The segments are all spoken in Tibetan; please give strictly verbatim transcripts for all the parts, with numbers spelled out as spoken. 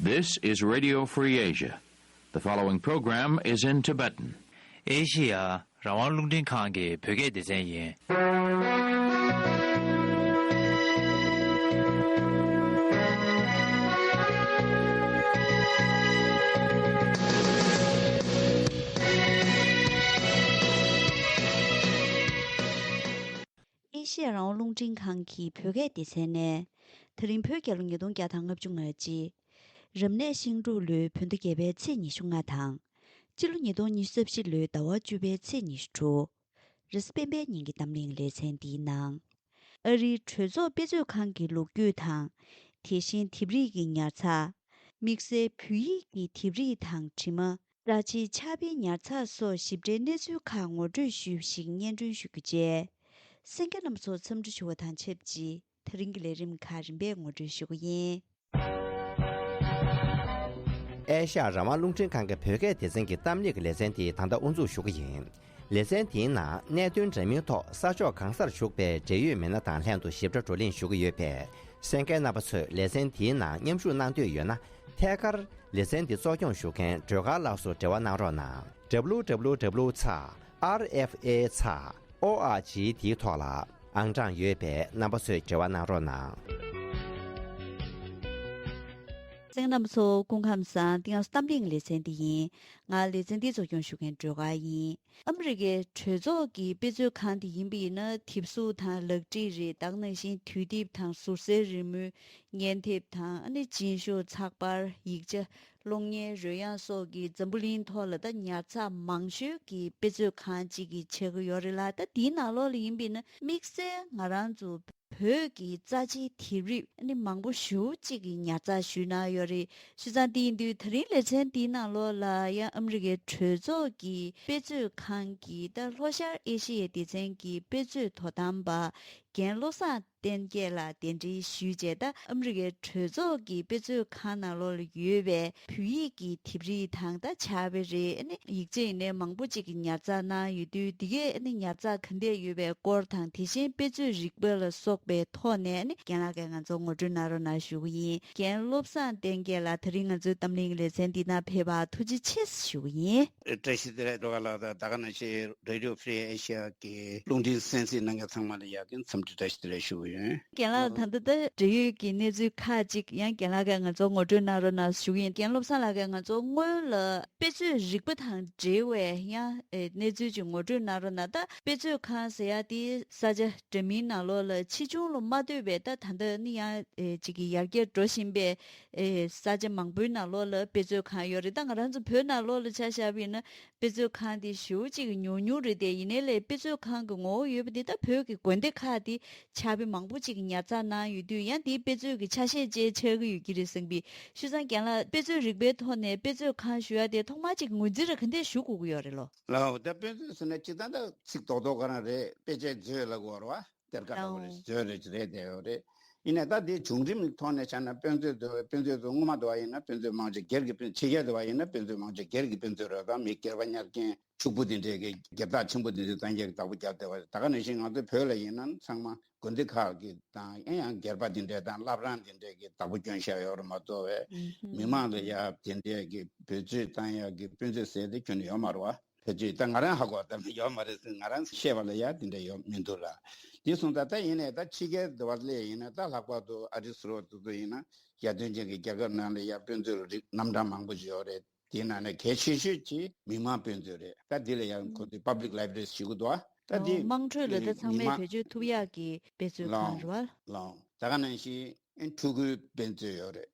This is Radio Free Asia. The following program is in Tibetan. ཨེ་ཤི་ཡ་རང་དབང་རླུང་འཕྲིན་ཁང་གི་བོད་སྐད་སྡེ་ཚན་ཡིན། ཨེ་ཤི་ཡ་རང་དབང་རླུང་འཕྲིན་ཁང་གི་བོད་སྐད་སྡེ་ཚན་ནས། དེ་རིང་བོད་རྒྱལ་ལོ་ཉིས་སྟོང་བརྒྱ་དང་ལྔ་བཅུ་ང་གཅིག་རབ་གནས་ཤིང་འབྲུག་ལོའི་བོད་ཟླ་བརྒྱད་པའི་ཚེས་ཉི་ཤུ་ལྔ་དང་། སྤྱི་ལོ་ཉིས་སྟོང་ཉི་ཤུ་རྩ་བཞི་ལོའི་ཟླ་བ་བཅུ་པའི་ཚེས་ཉི་ཤུ་དྲུག་རེས་གཟའ་སྤེན་པའི་ཉིན་གྱི་གཏམ་གླེང་ལེ་ཚན་འདིའི་ནང་། ཨ་རིའི་གྲོས་ཚོགས་དཔེ་མཛོད་ཁང་གི་ལོ་རྒྱུས་དང་། དེ་བཞིན་ལྡེབས་རིས་ཀྱི་ཉར་ཚགས། དམིགས་བསལ་བོད་ཡིག་གི་ལྡེབས་རིས་དང་དྲི་མ། རྩ་ཆེའི་ཕྱག་དཔེའི་ཉར་ཚགས་སོགས་ཞིབ་ཕྲའི་གནས་ཚུལ་ཁག་ངོ་སྤྲོད་ཞུས་ཤིག་སྙན་སྒྲོན་ཞུ་རྒྱུ་བཅས། གསན་མཁན་རྣམ་ཚོ་འཚམས་འདྲི་ཞུ་བ་དང་ཆབས་ཅིག་དེ་རིང་གི་ལས་རིམ་ཁག་རིམ་པས་ངོ་སྤྲོད་ཞུ་གི་ཡིན། ཨེ་ཤ་ཡ་རང་དབང་རླུང་འཕྲིན་ཁང་གི་བོད་སྐད་སྡེ་ཚན་གྱི་གཏམ་གླེང་གི་ལེ་ཚན་དེ་ད་ལྟ་དབུ་འཛུགས་ཞུ་གི་ཡིན། ལེ་ཚན་དེའི་ནང་གནད་དོན་འདྲ་མིན་ཐོག་ས་ཕྱོགས་གང་སར་བཞུགས་པའི་འབྲེལ་ཡོད་མི་སྣ་དང་ལྷན་དུ་ཞིབ་ཕྲ་བགྲོ་གླེང་ཞུ་གི་ཡོད་པས། གསན་མཁན་རྣམ་པ་ཚོས་ལེ་ཚན་དེའི་ནང་མཉམ་ཞུགས་གནང་འདོད་ཡོད་ན། ཐད་ཀར་ལེ་ཚན་འདི་གཙོ་སྐྱོང་ཞུ་མཁན་སྒྲོལ་དཀར་ལགས་སུ་འབྲེལ་བ་གནང་རོགས་གནང་། www ཚེག་རེ་ཨེཕ་ཨེ་ཚེག་ཨོ་ཨར་ཇི་དེའི་ཐོག་ལ་ཨང་གྲངས་ཡོད་པས་རྣམ་པ་ཚོས་འབྲེལ་བ་གནང་རོགས་གནང་། གསན་མཁན་རྣམ་པ་ཚོ་སྐུ་ཁམས་བཟང་། འདི་ཡང་གཏམ་གླེང་ལེ་ཚན་འདི་ཡིན། ང་ལེ་ཚན་འདི་གཙོ་སྐྱོང་ཞུ་མཁན་སྒྲོལ་དཀར་ཡིན། ཨ་མི་རི་ཀའི་གྲོས་ཚོགས་ཀྱི་དཔེ་མཛོད་ཁང་དེ་ཡིན་པ་ཡིན་ན་དེབ་གཟུགས་དང་ལག་བྲིས་རེད། ད་ག་ནང་བཞིན་དུས་དེབ་དང་ཟུར་གསལ་རི་མོའི་བརྙན་དེབ་དང་། ཨ་ནི་སྦྱིན་ཤོག་ཚགས་པར། ཡིག་ཆ། གློག་བརྙན། རོལ་དབྱངས་སོགས་ཀྱི་འཛམ་བུ་གླིང་ཐོག་ལ་ད་ཉར་ཚགས་མང་ཤོས་ཀྱི་དཔེ་མཛོད་ཁང་གཅིག་གི་ཆགས་ཀྱི་ཡོད་རེད་ལ། ད་དེའི་ནང་ལོགས་ལ་ཡིན་པ་ཡིན་ན་དམིགས་བསལ་ང་རང་ཚོ་བོད་ཀྱི་རྩ་ཆེའི་དེབ་རིགས་ཨ་ནི་མང་པོ་ཞེ་པོ་ཅིག་གི་ཉར་ཚགས་ཞུས་གནང་ཡོད་རེད། བྱས་ཙང་དེ་ཡིན་དུས་དེ་རིང་ལེ་ཚན་འདིའི་ནང་ལོགས་ལ་ཡང་ཨ་མི་རི་ཀའི་གྲོས་ཚོགས་ཀྱི་དཔེ་མཛོད་ཁང་གི་ད་ལྷོ་ཤར་ཨེ་ཤི་ཡའི་སྡེ་ཚན་གྱི་དཔེ་མཛོད་དོ་དམ་པ་རྒན་བློ་བཟང་བསྟན་རྒྱས་ལགས་གདན་འདྲེན་ཞུས་བྱས། ད་ཨ་མི་རི་ཀའི་གྲོས་ཚོགས་ཀྱི་དཔེ་མཛོད་ཁང་ནང་ལོགས་ལ་ཡོད་པའི་བོད་ཡིག་གི་དེབ་རིགས་དང་ད་ཕྱག་དཔེ་རེད། ཨ་ནི་ཡིག་ཆ་ཡིན་ནའི་མང་པོ་ཅིག་གི་ཉར་ཚགས་གནང་ཡོད་དུས། འདི་གའི་ཨ་ནི་ཉར་ཚགས་ག་འདྲས་ཡོད་པའི་སྐོར་དང་། དེ་བཞིན་དཔེ་མཛོད་རིག་པ་ལ་སོགས་པའི་ཐོག་ནས་ཨ་ནི་རྒན་ལགས་ཀྱིས་ང་ཚོ་ངོ་སྤྲོད་གནང་རོགས་གནང་ཞུ་གི་ཡིན། རྒན་བློ་བཟང་བསྟན་རྒྱས་ལགས་དེ་རིང་ང་ཚོའི་གཏམ་གླེང་གི་ལེ་ཚན་འདི་ནང་ཕེབས་པར་ཐུགས་རྗེ་ཆེ་ཞུ་གི་ཡིན། བཀྲ་ཤིས་བདེ་ལེགས་སྒྲོལ་དཀར་ལགས་དང་། ད་ག་ནང་བཞིན་Radio Free Asia གི་རླུང་འཕྲིན་གསན་གཟིགས་གནང་མཁན་ཚང་མ་ལ་ཡ་གི་འཚམས་འདྲི་བཀྲ་ཤིས་བདེ་ལེགས་ཞུ་གི་ཡོད། རྒན་ལགས། ད་ལྟ་ད་འབྲེལ་ཡོད་ཀྱི་གནས་ཚུལ་ཁག་ཅིག་ཡང་རྒན་ལགས་ཀྱིས་ང་ཚོ་ངོ་སྤྲོད་གནང་རོགས་གནང་ཞུ་གི་ཡིན། རྒན་བློ་བཟང་ལགས་ཀྱིས་ང་ཚོ་སྔོན་ལ་དཔེ་མཛོད་རིག་པ་དང་འབྲེལ་བའི་ཡང་ཨེ་གནས་ཚུལ་ཅིག་ངོ་སྤྲོད་གནང་རོགས་གནང་། ད་དཔེ་མཛོད་ཁང་ཟེར་ཡ་དེ་ས་ཆ་འདྲ་མིན་ནང་ལོགས་ལ་ཕྱིས་འབྱུང་ལ་མ་ལྟོས་པའི་ད་ད་ལྟ་ནི་ཡང་ཨེ་ཅིག་གི་ཡར་རྒྱས་འགྲོ་བཞིན་པའི་ཨེ་ས་ཆ་མང་པོའི་ནང་ལོགས་ལ་དཔེ་མཛོད་ཁང་ཡོད་རེད། ད་ང་རང་ཚོ་བོད་ནང་ལོགས་ལ་ཆ་བཞག་པ་ཡིན་ན། དཔེ་མཛོད་ཁང་དེ་ཞེ་པོ་ཅིག་ཉུང་ཉུང་རེད་དེ། ཡིན་ནའི་ལས་དཔེ་མཛོད་ཁང་གི་ངོ་བོ་ཡོད་པ་དེ་ད་བོད་ཀྱི་དགོན་སྡེ་ཁག་དེ་ཕྱག་དཔེ་མང་པོ་ཅིག་ཉར་ཚགས་གནང་ཡོད་དུས། ཡང་དེའི་དཔེ་མཛོད་ཀྱི་ཆ་ཤས་བཅས་ཆགས་ཀྱི་ཡོད་ཀྱི་རེད་བསམ་གི། བྱས་ཙང་རྒན་ལགས། དཔེ་མཛོད་རིག་པའི་ཐོག་ནས་དཔེ་མཛོད་ཁང་ཞུ་ཡ་དེ་ཐོག་མར་ཅིག་ངོས་འཛིན་ར་ག་འདྲས་ཞུ་དགོས་ཀྱི་ཡོད་རེད་ལོ། ལགས་འོ། ད་དཔེ་མཛོད་ཟེར་ན་སྤྱིར་བཏང་ད་ཚིག་རྡོག་རྡོག་ག་རང་རེད། དཔེ་ཆའི་མཛོད་ལབ་དགོས་རེད་བ། གཏེར་ཁ་འདྲ་བོ་རེད། ལགས་འོ། མཛོད་རེད་རེད་བསྡད་ཡོད་རེད། ཡིན་ནའི་ད་དེ་བྱུང་རིམ་ཐོག་ནས་ཆ་ན་དཔེ་མཛོད་དུ་དཔེ་མཛོད་དུ་སྔོན་མ་དུ་བ་ཡིན་ན་དཔེ་མཛོད་མང་ཆེ་སྒེར་གྱི་དཔེ། ཕྱི་རྒྱལ་དུ་བ་ཡིན་ན་དཔེ་མཛོད་མང་ཆེ་སྒེར་གྱི་དཔེ་མཛོད་རེད། ད་མི་སྒེར་པ་ཉར་མཁན་ཕྱུག་པོ་དེ་འདྲས་ཀྱི་སྒེར་བདག་ཆེན་པོ་དེ་ཚོས་གཏན་འཁེལ་གྱི་བདག་པོ་རྒྱབ་བསྡད་པ་རེད། ད་ག་ནང་བཞིན་ང་ཚོའི་བོད་ལ་ཡིན་ན་ཚང་མ་དགོན་སྡེ་ཁག་གི་དང་། ཡང་ཡང་སྒེར་པ་དེ་འདྲས་དང་བླ་བྲང་དེ་འདྲས་ཀྱི་བདག་པོ་སྐྱོན་བཞག་ཡོད་རེད་མ་གཏོགས་པའི། ཨུ་ཧུམ། མི་མང་ལ་ཡ་དེ་འདྲས་ཀྱི་བེད་སྤྱོད་བཏང་ཡག་གི་དཔེ་མཛོད་ཟེར་དེ་ཁྱོན་ནས་ཡོད་མ་རེད་བ། ཕལ་ཆེར་ད་ང་རང་ཧ་གོ་ལྟར་ན་ཡོད་མ་རེད་ཟེར། ང་རང་ཤེས་པ་ལ་ཡ་དེ་འདྲ་ཡོད་མི་འདུག་ལ། དེ་སོང་ཙང་ད་ཡིན་ནའི་ད་ཕྱི་རྒྱལ་དུ་བ་སླེབས་ཡིན་ན། ད་ལྷག་པར་དུ་ཨ་རི་ཟེར་བ་དེ་ཚོ་ཡིན་ན། ཡར་ཐོན་ཅན་གྱི་རྒྱལ་ཁབ་ནང་ལ་ཡ་དཔེ་མཛོད་རིགས་རྣམ་གྲངས་མང་པོ་ཞིག་ཡོད་རེད། དེའི་ནང་ནས་གལ་ཆེ་ཤོས་ཀྱི་མི་མང་དཔེ་མཛོད་རེད། ད་དེ་ལ་ཡང་ཁོ་ཚོས་public libraries ཞུ་གི་འདུག་བ། ད་དེ་དམངས་ཁྲོད་ལ་ད་ཚང་མས་མི་མང་བེད་སྤྱོད་ཐུབ་ཡག་གི་དཔེ་མཛོད་ཁང་རེད་བ། ལགས། ད་ག་ནང་བཞིན་ཕྲུ་གུའི་དཔེ་མཛོད་ཡོད་རེད།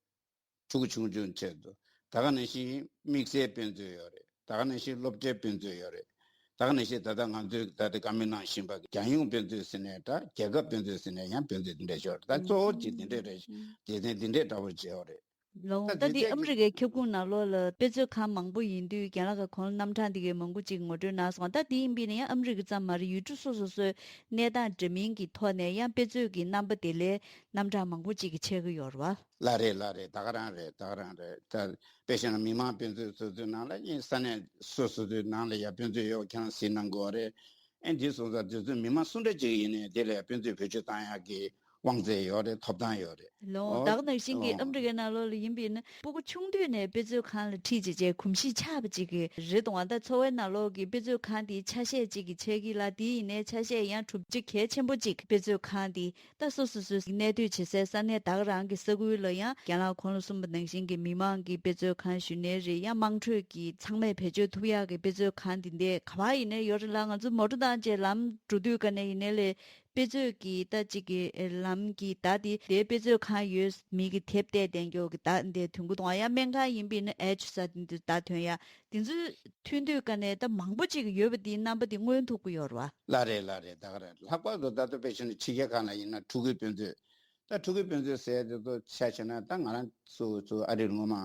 ཕྲུ་གུ་ཆུང་ཆུང་ཆེད་དུ། ད་ག་ནང་བཞིན་དམིགས་བསལ་དཔེ་མཛོད་ཡོད་རེད། ད་ག་ནང་བཞིན་སློབ་གྲྭའི་དཔེ་མཛོད་ཡོད་རེད། ད་ག་ནང་བཞིན་ད་ལྟ་ང་ཚོས་ད་ལྟ་བཀའ་མོལ་གནང་བཞིན་པ་རྒྱལ་ཡོངས་དཔེ་མཛོད་ཟེར་ནས་འདྲ། རྒྱལ་ཁབ་དཔེ་མཛོད་ཟེར་ནས་ཡང་དཔེ་མཛོད་འདི་འདྲ་ཡོད་རེད། ད་གཙོ་བོ་གཅིག་འདི་འདྲ་རེད། སྡེ་ཚན་འདི་འདྲ་འདྲ་བོ་བྱས་ཡོད་རེད། ལགས། ད་ད་དེ་དེ་ཨ་མི་རི་ཀའི་ཁྱབ་ཁོངས་ནང་ལོགས་ལ་དཔེ་མཛོད་ཁང་མང་པོ་ཡིན་དུས། རྒན་ལགས་ཀྱིས་གོང་ལ་རྣམ་གྲངས་འདི་གའི་མང་པོ་ཅིག་ངོ་སྤྲོད་གནང་སོང་། ད་དེ་ཡིན་པ་ཡིན་ན་ཡང་ཨ་མི་རི་ཀ་ཙམ་མ་རེད། ཡུལ་གྲུ་སོ་སོ་སོའི་གནས་སྟངས་འདྲ་མིན་གྱི་ཐོག་ནས་ཡང་དཔེ་མཛོད་ཀྱི་རྣམ་པ་དེ་ལས་རྣམ་གྲངས་མང་པོ་ཅིག་གི་ཆགས་ཀྱི་ཡོད་རེད་བ། ལགས་རེད། ལགས་རེད། ད་ག་རང་རེད། ད་ག་རང་རེད། ད་དཔེ་བཞག་ན་མི་མང་དཔེ་མཛོད་སོ་སོའི་ནང་ལ་ཡིན། ས་གནས་སོ་སོ་སོའི་ནང་ལ་ཡ་དཔེ་མཛོད་ཡོད། ཁྱེད་རང་གཟིགས་གནང་དགོས་རེད། ཨེ་འདི་སོང་ཙང་དེ་ཚོ་མི་མང་སུ་འདྲ་ཅིག་ཡིན་ནའི་དེ་ལ་དཔེ་མཛོད་བེད་སྤྱོད་བཏང་ཡག་གི་ དབང་ཚད་ཡོད་རེད། ཐོབ་ཐང་ཡོད་རེད། ལོ། ཨོ། ད་ག་ནང་བཞིན་གྱི་ཨོ། ཨ་མི་རི་ཀའི་ནང་ལོགས་ལ་ཡིན་པ་ཡིན་ན། སྤུ་གུ་ཆུང་དུས་ནས་དཔེ་མཛོད་ཁང་ལ་ཁྲིད་བྱས་བྱས་གོམས་གཤིས་ཆགས་པ་ཅིག་གི་རེད་འདུག་ཨ། ད་འཚོ་བའི་ནང་ལོགས་ཀྱི་དཔེ་མཛོད་ཁང་དེའི་ཆ་ཤས་ཅིག་གི་ཆགས་ཀྱི་ལ། དེ་ཡིན་ནའི་ཆ་ཤས་ཡང་གྲུབ་ཆ་གལ་ཆེན་པོ་ཅིག་དཔེ་མཛོད་ཁང་དེ། ད་སོ་སོ་སོའི་གནས་སྡོད་བྱེད་སའི་ས་གནས་ད་ག་རང་གི་ས་ཁུལ་ལ་ཡང་། རྒན་ལགས་གོང་ལ་གསུངས་པ་ནང་བཞིན་གྱི་མི་མང་གི་དཔེ་མཛོད་ཁང་ཞུ་ནའི་རེད། ཡང་དམངས་ཁྲོད་ཀྱི་ཚང་མས་བེད་སྤྱོད་ཐུབ་ཡག་གི་དཔེ་མཛོད་ཁང་དེ་འདྲ་ག་པར་ཡིན་ནའི་ཡོད་རེད་ལ། ང་ཚོ་མོ་ཊ་བཏང་བྱས་ལམ་འགྲོ་དུས་ག་ནས་ཡིན་ནའི་ལས། དཔེ་མཛོད་ཀྱི་ད་ཅིག་གི་ལམ་གྱི་བརྡ་དེ། དེ་དཔེ་མཛོད་ཁང་ཡོད་མི་གི་དེབ་བལྟས་བསྡད་མཁན་གྱི་བརྡ་འདི་ཐོན་གྱི་འདུག་ཨ། ཡང་སྨན་ཁང་ཡིན་པ་ཡིན་ན་ཨེ་ཆུ་ས་དེ་འདི་བརྡ་ཐོན་ཡ། དེ་ཚོ་ཐོན་དུས་ག་ནས་ད་མང་པོ་ཅིག་ཡོད་པ་དེའི་རྣམ་པ་དེ་མངོན་ཐུབ་ཀྱི་ཡོད་རེད་བ། ལགས་རེད། ལགས་རེད། ད་ག་རེད། ལྷག་པར་དུ་ད་ལྟ་དཔེ་བཞག་ན་ཕྱི་རྒྱལ་ཁག་ལ་ཡིན་ན་ཕྲུ་གུའི་དཔེ་མཛོད། ད་ཕྲུ་གུའི་དཔེ་མཛོད་ཟེར་དེ་ཚོ་ཆ་བཞག་ན། ད་ང་རང་ཚོ་ཚོ་ཨ་རིར་སྔོན་མ་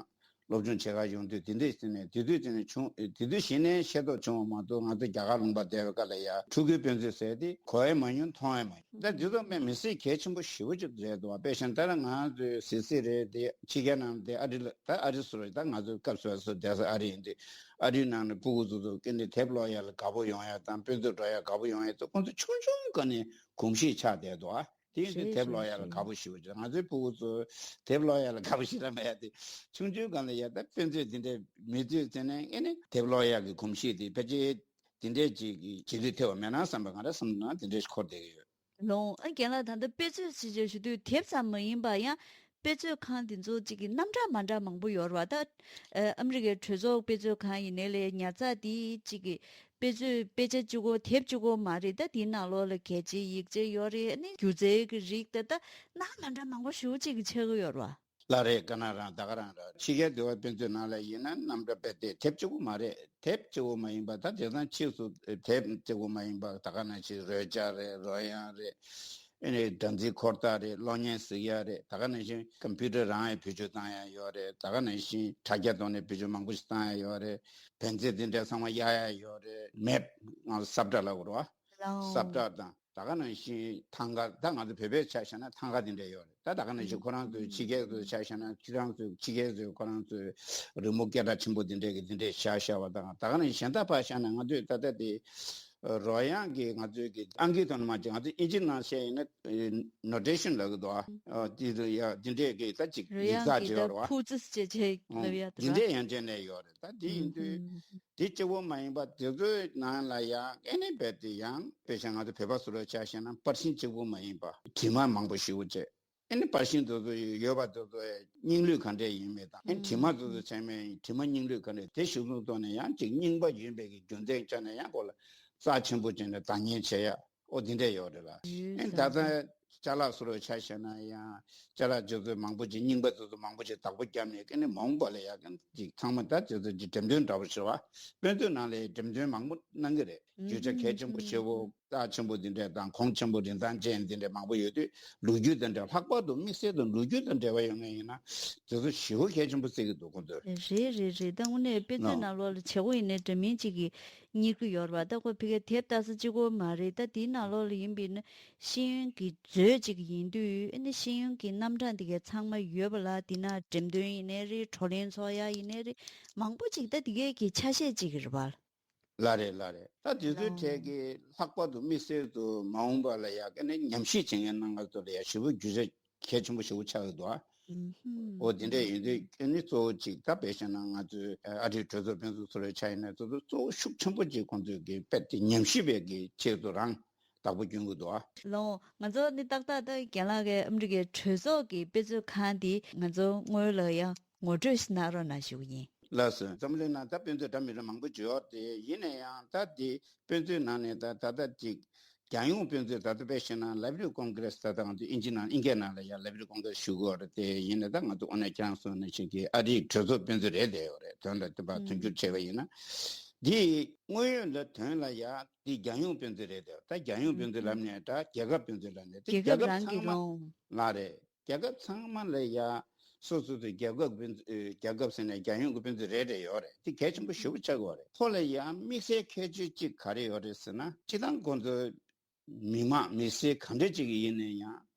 སློབ་སྦྱོང་བྱེད་གར་ཡོང་དུས། དེ་འདྲས་ཟེར་ནས། དེ་དུས་དེ་ནས་བྱུང་། དེ་དུས་གཞི་ནས་ཤེས་རྟོགས་བྱུང་བ་མ་གཏོགས། ང་ཚོ་རྒྱ་གར་ལུང་པ་བསྡད་པའི་སྐབས་ལ་ཡ་ཕྲུ་གུའི་དཔེ་མཛོད་ཟེར་དེ་གོ་ཡ་མ་མྱོང་། མཐོང་ཡ་མ་མྱོང་། ད་དེ་ཚོ་དཔེ་མི་སྲིད་གལ་ཆེན་པོ་ཞེ་པོ་ཅིག་རེད་འདུག་བ། དཔེ་བཞག་ན་ད་ང་ཚོའི་གཟི་བརྗིད་རེད་དེ། ཕྱི་རྒྱལ་ནང་དེ་ཨ་རི་ལ། ད་ཨ་རི་སུ་རེད། ད་ང་ཚོའི་སྐབས་སུ་སུ་བསྡད་ས་ཨ་རི་ཡིན་དུས། ཨ་རིའི་ནང་ནས་སྤུ་གུ་ཚོ་ཚོ་སྐྱེ་འདི་དེབ་ཀློག་ཡ་ལ་དགའ་པོ་ཡོང་ཡ་དང་། དཔེ་མཛོད་འགྲོ་ཡ་དགའ་པོ་ཡོང་ཡ་ཚོ་ཁོང་ཚོ་ཆུང་ཆུང་སྒང་ནས་གོམས་གཤིས་ཆགས་བསྡད་འདུག་ཨ། དེ་ཡིན་དུས་རེད། དེབ་ཀློག་རེད། ཡ་ལ་དགའ་རེད། པོ་ཞེ་པོ་ཅིག་ང་ཚོའི་སྤུ་གུ་ཚོ་དེབ་ཀློག་ཡ་ལ་དགའ་པོ་ཞེ་དྲག་མེད་ཡ་དེ། ཆུང་ཆུང་སྒང་ལ་ཡ་ད་དཔེ་མཛོད་དེ་འདྲས་མེད་དུས་ཙང་ནས། ཨེ་ནས་དེབ་ཀློག་ཡ་གི་གོམས་གཤིས་དེ་ཕལ་ཆེར་དེ་འདྲས་ཅིག་གི་བྱེད་དུས་ཐེ་བ་མེད་ན་བསམ་པ། ང་རང་བསམ་ན་དེ་འདྲས་ཤིག་འཁོར་བསྡད་ཀྱི་ཡོད། ལོང་། ཨ། རྒན་ལགས། ད་ལྟ་དཔེ་མཛོད་ཟེར་བྱས་ཞུ་དུས་དེབ་ཙམ་མ་ཡིན་པ་ཡང་། དཔེ་མཛོད་ཁང་དེ་ཚོ་གཅིག་གི་རྣམ་གྲངས་མ་འདྲ་མང་པོ་ཡོད་རེད་བ། ད་ཨ་མི་རི་ཀའི་གྲོས་ཚོགས་དཔེ་མཛོད་ཁང་ཡིན་ནའི་ལས། ཉར་ཚགས་དེ་གཅིག་གི་དཔེ་མཛོད་དཔེ་ཆ་གཅིག་པོ་དེབ་གཅིག་པོ་མ་རེད། ད་དེའི་ནང་ལོགས་ལ་གལ་ཆེའི་ཡིག་ཆ་ཡོད་རེད། ཨ་ནི་སྒྱུ་རྩལ་གྱི་རིགས། ད་ད་རྣམ་གྲངས་མ་འདྲ་མང་པོ་ཞེ་པོ་ཅིག་གི་ཆགས་ཀྱི་ཡོད་རེད་བ། ལགས་རེད། ག་ན་རང་ད་ག་རང་ར། ཕྱི་རྒྱལ་དུ་བ་དཔེ་མཛོད་ནང་ལ་ཡིན་ན་རྣམ་གྲངས་རྦད་དེ་དེབ་གཅིག་པོ་མ་རེད། དེབ་གཅིག་པོ་མ་ཡིན་པ། ད་དེང་སང་ཕྱིས་སུ་དེབ་གཅིག་པོ་མ་ཡིན་པ། ད་ག་ནང་བཞིན་རོལ་ཆ་རེད། རོལ་དབྱངས་རེད། ཨེ་ནས་སྒྲ་འཛིན་འཁོར་ཐག་རེད། གློག་བརྙན་གཟིགས་ཡ་རེད། ད་ག་ནང་བཞིན་ཀམ་པུ་ཊར་རང་ཡང་བེད་སྤྱོད་བཏང་ཡ་ཡོད་རེད། ད་ག་ནང་བཞིན་དྲ་རྒྱ་ཐོག་ནས་བེད་སྤྱོད་མང་པོ་ཞིག་བཏང་ཡ་ཡོད་རེད། བེད་རྩེ་དེ་འདྲ་ཚང་མ་གཡར་ཡ་ཡོད་རེད། མེབ། ང་ཚོ་སབ་ཊ་ལབ་དགོས་རེད་བ། ལའོ། སབ་ཊ་དང་། ད་ག་ནང་བཞིན་ཐང་ག་ད་ང་ཚོ་བོད་པའི་ཆ་བཞག་ན་ཐང་ག་དེ་འདྲ་ཡོད་རེད། ད་ད་ག་ནང་བཞིན་ཁོ་རང་ཚོའི་ཕྱི་རྒྱལ་ཚོའི་ཆ་བཞག་ན། ཁྱེད་རང་ཚོའི་ཕྱི་རྒྱལ་ཚོའི་ཁོ་རང་ཚོའི་རི་མོ་སྐད་གྲགས་ཆེན་པོ་དེ་འདྲས་ཀྱི་དེ་འདྲས་བཞག་བཞག་པ་དང་། ད་ག་ནང་བཞིན་གཞན་དག་ཕར་བཞག་ན་ང་ཚོས་ད་ལྟ་དེ་རོལ་དབྱངས་ཀྱི་ང་ཚོའི་གི་ཨང་ཀི་ཐོག་ནས་མ་བྱས། ང་ཚོས་ཨིན་ཇི་ནང་བཤད་ཡིན་ན་ནོ་ཊེ་ཤན་ལབ་ཀྱི་འདུག་ཨ། དེ་ཚོ་ཡ་དེ་འདྲས་ཀྱི་ད་ཅིག་རོལ་ཡིག་ཚགས་དབྱངས་ཀྱི་ཅིག་ཡོད་ད་རེད་བ། ཁུ་ཙི་ཙི་བྱས་བྱས་ལབ་ཡ་དེ་འདྲས་ཡང་བྱས་ནས་ཡོད་རེད། ད་དེ་ཡིན་དུས། དེ་གཅིག་པོ་མ་ཡིན་པ་དེ་ཚོའི་ནང་ལ་ཡང་ཨེ་ནི་རྦད་དེ་ཡང་། དཔེ་བཞག་ང་ཚོ་བོད་པ་ཚོ་ལ་ཆ་བཞག་ན་པར་ཤིང་གཅིག་པོ་མ་ཡིན་པ་དྲི་མ་མང་པོ་ཞེ་པོ་བྱས། ཨེ་ནི་པར་ཤིང་དེ་ཚོ་ཡོད་པ་དེ་ཚོའི་རྙིང་ལུགས་ག་འདྲས་ཡིན་མིན་དང་། ཨེ་ནི་དྲི་མ་དེ་ཚོ་ཚང་མའི་དྲི་མ་རྙིང་ལུགས་ག་འདྲས། དེ་གཞི་བཟུང་ཐོག་ནས་ཡང་ཅིག་རྙིང་པ་ཡིན་པའི་གི་རྒྱུ་མཚན་ཆ་ནས་ཡང་ཁོ་ལ་རྩ་ཆེན་པོ་བྱས་ནས་བདག་གཉེར་བྱེད་ཡ། ཨོ་དེ་འདྲས་ཡོད་རེད་ལ། ཨེ་ད་ལྟ་ཅ་ལག་སོ་སོ་ཆ་བཞག་ན་ཡང་། ཅ་ལག་ཅིག་ཚོ་མང་པོ་ཅིག་རྙིང་པ་ཚོ་ཚོ་མང་པོ་ཅིག་བདག་པོ་བརྒྱབ་ནས། ཨེ་ནི་མ་འོངས་པ་ལ་ཡ་ཀན་ཅིག་ཚང་མ་ད་ཅིག་ཚོ་ཅིག་འགྲེམས་སྟོན་འདྲ་པོ་ཞིག་རེད་བ། དཔེ་མཛོད་ནང་ལ་འགྲེམས་སྟོན་མང་པོ་གནང་གི་རེད། རྒྱུ་ཆ་གལ་ཆེན་པོ་ཞེ་པོ། རྩ་ཆེན་པོ་འདི་འདྲས་དང་གོང་ཆེན་པོ་རིན་ཐང་ཅན་འདི་འདྲས་མང་པོ་ཡོད་དུས། ལོ་རྒྱུས་དང་འབྲེལ། ལྷག་པར་དུ་དམིགས་བསལ་དུ་ལོ་རྒྱུས་དང་འབྲེལ་བ་ཡོད་མཁན་ཡིན་ན་དེ་ཚོ་ཞེ་པོ་གལ་ཆེན་པོ་བརྩི་གི་འདུག་ཁོང་ཚོས། རེད་རེད་རེད། ད་དངོས་གནས་དཔེ་མཛོད་ནོ། ནང་ལོགས་ལ་བྱེད་སྒོ་ཡིན་ནའི་འདྲ་མིན་ཅིག་གི་གཉེར་གྱི་ཡོད་རེད་བ། ད་ཁོ་ཕ་གིའི་དེབ་ལྟ་ས་གཅིག་པོ་མ་རེད། ད་དེའི་ནང་ལོགས་ལ་ཡིན་པས་ན་ཤེས་ཡོན་གྱི་མཛོད་ཅིག་ཡིན་དུས། ཨ་ནི་ཤེས་ཡོན་གྱི་རྣམ་གྲངས་འདི་གའི་ཚང་མ་ཡོད་པ་ལ། འདི་ན་འགྲེམས་སྟོན་ཡིན་ནའི་རེད། བགྲོ་གླེང་ཚོགས་ཡ་ཡིན་ནའི་རེད། མང་པོ་ཅིག་ད་འདི་གའི་གི་ཆ་ཤས་ཅིག་རེད་བ། ལགས་རེད། ལགས་རེད། ད་དེ་ཚོའི་ལའོ། གྲས་ཀྱི་ལྷག་པར་དུ་དམིགས་བསལ་དུ་མ་འོངས་པ་ལ་ཡ་ཀ་ནས་ཉམས་ཞིབ་བྱེད་མཁན་རྣམས་ང་ཚོ་ལ་ཡ་ཞེ་པོ་རྒྱུ་ཆ་གལ་ཆེན་པོ་ཞེ་པོ་ཆགས་ཡོད་འདུག་ཨ། ཨོ་དེ་འདྲས་ཡིན་དུས་ཀ་ནས་གཙོ་བོ་ཅིག་ད་དཔེ་བཤད་ན་ང་ཚོའི་ཨ་རིའི་གྲོས་ཚོགས་ཕན་ཚུན་ཚོ་ལ་ཆ་ཡིན་ན་ཚོ་གཙོ་བོ་ཤུགས་ཆེན་པོ་ཅིག་ཁོང་ཚོས་ཀྱི་དཔེ་དེ་ཉམས་ཞིབ་པའི་གི་ཆེད་དུ་རང་བདག་པོ་སྐྱོན་གྱི་འདུག་ཨ། ལོ། ང་ཚོ་ནི་ཏག་ཏག་ད་རྒན་ལགས་ཀྱི་ཨ་མི་རི་ཀའི་གྲོས་ཚོགས་ཀྱི་དཔེ་མཛོད་ཁང་དེ་ང་ཚོ་སྔོན་ལ་ཡང་ངོ་སྤྲོད་ཞིག་གནང་རོགས་གནང་ཞུ་གི་ཡིན། ལགས་སོ། འཛམ་གླིང་ནང་ད་དཔེ་མཛོད་འདྲ་མི་འདྲ་མང་པོ་ཅིག་ཡོད་དེ། ཡིན་ན་ཡང་ད་དེ་དཔེ་མཛོད་ནང་ནས་ད་ད་ལྟ་ཅིག་རྒྱལ་ཡོངས་དཔེ་མཛོད། ད་ལྟ་དཔེ་བཤད་ན་Library of Congress། ད་ལྟ་ང་ཚོ་ཨིན་ཇི་ནང་ཨིན་སྐད་ནང་ལ་ཡང་Library of Congress ཞུ་གི་ཡོད་རེད་དེ། ཡིན་ན་ད་ང་ཚོ་དངོས་གནས་ཁྱེད་རང་གསུངས་ནང་བཞིན་གྱི་ཨ་རིའི་གྲོས་ཚོགས་དཔེ་མཛོད་རེད་བསྡད་ཡོད་རེད། དོན་ལ་དེ་བ་དོན་འགྱུར་བྱས་པ་ཡིན་ན། འདི་དངོས་ཡོད་ལ་དོན་ལ་ཡ་འདི་རྒྱལ་ཡོངས་དཔེ་མཛོད་རེད་དེ། ད་རྒྱལ་ཡོངས་དཔེ་མཛོད་ལབ་ནས་ད་རྒྱལ་ཁབ་དཔེ་མཛོད་ལབ་ནས་དེ་རྒྱལ་རྒྱལ་ཁབ་ཁབ་རང་གི་ཚང་མ་ལ་རེད། རྒྱལ་ཁབ་ཚང་མ་ལ་ཡ་སོ་སོ་སོའི་རྒྱལ་ཁབ་དཔེ་མཛོད། རྒྱལ་ཁབ་ཟེར་ནས་རྒྱལ་ཡོངས་ཀྱི་དཔེ་མཛོད་རེ་རེ་ཡོད་རེད། དེ་གལ་ཆེན་པོ་ཞེ་པོ་ཆགས་ཀྱི་ཡོད་རེད། ཁོ་ལ་ཡ་དམིགས་བསལ་ཁྱད་ཆོས་གཅིག་ག་རེ་ཡོད་རེད་ཟེར་ན། སྤྱིར་བཏང་ཁོང་ཚོ་མི་མང་མི་སེར་ག་འདྲ་ཅིག་ཡིན་ན་ཡང་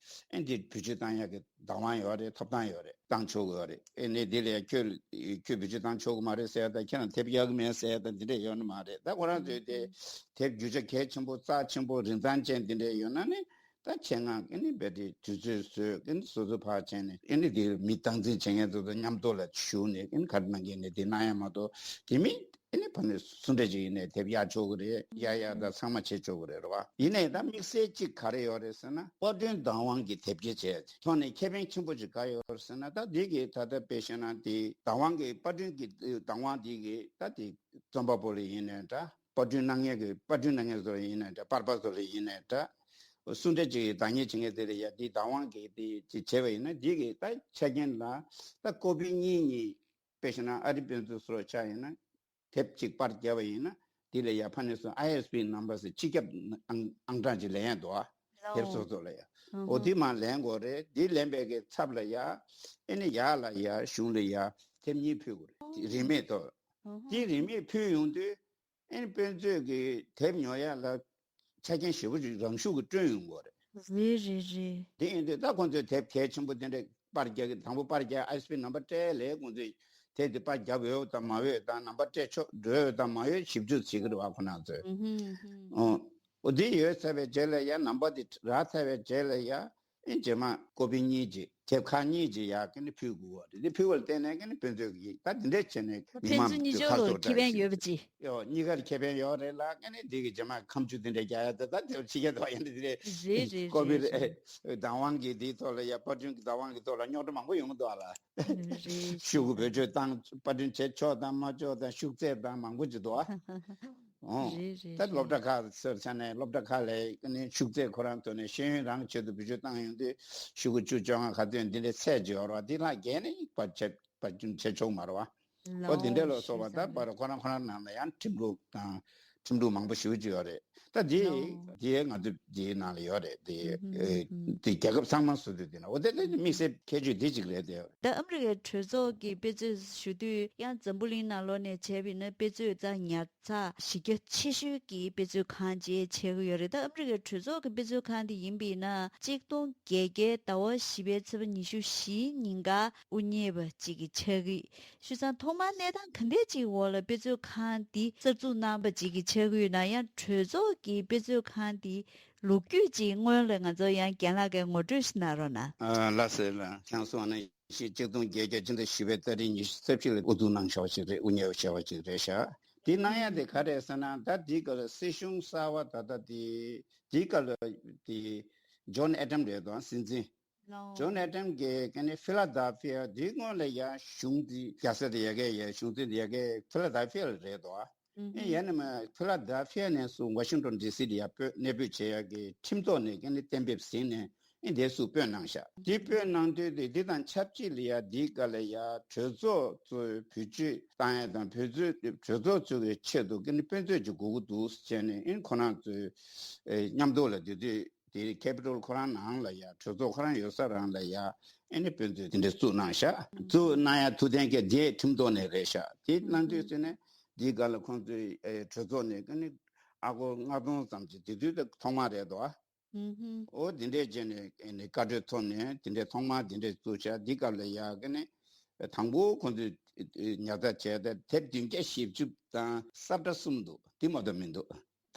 ཨེ་འདི་བེད་སྤྱོད་བཏང་ཡག་གི་བདག་དབང་ཡོད་རེད། ཐོབ་ཐང་ཡོད་རེད། བཏང་ཆོག་གི་ཡོད་རེད། ཨེ་ནས་དེ་ལ་ཡ་ཁྱོད་ཁྱོད་བེད་སྤྱོད་བཏང་ཆོག་གི་མ་རེད་ཟེར་ཡ་དང་། ཁྱེད་རང་དེབ་གཡར་གི་མེད་ཟེར་ཡ་དང་དེ་འདྲ་ཡོད་ནི་མ་རེད། ད་ཁོ་རང་ཚོས་དེ་དེབ་རྒྱུ་ཆ་གལ་ཆེན་པོ་རྩ་ཆེན་པོ་རིན་ཐང་ཅན་དེ་འདྲ་ཡོད་ན་ནི། ད་ཆེད་མངགས་ཨེ་ནི་རྦད་དེ་དུས་ཚོད་བཟོས་ཨེ་ནི་སོ་སོ་ཕར་བྱས་ནས་ཨེ་ནི་དེ་མི་སྟངས་འཛིན་བྱེད་མཁན་ཚོ་དང་མཉམ་དུ་ལ་ཞུགས་ནས་ཨེ་ནི་ག་རེ་གནང་མཁན་ནས་དེ་གནང་ཡ་མ་གཏོགས་དེ་མིན་ཨེ་ནི་ཕ་ནས་སུ་འདྲ་ཅིག་ཡིན་ནའི་དེབ་གཡར་ཆོག་གི་རེད། གཡར་ཡ་ད་ཚང་མ་བྱེད་ཆོག་གི་རེད་རེད་བ། ཡིན་ནའི་ད་དམིགས་བསལ་གཅིག་ག་རེ་ཡོད་རེད་ཟེར་ན་པར་སྐྲུན་བདག་དབང་གི་དེབ་སྐྱེལ་བྱས་ཐོག་ནས་ཁེ་ཕན་ཆེན་པོ་ཅིག་ག་ཡོད་རེད་ཟེར་ན། ད་འདི་གི་ད་ལྟ་དཔེ་བཤད་ན་དེ་བདག་དབང་གི་པར་སྐྲུན་གྱི་བདག་དབང་འདི་གི་ད་དེ་རྩོམ་པ་པོ་ལ་ཡིན་ནའི་འདྲ། པར་སྐྲུན་གནང་མཁན་གྱི་པར་སྐྲུན་གནང་མཁན་ཚོ་ལ་ཡིན་ནའི་འདྲ། པར་པ་ཚོ་ལ་ཡིན་ནའི་འདྲ། སུ་འདྲ་ཅིག་གིས་བདག་གཉེར་བྱེད་མཁན་དེ་ལ་ཡ་འདི་བདག་དབང་གི་དེ་ཅིག་བྱས་པ་ཡིན་ན་འདི་གི་ད་ཆ་རྐྱེན་ལ་ད་ཀོ་པི་གཉིས་གཉིས་དཔེ་བཤད་ན་ཨ་རི་དཔེ་མཛོད་སོགས་ཆ་ཡིན་ན་དེབ་ཅིག་པར་བརྒྱབ་པ་ཡིན་ན་འདི་ལ་ཡ་ཕ་ནས་སུ་ཨའི་ཨེས་པི་ནམ་བར་ཟེར་སྤྱི་ཁྱབ་ཨང་ཨང་གྲངས་ཅིག་ལེན་ཡ་འདུག་ཨ། དེབ་སོ་སོ་ལ་ཡ། ཨོ་འདི་མ་ལེན་དགོས་རེད། འདི་ལེན་པའི་གི་ཚབ་ལ་ཡ་ཨེ་ནི་ཡག་ལ་ཡ་གཞུང་ལ་ཡ་དེབ་གཉིས་ཕུལ་དགོས་རེད། རིན་མེད་ཐོག་འདི་རིན་མེད་ཕུལ་ཡོང་དུས་ཨེ་ནི་དཔེ་མཛོད་ཀྱི་དེབ་ཉོ་ཡ་ལ་ཆ་རྐྱེན་ཞེ་པོ་ཅིག་རང་ཤུགས་ཀྱིས་བསྐྲུན་ཡོང་གི་རེད། རེད་རེད་རེད། དེ་ཡིན་དུས་ད་ཁོང་ཚོས་དེབ་གལ་ཆེན་པོ་དེ་འདྲ་པར་རྒྱག་གི་དང་པོ་པར་རྒྱག་ཨའི་ཨེས་པི་ནམ་བར་སྤྲད་ལས་ཁོང་ཚོས་དེབ་དེ་པར་རྒྱབ་ཡོད་དང་མ་ཡོད་དང་ནམ་བར་སྤྲད་ཆོག་འགྲོ་ཡོད་དང་མ་ཡོད་ཞིབ་འཇུག་བྱེད་ཀྱི་རེད་བ་ཁོ་རང་ཚོས། ཨོ་འདི་ཡོད་ཚར་བའི་རྗེས་ལ་ཡ་ནམ་བར་དེ་རག་ཚར་བའི་རྗེས་ལ་ཡ། ཨེ་རྗེས་མ་ཀོ་པི་གཉིས་ཅིག་དེབ་ཁག་གཉིས་ཅིག་ཡར་ཀ་ནས་ཕུལ་དགོས་པ་རེད། དེ་ཕུལ་བ་ལ་བརྟེན་ནས་ཀ་ནས་ཕན་ཚུན་གྱི་ད་དེ་འདྲས་བྱས་ནས་མི་ཕན་ཚུན་མང་གཉིས་ཆོག་ཁ་ལོ་སོ་ཁེ་ཕན་ཡོད་པ་ཅིག་ཡོད། གཉིས་ཀར་ཁེ་ཕན་ཡོད་རེད་ལ་ཀ་ནས་དེ་གི་རྗེས་མ་ཁ་མཆུ་དེ་འདྲས་རྒྱག་ཡ་དེ་ད་དེ་ཕྱི་རྒྱལ་དུ་བ་ཡང་དེ་རེད། རེད་རེད་ཀོ་པི་རེད། བདག་དབང་གི་དེའི་ཐོག་ལ་ཡ་པར་སྐྲུན་གྱི་བདག་དབང་གི་ཐོག་ལ་རྙོག་དྲ་མང་པོ་ཡོང་གི་འདུག་ཨ་ལ། རེད་ཤུ་གུ་བེད་སྤྱོད་བཏང་པར་སྐྲུན་བྱེད་ཆོག་དང་མ་ཆོག་དང་ཤུགས་ཚད་དང་མང་པོ་ཅིག་འདུག་ཨ། ཨོ། རེད་རེད་ད་སློབ་རེད། གྲྭ་ཁག་ཟེར་ཆ་ནས་སློབ་གྲྭ་ཁག་ལ་ནི་ཤུགས་ཚད་ཁོ་རང་ཐོག་ནས་ཤེས་ཡོན་རང་གི་ཆེད་དུ་བེད་སྤྱོད་བཏང་ཡོང་དུས་ཤུ་གུ་བཅུ་བཅོ་ལྔ་ག་ཚོད་འདི་འདྲའི་ཚད་ཅིག་ཡོད་རེད་བ། འདི་ལ་རྒྱས་ནས་པར་ཆད་པར་སྐྲུན་བྱེད་ཆོག་མ་རེད་བ། ཨོ་འདི་འདྲའི་ལོ་སོགས་པ་ད་པར་ཁོ་རང་ཁོ་རང་ནང་ལ་ཡང་ཁྲིམས་ལུགས་དང་ཁྲིམས་ལུགས་མང་པོ་ཞེ་པོ་ཅིག་ཡོད་རེད། ད་འདི་ལའོ། འདི་ང་ཚོ་འདིའི་ནང་ལ་ཡོད་རེད་དེ། ཨེ་དེ་རྒྱལ་ཁབ་ཚང་མ་བཟོ་དུས་དེ་ན་འོ་དེ་ལས་དམིགས་བསལ་ཁྱད་ཆོས་འདི་གཅིག་རེད་དེ། ད་ཨ་མི་རི་ཀའི་གྲོས་ཚོགས་ཀྱི་དཔེ་མཛོད་ཞུ་དུས་ཡང་འཛམ་བུ་གླིང་ནང་ལོགས་ནས་བྱས་པ་ཡིན་ན་དཔེ་མཛོད་རྩ་ཉར་ཚགས་གཞི་རྒྱ་ཆེ་ཤོས་ཀྱི་དཔེ་མཛོད་ཁང་ཅིག་ཆགས་ཀྱི་ཡོད་རེད། ད་ཨ་མི་རི་ཀའི་གྲོས་ཚོགས་ཀྱི་དཔེ་མཛོད་ཁང་དེ་ཡིན་པ་ཡིན་ན་གཅིག་སྟོང་བརྒྱད་བརྒྱའི་ཟླ་བ་བཞི་པའི་ཚེས་པ་ཉི་ཤུ་བཞིའི་ཉིན་ཀ་དབུ་བརྙེས་པ་ཅིག་གི་ཆགས་ཀྱི། བྱས་ཙང་ཐོག་མར་གནས་སྟངས་ག་འདྲས་ཅིག་འོག་ལ་དཔེ་མཛོད་ཁང་འདི་གསར་འཛུགས་གནང་བ་ཅིག་གི་ཆགས་ཀྱི་ཡོད་ན་ཡང་གྲོས་ཚོགས་ཀྱི་དཔེ་མཛོད་ཁང་འདི་ལོ་རྒྱུས་ཅིག་སྔོན་ལ་ང་ཚོ་ཡང་རྒན་ལགས་ཀྱིས་ངོ་སྤྲོད་ཞིག་གནང་རོགས་གནང་། ཨ་ལགས་སེ་ལགས། ཁྱེད་གསུངས་ནས་ཤི་གཅིག་སྟོང་བརྒྱད་བརྒྱ་ཕྱི་ཟླ་བཞི་པའི་ཏ་རིག་ཉི་ཤུ་རྩ་བཞི་ལ་དབུ་འཛུགས་གནང་བཞག་པ་ཞིག་རེད། དབུ་བརྙེས་པ་བྱས་པ་ཞིག་རེད་ཤག་འདི་གནང་ཡ་དེ་ག་རེད་ཟེར་ན་ད་འདི་ག་ལ་སྲིད་གཞུང་གསར་བ་ད་ལྟ་དེ་འདི་ག་ལ་དེ་ཇོན་ཨེ་ཏམ་རེད་དོ་སྲིད་འཛིན། ལའོ། ཇོན་ཨེ་ཏམ་གྱིས་ཀ་ནི་ཕི་ལ་དེལ་ཕི་ཡ་འདིའི་སྔོན་ལ་ཡ་གཞུང་འདི་རྒྱལ་ས་དེ་ཡ་གའི་ཡ་གཞུང་འཛིན་དེ་ཡ་གའི་ཕི་ལ་དེལ་ཕི་ཡ་ལ་རེད་དོ། ཨེ་ཡ་ནི་མ་ཕི་ལ་དེལ་ཕི་ཡ་ནས་བཟུང་ཝ་ཤིང་ཏོན་ཌི་སི་དེ་ཡ་སྤོས་གནས་སྤོས་བྱེད་ཡ་གི་ཁྲིམས་ཐོག་ནས་ཀ་ནི་གཏན་འབེབས་ཟིན་ནས་ཨེ་འདས་སུ་སྤོས་གནང་ཤག་འདི་སྤོས་གནང་དུས་དེ་འདི་དང་ཆབས་ཅིག་ལ་ཡ་འདི་ག་ལ་ཡ་གྲོས་ཚོགས་ཚོས་བེད་སྤྱོད་བཏང་ཡ་དང་བེད་སྤྱོད་གྲོས་ཚོགས་ཚོ་གི་ཆེད་དུ་ཀ་ནི་དཔེ་མཛོད་ཅིག་དགོས་ཀྱི་འདུག་ཟེར་ནས་ཨེ་ཁོ་རང་ཚོས་ཨེ་མཉམ་དུ་ལ་དེ་དུས། དེ་ཁེ་པི་ཊལ་ཁོ་རང་ནང་ལ་ཡ་གྲོས་ཚོགས་ཁོ་རང་ཡོད་ས་རང་ལ་ཡ་ཨེ་ནི་དཔེ་མཛོད་དེ་འདྲ་བཙུགས་གནང་ཤག་བཙུགས་གནང་ཡ་ཐུགས་གཏན་འཁེལ་དེ་ཁྲིམས་ཐོག་ནས་རེད་ཤག་དེ་གནང་དུས་ཚོད་ནས་འདི་ག་ལ་ཁོང་ཚོའི་ཨེ་གྲོས་ཚོགས་ནས་ཀ་ནི་ཨ་སྒོར་ལྔ་སྟོང་ཙམ་ཅིག་དེ་དུས་དེ་ཐོག་མ་རེད་དོ། ཨོ་དེ་འདྲས་བྱས་ནས་ཨེ་ནི་བཀའ་འཁྲོལ་ཐོབ་ནས་དེ་འདྲས་ཐོག་མ་དེ་འདྲས་བཙུགས་ཤག་འདི་ག་ལ་ཡ་ཀ་ནི་དང་པོ་ཁོང་ཚོས་ཉར་ཚགས་བྱས་ཏེ་དེབ་བདུན་བརྒྱ་བཞི་བཅུ་དང་ས་ཁྲ་གསུམ་འདུག་འདི་མ་གཏོགས་མི་འདུག་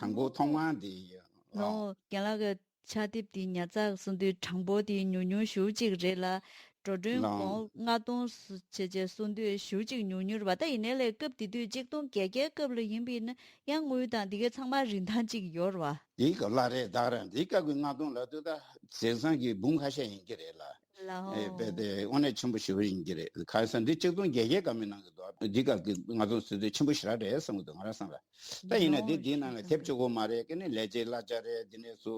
དང་པོ་ཐོག་མར་འདི་ཡིན། ལོ། རྒན་ལགས་ཀྱི་ཕྱག་དེབ་འདི་ཉར་ཚགས་གསུང་དུས་གྲངས་འབོར་དེ་ཉུང་ཉུང་ཞེ་པོ་ཅིག་རེད་ལ། འགྲོ་གྲོན་ལོ། སྒོར་ལྔ་སྟོང་བྱས་བྱས་གསུང་དུས་ཞེ་པོ་ཅིག་ཉུང་ཉུང་རེད་པ། ད་ཡིན་ནའི་ལས་སྐབས་དེ་དུས་གཅིག་སྟོང་བརྒྱད་བརྒྱའི་སྐབས་ལ་ཡིན་པ་ཡིན་ན་ཡང་དངུལ་དང་འདི་གའི་ཚང་མ་རིན་ཐང་གཅིག་ཡོད་རེད་པ། འདི་ག་ལ་རེད་ད་ར་འདི་སྐབས་ཀྱི་ལྔ་སྟོང་ལབ་དུས་ད་བྱས་ཙང་གི་འབུམ་ཁ་ཤས་ཡིན་གྱི་རེད་ལ། ལའོ། ཨེ་དཔེ་དེ་དངོས་གནས་ཆེན་པོ་ཞེ་པོ་ཡིན་གྱི་རེད། ག་རེ་ཟེར་ན་འདི་གཅིག་སྟོང་བརྒྱད་བརྒྱའི་སྐར་མའི་ནང་གི་འདུག་འདི་སྐབས་ཀྱི་ང་ཚོ་ཟེར་དུས་ཆེན་པོ་ཞེ་དྲག་རེད་བསམ་གྱི་འདུག་ང་རང་བསམ་ལ། ད་ཡིན་ན་འདི་འདིའི་ནང་ལ་དེབ་གཅིག་པོ་མ་རེད། ཀ་ནི་ལས་བྱེད་གླ་ཆ་རེད། འདི་ནས་སུ་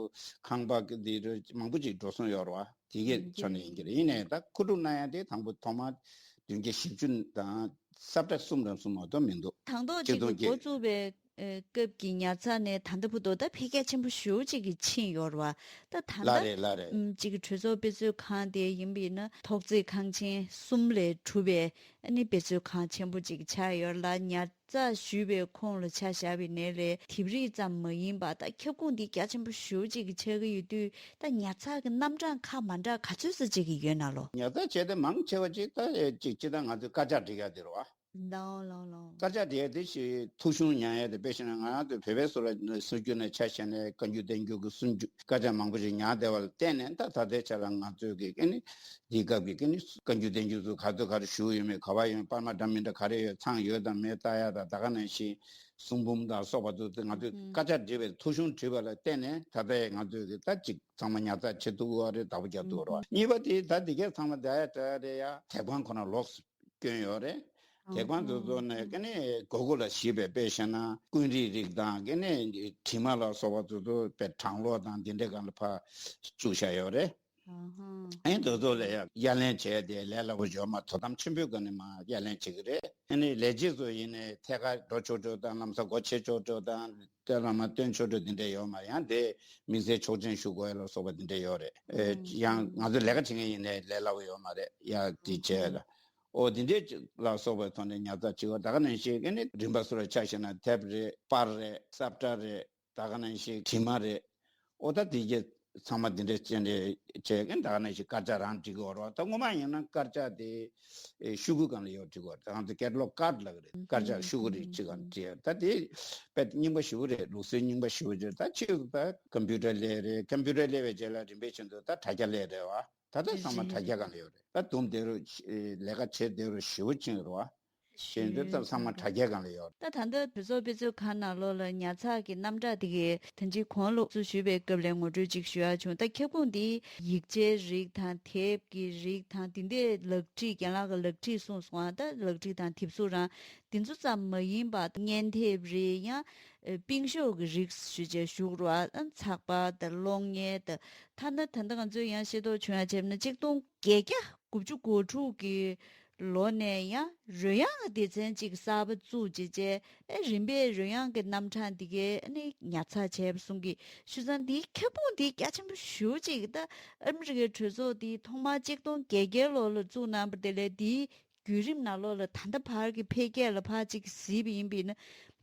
ཁང་པ་གི་འདི་རེད། མང་པོ་ཅིག་འགྲོ་སོང་ཡོད་རེད་བ། དེ་གའི་ཕྱོགས་ནས་ཡིན་གྱི་རེད། ཡིན་ནའི་ད་མཁོ་སྒྲུབ་གནང་ཡ་དེ་དང་པོ་ཐོག་མར་བདུན་བརྒྱ་བཞི་བཅུ་དང་ས་ཁྲ་གསུམ་རང་གསུམ་མ་གཏོགས་མི་འདུག་གྲངས་ཐོ་གཅིག་ཅིག་གི་སྟོང་འགོ་བཙུགས་པའི་ཨེ་སྐབས་ཀྱི་ཉར་ཚགས་ནས་ད་ལྟ་བར་དུ་ད་འཕེལ་རྒྱས་ཆེན་པོ་ཞེ་པོ་ཅིག་གི་ཕྱིན་ཡོད་རེད་བ། ད་ད་ལ་ལྟ་རེད་ལ་རེད། ཨམ་གཅིག་གི་གྲོས་ཚོགས་དཔེ་མཛོད་ཁང་དེ་ཡིན་པ་ཡིན་ན་ཐོག་བརྩེགས་ཁང་ཆེན་གསུམ་ལས་གྲུབ་པའི་ཨ་ནི་དཔེ་མཛོད་ཁང་ཆེན་པོ་ཅིག་ཆགས་ཡོད་ལ། ཉར་ཚགས་ཞུས་པའི་ཁོངས་ལ་ཆ་བཞག་པ་ཡིན་ནའི་ལས་དེབ་རིགས་ཙམ་མ་ཡིན་པ་ད་ཁྱབ་ཁོངས་འདི་རྒྱ་ཆེན་པོ་ཞེ་པོ་ཅིག་གི་ཆགས་ཀྱི་ཡོད་དུས་ད་ཉར་ཚགས་ཀྱི་རྣམ་གྲངས་ཁག་མ་འདྲ་ག་ཚོད་ཙམ་ཅིག་གི་ཡོད་ན་ལོ། ཉར་ཚགས་བྱས་ཏེ་མང་ཆེ་བ་ཅིག་ད་ཅིག་སྤྱིར་བཏང་ང་ཚོས་དཀར་ཆག་སྒྲིག་ཡ་དེ་རེད་བ། ལའོ་ལའོ་ལའོ། དཀར་ཆག་དེ་དེ་ཞིག་ཐུགས་གཞུང་ཉར་ཡ་དེ། དཔེ་བཞག་ན་ང་རང་ཚོ་བོད་པའི་སོ་སོ་སྲོལ་རྒྱུན་ནས་ཆ་བཞག་ནས་བཀའ་འགྱུར་བསྟན་འགྱུར་གྱི་སྲོལ་རྒྱུན་དཀར་ཆག་མང་པོ་ཞིག་ཉར་བསྡད་པ་ལ་བརྟེན་ནས། ད་ད་ལྟའི་ཆ་ལ་ང་ཚོས་ཀྱི་ཨ་ནི་འདིའི་སྐབས་ཀྱི་ཨ་ནི་བཀའ་འགྱུར་བསྟན་འགྱུར་ཚོ་ག་ཚོད་ག་རེ་བཞུགས་ཡོད་མེད། ག་པར་ཡོད། པར་མ་འདྲ་མི་འདྲ་ག་རེ་ཡོད། ཚང་ཡོད་དང་མེད་ལྟ་ཡ་དང་། ད་ག་ནང་བཞིན་གསུང་འབུམ་དང་སོགས་པ་ཚོ་དེ་ང་ཚོས་དཀར་ཆག་བྲིས་པའི་ཐུགས་གཞུང་བྲིས་པ་ལ་བརྟེན་ནས་ད་ལྟའི་ང་ཚོས་ཀྱི་ད་ཅིག་ཚང་མ་ཉར་ཚགས་བྱེད་ཐུབ་པ་རེད། བདག་པོ་རྒྱག་ཐུབ་པ་རེད་བ། གཉིས་པ་དེ་ད་འདི་གས་ཚང་མ་བསྡད་ཡ་བྲལ་རེད་ཡ། དེབ་ཁང་ཁོ་ན་ལོགས་སུ་བསྐྱོན་ཡོད་རེད། དེབ་ཁང་དེ་ཚོ་ནས་ཀ་ནས་གོ་གོ་ལ་ཞིབ་པའི་དཔེ་བཤད་ན་ཀུན་རིག་རིགས་དང་ཀ་ནས་དྲི་མ་ལ་སོགས་པ་དེ་ཚོ་དཔེ་གྲངས་ཀློག་དང་འདི་འདྲའི་སྒང་ལ་ཕར་བཅུག་བཞག་ཡོད་རེད། ཨ་ནི་དེ་ཚོ་ལ་ཡང་དབྱར་ལེན་བྱས་ཏེ་ལས་སླ་པོ་ཡོད་མ། དོ་དམ་ཆེན་པོའི་སྒང་ནས་མར་དབྱར་ལེན་བྱེད་ཀྱི་རེད། ཨ་ནི་ལས་བྱེད་ཚོ་ཡིན་ནའི་ཐད་ཀར་འགྲོ་ཆོག་འགྲོ་དང་། ལམ་སང་སྒོ་ཕྱེ་ཆོག་འགྲོ་དང་། སྟོད་ལ་མར་སྟོན་ཆོག་འགྲོ་འདི་འདྲ་ཡོད་མ་རེད། ཡང་དེ་དམིགས་བསལ་ཆོག་མཆན་ཞུ་དགོས་ལ་སོགས་པ་འདི་འདྲ་ཡོད་རེད། ཨེ། ཡང་ང་ཚོ་ལས་ཀ་བྱེད་མཁན་ཡིན་ནའི་ལས་སླ་པོ་ཡོད་མ་རེད་ཡ། དེ་བྱས་ལ། ཨོ་འདི་འདྲའི་ལ་སོགས་པའི་ཐོག་ནས་ཉར་ཚགས་བྱེད་པ། ད་ག་ནང་བཞིན་ཨ་ནི་རིམ་པ་སོ་སོར་ཆ་བཞག་ན་དེབ་རེད། པར་རེད། ས་བཀྲ་རེད། ད་ག་ནང་བཞིན་དྲི་མ་རེད། ཨོ་ད་དེ་གྱད་ཚང་མ་འདི་འདྲ་བྱས་ནས་བྱས་ཀྱང་། ད་ག་ནང་བཞིན་དཀར་ཆག་རང་བྲིས་ཀྱི་ཡོད་རེད་བ། ད་སྔོན་མ་ཡིན་ན་དཀར་ཆག་དེ་ཨེ་ཤོག་གུ་སྒང་ལ་ཡོད་བྲིས་ཀྱི་ཡོད་རེད། ད་ང་ཚོ་ཀེ་ཊ་ལོག་ཀཱཌ་ལབ་ཀྱི་རེད། དཀར་ཆག་ཤོག་གུ་རིགས་གཅིག་སྒང་བྲིས་ཡོད། ད་དེ་དཔེ་རྙིང་པ་ཞེ་པོ་རེད། ལུགས་སྲོལ་རྙིང་པ་ཞེ་པོ་ཅིག་རེད། ད་ཕྱིས་སུ་ད་ཀམ་པུ་ཊར་སླེབས་རེད། ཀམ་པུ་ཊར་སླེབས་པའི་རྗེས་ལ་རིམ་པས་བཞིན་དུ་ད་དྲ་རྒྱ་སླེབས་རེད་བ། ད་ལྟ་ཚང་མ་དྲ་རྒྱ་སྒང་ལ་ཡོད་རེད། ད་དུམ་བསྡད་རུང་ལས་ཀ་བྱེད་བསྡད་རུང་ཞེ་པོ་ཅིག་རེད་བ། ཞེས་འདི་ལྟར་ཚང་མ་དྲ་རྒྱའི་སྒང་ལ་ཡོད། ད་ད་ལྟ་གྲོས་ཚོགས་དཔེ་མཛོད་ཁང་ནང་ལོགས་ལ་ཉར་ཚགས་ཀྱི་རྣམ་གྲངས་དེ་གའི་ད་ཅི་གོང་ལོགས་སུ་ཞུས་པའི་སྐབས་ལ་ངོ་སྤྲོད་ཅིག་ཞུ་ཡག་བྱུང་། ད་ཁྱབ་ཁོངས་འདི་ཡིག་ཆའི་རིགས་དང་དེབ་ཀྱི་རིགས་དང་། དེ་འདྲའི་ལག་བྲིས། རྒན་ལགས་ཀྱི་ལག་བྲིས་གསུངས་སོང་ཨ། ད་ལག་བྲིས་དང་དེབ་གཟུགས་རང་དེ་ཚོ་ཙམ་མ་ཡིན་པ་བརྙན་དེབ་རེད། ཡང་ཨེ་པིང་ཤོག་གི་རིགས་ཞུ་བྱས་བཞུགས་རོགས་ཨ། ཚགས་པར་དང་གློག་བརྙན་དང་། ཐ་ན་ད་ལྟ་ང་ཚོས་ཡང་ཤེས་རྟོགས་བྱུང་ཡ་བྱས་ན་གཅིག་སྟོང་བརྒྱད་བརྒྱ་དགུ་བཅུ་གོ་དྲུག་གི་ལོ་ནས་ཡང་རོལ་དབྱངས་ཀྱི་སྡེ་ཚན་གཅིག་གསར་པ་བཙུགས་བྱས་བྱས། ཨེ་རིམ་པས་རོལ་དབྱངས་ཀྱི་རྣམ་གྲངས་འདི་གའི་ཨ་ནི་ཉར་ཚགས་བྱས་པ་གསུང་གི། བྱས་ཙང་འདིའི་ཁྱབ་ཁོངས་འདི་རྒྱ་ཆེན་པོ་ཞེ་པོ་ཅིག་ད་ཨ་མི་རི་ཀའི་གྲོས་ཚོགས་འདི་ཐོག་མར་གཅིག་སྟོང་བརྒྱད་བརྒྱའི་ལོ་ལ་བཙུགས་གནང་བ་དེ་ལས་འདིའི་བརྒྱུད་རིམ་ནང་ལོགས་ལ་ད་ལྟ་བར་གྱི་འཕེལ་རྒྱས་ལ་ཕར་ཅིག་གཟིགས་པ་ཡིན་པས་ན།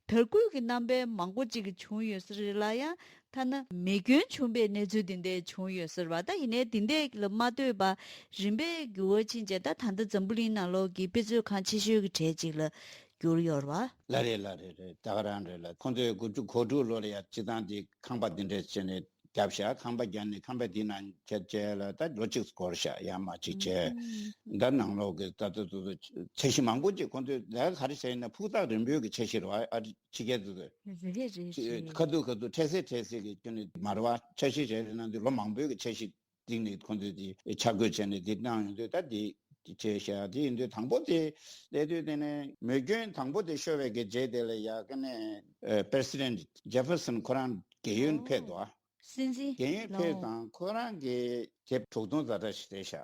དར་རྒུད་ཀྱི་རྣམ་པ་མང་པོ་ཅིག་བྱུང་ཡོད་ས་རེད་ལ། ཡང་ཐ་ན་མེ་སྐྱོན་བྱུང་བའི་གནས་ཚུལ་འདི་འདྲ་བྱུང་ཡོད་ས་རེད་བ། ད་ཡིན་ནའི་འདི་འདྲ་ལ་མ་ལྟོས་པར་རིམ་པས་འགྱུར་བ་ཕྱིན་བྱས། ད་ད་ལྟ་འཛམ་བུ་གླིང་ནང་ལོགས་ཀྱི་དཔེ་མཛོད་ཁང་ཆེ་ཤོས་ཀྱི་གྲས་ཅིག་ལ་གྱུར་ཡོད་རེད་བ། ལགས་རེད། ལགས་རེད། རེད། ད་ག་རང་རེད་ལ། ཁོང་ཚོས་དགུ་བཅུ་གོ་དྲུག་ལོ་ལ་ཡ་སྤྱིར་བཏང་དེ་ཁང་པ་འདི་འདྲ་བྱས་ནས་བརྒྱབ་བཞག་ཁང་པ་བརྒྱབ་ནས་ཁང་པ་འདི་ནང་བྱས་བྱས་ལ་ད་ལོ་གཅིག་འགོར་བཞག་ཡར་མར་ཅིག་བྱས། ད་ནང་ལོགས་ཀྱི་ད་ད་ད་ད་འཆར་གཞི་མང་པོ་ཅིག་ཁོང་ཚོས་ལས་ཀ་ག་རེ་བྱས་ཡིན་ན་ཕུགས་ཐག་རིང་པོའི་གི་འཆར་གཞི་རེད་བ། ཨ་རི་ཕྱི་རྒྱལ་དུ་རེད་རེད་རེད། ཁ་ཐུག་ཁ་ཐུག་འཕྲལ་སེལ་འཕྲལ་སེལ་གི་སྐྱོན་ནི་མ་རེད་བ། འཆར་གཞི་བྱས་ཡིན་ན་འདི་ལོ་མང་པོའི་གི་འཆར་གཞི་སྟེང་ནས་ཁོང་ཚོས་དེ་ཆ་བགོས་བྱས་ནས་དེ་གནང་ཡོང་དུས། ད་དེ་བྱས་བཞག་དེ་ཡིན་དུས་དང་པོ་དེ་སླེབས་དུས་དེ་ནས་མེ་སྐྱོན་དང་པོ་དེ་ཤོར་བའི་གི་རྗེས་དེ་ལ་ཡ་ཀ་ནས་ཨ་པེ་སི་ཌེན་ཊི་ཇེ་ཕར་སན་ཁོ་རང་རྒས་ཡོལ་ཕེབས་འདུག་ཨ། སྲིད་འཛིན་རྒན་ཡོལ་ཕེབས་དང་ཁོ་རང་གིས་དེབ་དྲུག་སྟོང་ཛ་དྲག་ཞིག་རེད་ཤག་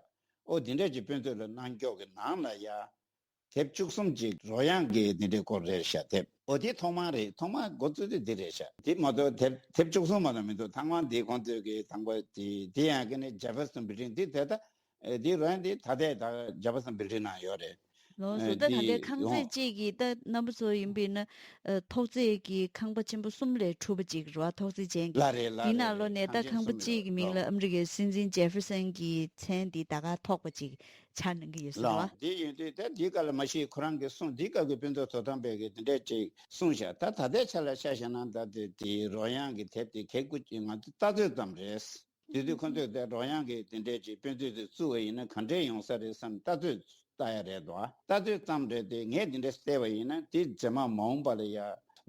ཨོ་དེ་འདྲས་ཀྱི་དཔེ་མཛོད་ལ་གནང་ཀྱོག་གི་ནང་ལ་ཡ། དེབ་བཅུ་གསུམ་ཅིག་རོལ་དབྱངས་ཀྱི་དེ་འདྲའི་སྐོར་རེད་ཤག་དེབ་ཨོ་དེ་ཐོག་མ་རེད། ཐོག་མ་འགོ་བཙུགས་དུས་དེ་རེད་ཤག་དེ་མ་གཏོགས་དེབ་དེབ་བཅུ་གསུམ་མ་གཏོགས་མི་འདུག་ཐང་མ་དེ་ཁོང་ཚོས་ཀྱི་དང་པོ་དེ་དེ་ཡང་ཀ་ནས་ཇེ་ཕར་སན་བིལ་ཌིང་དེ་དེ་ད་ཨེ་དེ་རོལ་དེ་ད་ལྟའི་ད་ཇེ་ཕར་སན་བིལ་ཌིང་ནང་ཡོད་རེད། ལགས་སོ། ཨེ་ད་ད་ལྟའི་དེ་ཁང་ཡོང་བརྩེགས་གཅིག་གི་ད་རྣམ་པ་ཚོ་ཡིན་པས་ན། ཨ་ཐོག་བརྩེགས་ཀྱི་ཁང་པ་ཆེན་པོ་གསུམ་ལས་གྲུབ་པ་ཅིག་རེད་བ། ཐོག་བརྩེགས་ཅན་གྱི། ལགས་རེད། ལགས་དེའི་ནང་ལོགས་ནས་ད་ཁང་པ་གཅིག་གི་མིང་ལ་ཨ་མི་རི་ཀའི་སྲིད་འཛིན་ཇེ་ཕར་སན་གྱི་མཚན་འདི་ད་ག་ཐོགས་པ་ཅིག་ཆགས་གནང་གི་ཡོད་ས་རེད་བ། ལགས་དེ་ཡིན་དུས་ད་འདིའི་སྐབས་ལ་མ་གཞི་ཁོ་རང་གིས་གསུངས། འདིའི་སྐབས་ཀྱི་དཔེ་མཛོད་དོ་དམ་པས་ཀྱི་དེ་འདྲས་ཅིག་གསུངས་ཤག་ད་ད་ལྟའི་ཆ་ལ་ཆ་བཞག་ན་ད་དེ་དེ་རོལ་དབྱངས་ཀྱི་དེབ་དེ་གལ་ཀུ་ཅིག་ང་ཚོ་ལྟ་ཚོད་ཙམ་རེད། དེ་དུས་ཁོ་ཚོས་དེ་རོལ་དབྱངས་ཀྱི་དེ་འདྲས་ཀྱི་དཔེ་མཛོད་དེ་བཙུགས་པ་ཡིན་ན་ག་འདྲས་ཡོང་ས་རེད་བསམ་ལྟ་ཚོད་ལྟ་ཡ་རེད་དོ། ལྟ་ཚོད་ཙམ་རེད་དེ། ངས་དེ་འདྲས་བལྟས་པ་ཡིན་ན་དེ་རྗེས་མ་མ་འོངས་པ་ལ་ཡ་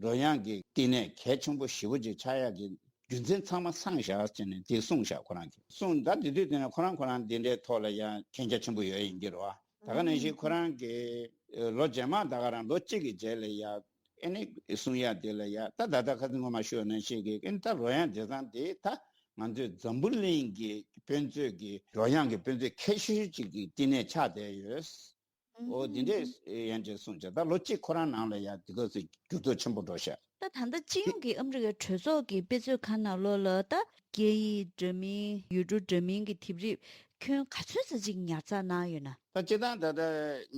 རོལ་དབྱངས་ཀྱི་བསྟི་གནས་གལ་ཆེན་པོ་ཞེ་པོ་ཅིག་ཆགས་ཡ་གི་རྒྱུ་མཚན་ཚང་མ་ཚང་བཞག་ཟེར་ནས་དེ་གསུངས་བཞག་ཁོ་རང་གིས་གསུངས། ད་དེ་དུས་དེ་ནས་ཁོ་རང་ཁོ་རང་དེ་འདྲའི་ཐོག་ལ་ཡ་མཁྱེན་རྒྱ་ཆེན་པོ་ཡོད་ཡིན་གྱི་རེད་བ། ད་ག་ནང་བཞིན་ཁོ་རང་གིས་ལོ་རྗེས་མ་ད་ག་རང་ལོ་གཅིག་གི་རྗེས་ལ་ཡ་ཨེ་ནི་གསུང་ཡ་དེ་ལ་ཡ་ད་ད་ལྟ་ཁ་སང་ངོ་མ་ཞུས་པ་ནང་བཞིན་གྱི་ཨེ་ནི་ད་རོལ་དབྱངས་སྡེ་ཚན་དེ་ད་ང་ཚོའི་འཛམ་བུ་གླིང་གི་དཔེ་མཛོད་ཀྱི་རོལ་དབྱངས་ཀྱི་དཔེ་མཛོད་ཁྱད་ཆོས་ཅིག་གི་བསྟི་གནས་ཆགས་བསྡད་ཡོད། ཨོ་དེ་འདྲས་ཡན་ཆད་གསུངས་བྱས། ད་ལོ་གཅིག་ཁོ་རང་ནང་ལ་ཡ་དེ་ག་ཚོད་འགྱུར་ལྡོག་ཆེན་པོ་འགྲོ་ཤག་ད་ད་ལྟ་སྤྱི་ཡོངས་ཀྱི་ཨ་མི་རི་ཀའི་གྲོས་ཚོགས་ཀྱི་དཔེ་མཛོད་ཁང་ནང་ལོགས་ལ་ད་སྐད་ཡིག་འདྲ་མིན་ཡུལ་གྲུ་འདྲ་མིན་གྱི་དེབ་རིགས་ཁྱོན་ག་ཚོད་ཙམ་ཅིག་ཉར་ཚགས་གནང་ཡོད་ན། ད་སྤྱིར་བཏང་ད་ལྟ་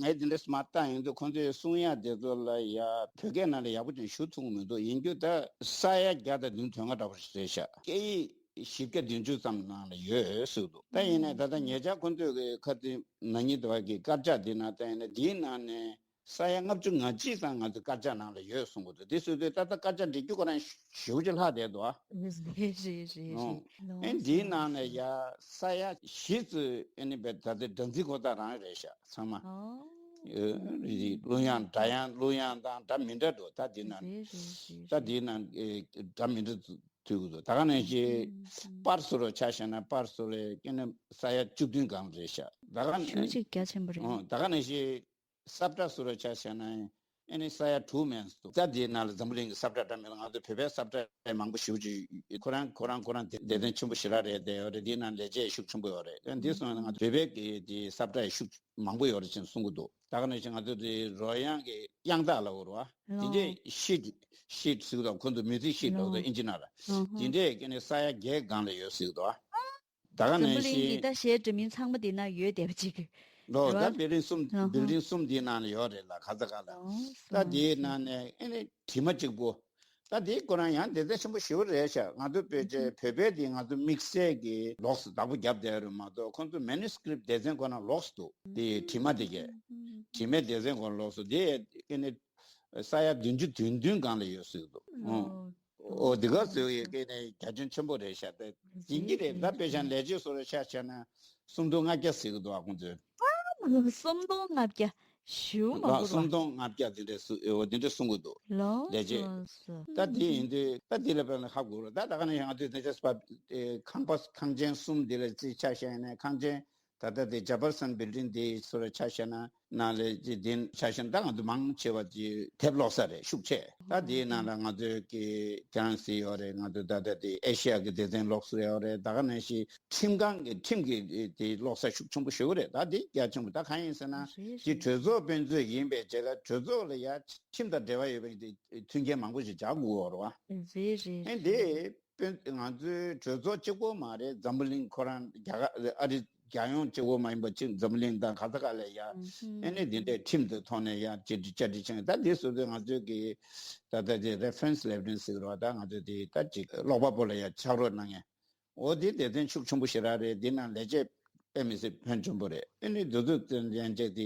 ངས་དེ་འདྲས་མར་བལྟས་ཡོང་དུས་ཁོང་ཚོས་གསུང་ཡ་དེ་ཚོ་ལ་ཡ་བོད་སྐད་ནང་ལ་ཡག་པོ་ཅིག་ཞུ་ཐུབ་ཀྱི་མི་འདུག་ཡིན་རྒྱུ་ད་ས་ཡ་བརྒྱ་དང་བདུན་དོན་ལྔ་འདྲ་པོ་རེད་ཤག་སྐད་ཡིག་བཞི་བརྒྱ་བདུན་ཅུ་ཙམ་ནང་ལ་ཡོད་ཟེར་འདུག་ད་ཡིན་ནའི་ད་ལྟ་ཉེ་ཆར་ཁོང་ཚོས་ཀྱི་ཁ་ཏི་ན་ནིང་དེ་བར་གྱི་དཀར་ཆག་འདི་ནང་ད་ཡིན་ན་འདིའི་ནང་ནས་ ས་ཡ་ལྔ་བཅུ་ང་གཅིག་ཙམ་ང་ཚོ་དཀར་ཆག་ནང་ལ་ཡོད་གསུང་གི་འདུག་དེ་སོ་སོའི་ད་ལྟ་དཀར་ཆག་འབྲི་རྒྱུ་ཁོ་རང་ཞེ་པོ་ཅིག་ལྷག་བསྡད་འདུག་ཨ། རེད་རེད་རེད་རེད། ཨོ། ལོ་ཨེ་འདིའི་ནང་ནས་ཡ་ས་ཡ་བཞི་ཙམ་ཨེ་ནི་བས་ད་ལྟ་སྒྲ་འཛིན་ཁོ་ཐག་རང་རེད་ཤག་ཚང་མ། ཨོ། ཨེ་རེད་རེད། གླུ་དབྱངས་སྒྲ་དབྱངས་གླུ་དབྱངས་དང་སྒྲ་མི་འདྲ་འགྲོ་ད་འདི་ནང་། རེད་རེད་རེད་ད་རེད། འདི་ནང་ཨེ་སྒྲ་མི་འདྲ་ཐུག་གི་འདུག་ད་ག་ནང་བཞིན་ཨུམ་ཨུམ། པར་སོ་རུ་ཆ་བཞག་ན་པར་སོ་རུ་ཀྱེ་ནི་ས་ཡ་བཅུ་བདུན་སྒང་རེད་ཤག་ད་ག་ནང་ཞེ་པོ་ཅིག་རྒྱ་ཆེན་པོ་རེད། ཨོ་ད་ག་ནང་བཞིན། ས་བཀྲ་སུ་ར་ཆ་བྱས་ན་ཨེ་ནི་ས་ཡ་དྲུག་མན་འདུག་ད་དེའི་ནང་ལ་འཛམ་བུ་གླིང་གི་ས་བཀྲ་འདྲ་མི་འདྲ་ང་ཚོ་བོད་པའི་ས་བཀྲ་མང་པོ་ཞེ་པོ་ཅིག་ཁོ་རང་ཁོ་རང་ཁོ་རང་སྡེ་སྡེ་ཚན་ཆེན་པོ་ཞེ་དྲག་རེད་བསྡད་ཡོད་རེད། དེའི་ནང་ལས་བྱེད་ཤུགས་ཆེན་པོ་ཡོད་རེད། ཨེ་འདི་སོང་ན་ང་ཚོ་བོད་པའི་གི་དེ་ས་བཀྲ་ཡི་ཤུགས་མང་པོ་ཡོད་རེད་ཅེས་གསུང་གི་འདུག་ད་ག་ནང་བཞིན་ང་ཚོ་དེ་རོལ་དབྱངས་ཀྱི་དབྱངས་རྟ་ལ་འོར་བ་དེ་ལོ། འདྲའི་ཤིད་ཤིད་ཟེར་གི་འདུག་ཁོ་ཚོ་མིའུ་ཛིག་ཤིད་འགྲོ་གི་འདུག་ཨིན་ཇི་ནང་ལ་ལོ་ཧོ། དེ་འདྲས་ཀྱི་ནི་ས་ཡ་བརྒྱད་སྒང་ལ་ཡོད་ཟེར་གི་འདུག་ད་ག་འཛམ་ནང་བུ་གླིང་གི་བཞིན་ད་གཞས་འདྲ་མིན་ཚང་མ་འདི་ན་ཡོད་བསྡད་པ་ཅིག་ལོ། རེད་ད་བ། བིལ་ཌིང་གསུམ་ཨ་ཧ། བིལ་ཌིང་གསུམ་འདིའི་ནང་ལ་ཡོད་རེད་ལ་ག་ས་ག་ལ། ཨོ་ད་སོ་དེའི་སོ། ནང་ནས་ཨེ་ནི་དྲི་མ་གཅིག་པོ། ད་དེའི་ཁོ་རང་ཡང་སྡེ་ཚན་ཆེན་པོ་ཞེ་པོ་རེད་ཤག་ང་ཚོ་བོད་ཆས་བོད་པའི་དེ་ང་ཚོ་དམིགས་བསལ་གྱི་ལོགས་སུ་བདག་པོ་བརྒྱབ་བསྡད་རེད་མ་གཏོགས་ཁོ་ཚོ་མེ་ནུ་སི་ཀི་རིབ་སྡེ་ཚན་ཁོ་རང་ལོགས་སུ་འདུག་དེ་དྲི་མ་དེ་གས་དྲི་མའི་སྡེ་ཚན་ཁོ་རང་ལོགས་སུ་དེ་ཨེ་ནི་ས་ཡ་བདུན་ཅུ་དོན་བདུན་སྒང་ལ་ཡོད་སྲིད་འདུག་ཨོ། ཨོ་འདི་ག་ཟེར་བའི་སྐད་ནས་རྒྱ་ཁྱོན་ཆེན་པོ་རེད་ཤག་དེ་ཡིན་གྱི་རེད། ད་དཔེ་ཆ་ལས་བྱེད་སོ་རེ་ཆ་བྱས་ན་སུམ་སྟོང་ལྔ་བརྒྱ་ཟེར་གི་འདུག་ཨ་ཁོང་ཚོས། སུམ་སྟོང་ལྔ་བརྒྱ་ཞུ་མ་ལགས་གོ་སུམ་སྟོང་ལྔ་བརྒྱ་དེ་འདྲས་སུ་ཨོ་དེ་འདྲས་གསུང་གི་འདུག་ལོ་ལས་བྱེད། སོ་སོ། ད་དེ་ཡིན་དུས་ད་དེ་ལ་དཔེར་ན་ཧ་གོ་རོགས་ད་ད་ག་ནས་ང་ཚོས་དེ་ཆ་སྤ་ཁང་པ་ཁང་ཆེན་གསུམ་དེ་ལ་ཅིག་ཆ་བཞག་ནས་ཁང་ཆེན། ད་ལྟ་དེ་ཇ་པར་སན་བིལ་ཌིང་དེ་ཚོ་ལ་ཆ་བཞག་ན་ནང་ལས་ཀྱི་དེ་ཆ་བཞག་ན་ད་ང་ཚོ་མང་ཆེ་བ་ཀྱི་དེབ་ཀློག་ས་རེད་ཤུགས་ཆེ། ད་དེའི་ནང་ལ་ང་ཚོའི་གི་ཁྱེད་རང་སྲིད་ཡོད་རེད། ང་ཚོ་ད་ལྟ་དེ་ཨེ་ཤི་ཡ་གི་སྡེ་ཚན་ཀློག་ས་ཡོད་རེད། ད་ག་ནང་བཞིན་ཁྲིམས་ཁང་གི་ཁྲིམས་ཀྱི་དེ་ཀློག་ས་ཤུགས་ཆེན་པོ་ཞེ་པོ་རེད། ད་དེ་རྒྱ་ཆེན་པོ་ད་གང་ཡིན་ཟེར་ན་རེད་ཀྱི་རེད། གྲོས་ཚོགས་དཔེ་མཛོད་ཡིན་པའི་རྗེས་ལ་གྲོས་ཚོགས་ལ་ཡ་ཁྲིམས་དང་འབྲེལ་བ་ཡོད་པའི་དེ་མཐུན་རྐྱེན་མང་པོ་ཞིག་སྦྱར་དགོས་པ་རེད་བ། རེད་རེད་ཨེ་རེད། དེ། དཔོན་ང་ཚོའི་གྲོས་ཚོགས་གཅིག་པོ་མ་རེད། འཛམ་བུ་གླིང་ཁོ་རང་རྒྱ་གར་ཨ་རི་རྒྱལ་ཡོངས་གཅིག་པོ་མ་ཡིན་པ་གཅིག་འཛམ་བུ་གླིང་དང་ག་ས་ག་ལ་ཡ་ཨེ་ནི་འདི་འདྲའི་ཁྲིམས་དེ་ཐོག་ནས་ཡ་བཅར་འདྲི་བཅར་འདྲི་བྱས་ད་འདི་སོ་སོའི་ང་ཚོའི་གི་ད་ལྟ་དེ་རེ་ཕ་རན་སི་ལེབ་རིན་ཟེར་རོ། ད་ང་ཚོ་དེ་ད་ཅིག་ཀློག་པ་པོ་ལ་ཡ་ཕྱག་རོགས་གནང་མཁན་འོ་དེ་སྡེ་ཚན་ཤུགས་ཆེན་པོ་ཞེ་དྲག་རེད། འདི་ནང་ལས་བྱེད་དཔེ་མི་སྲིད་ཕོན་ཆེན་པོ་རེད། ཨེ་ནི་འདི་ཚོ་ཚོན་ལན་བྱས་དེ་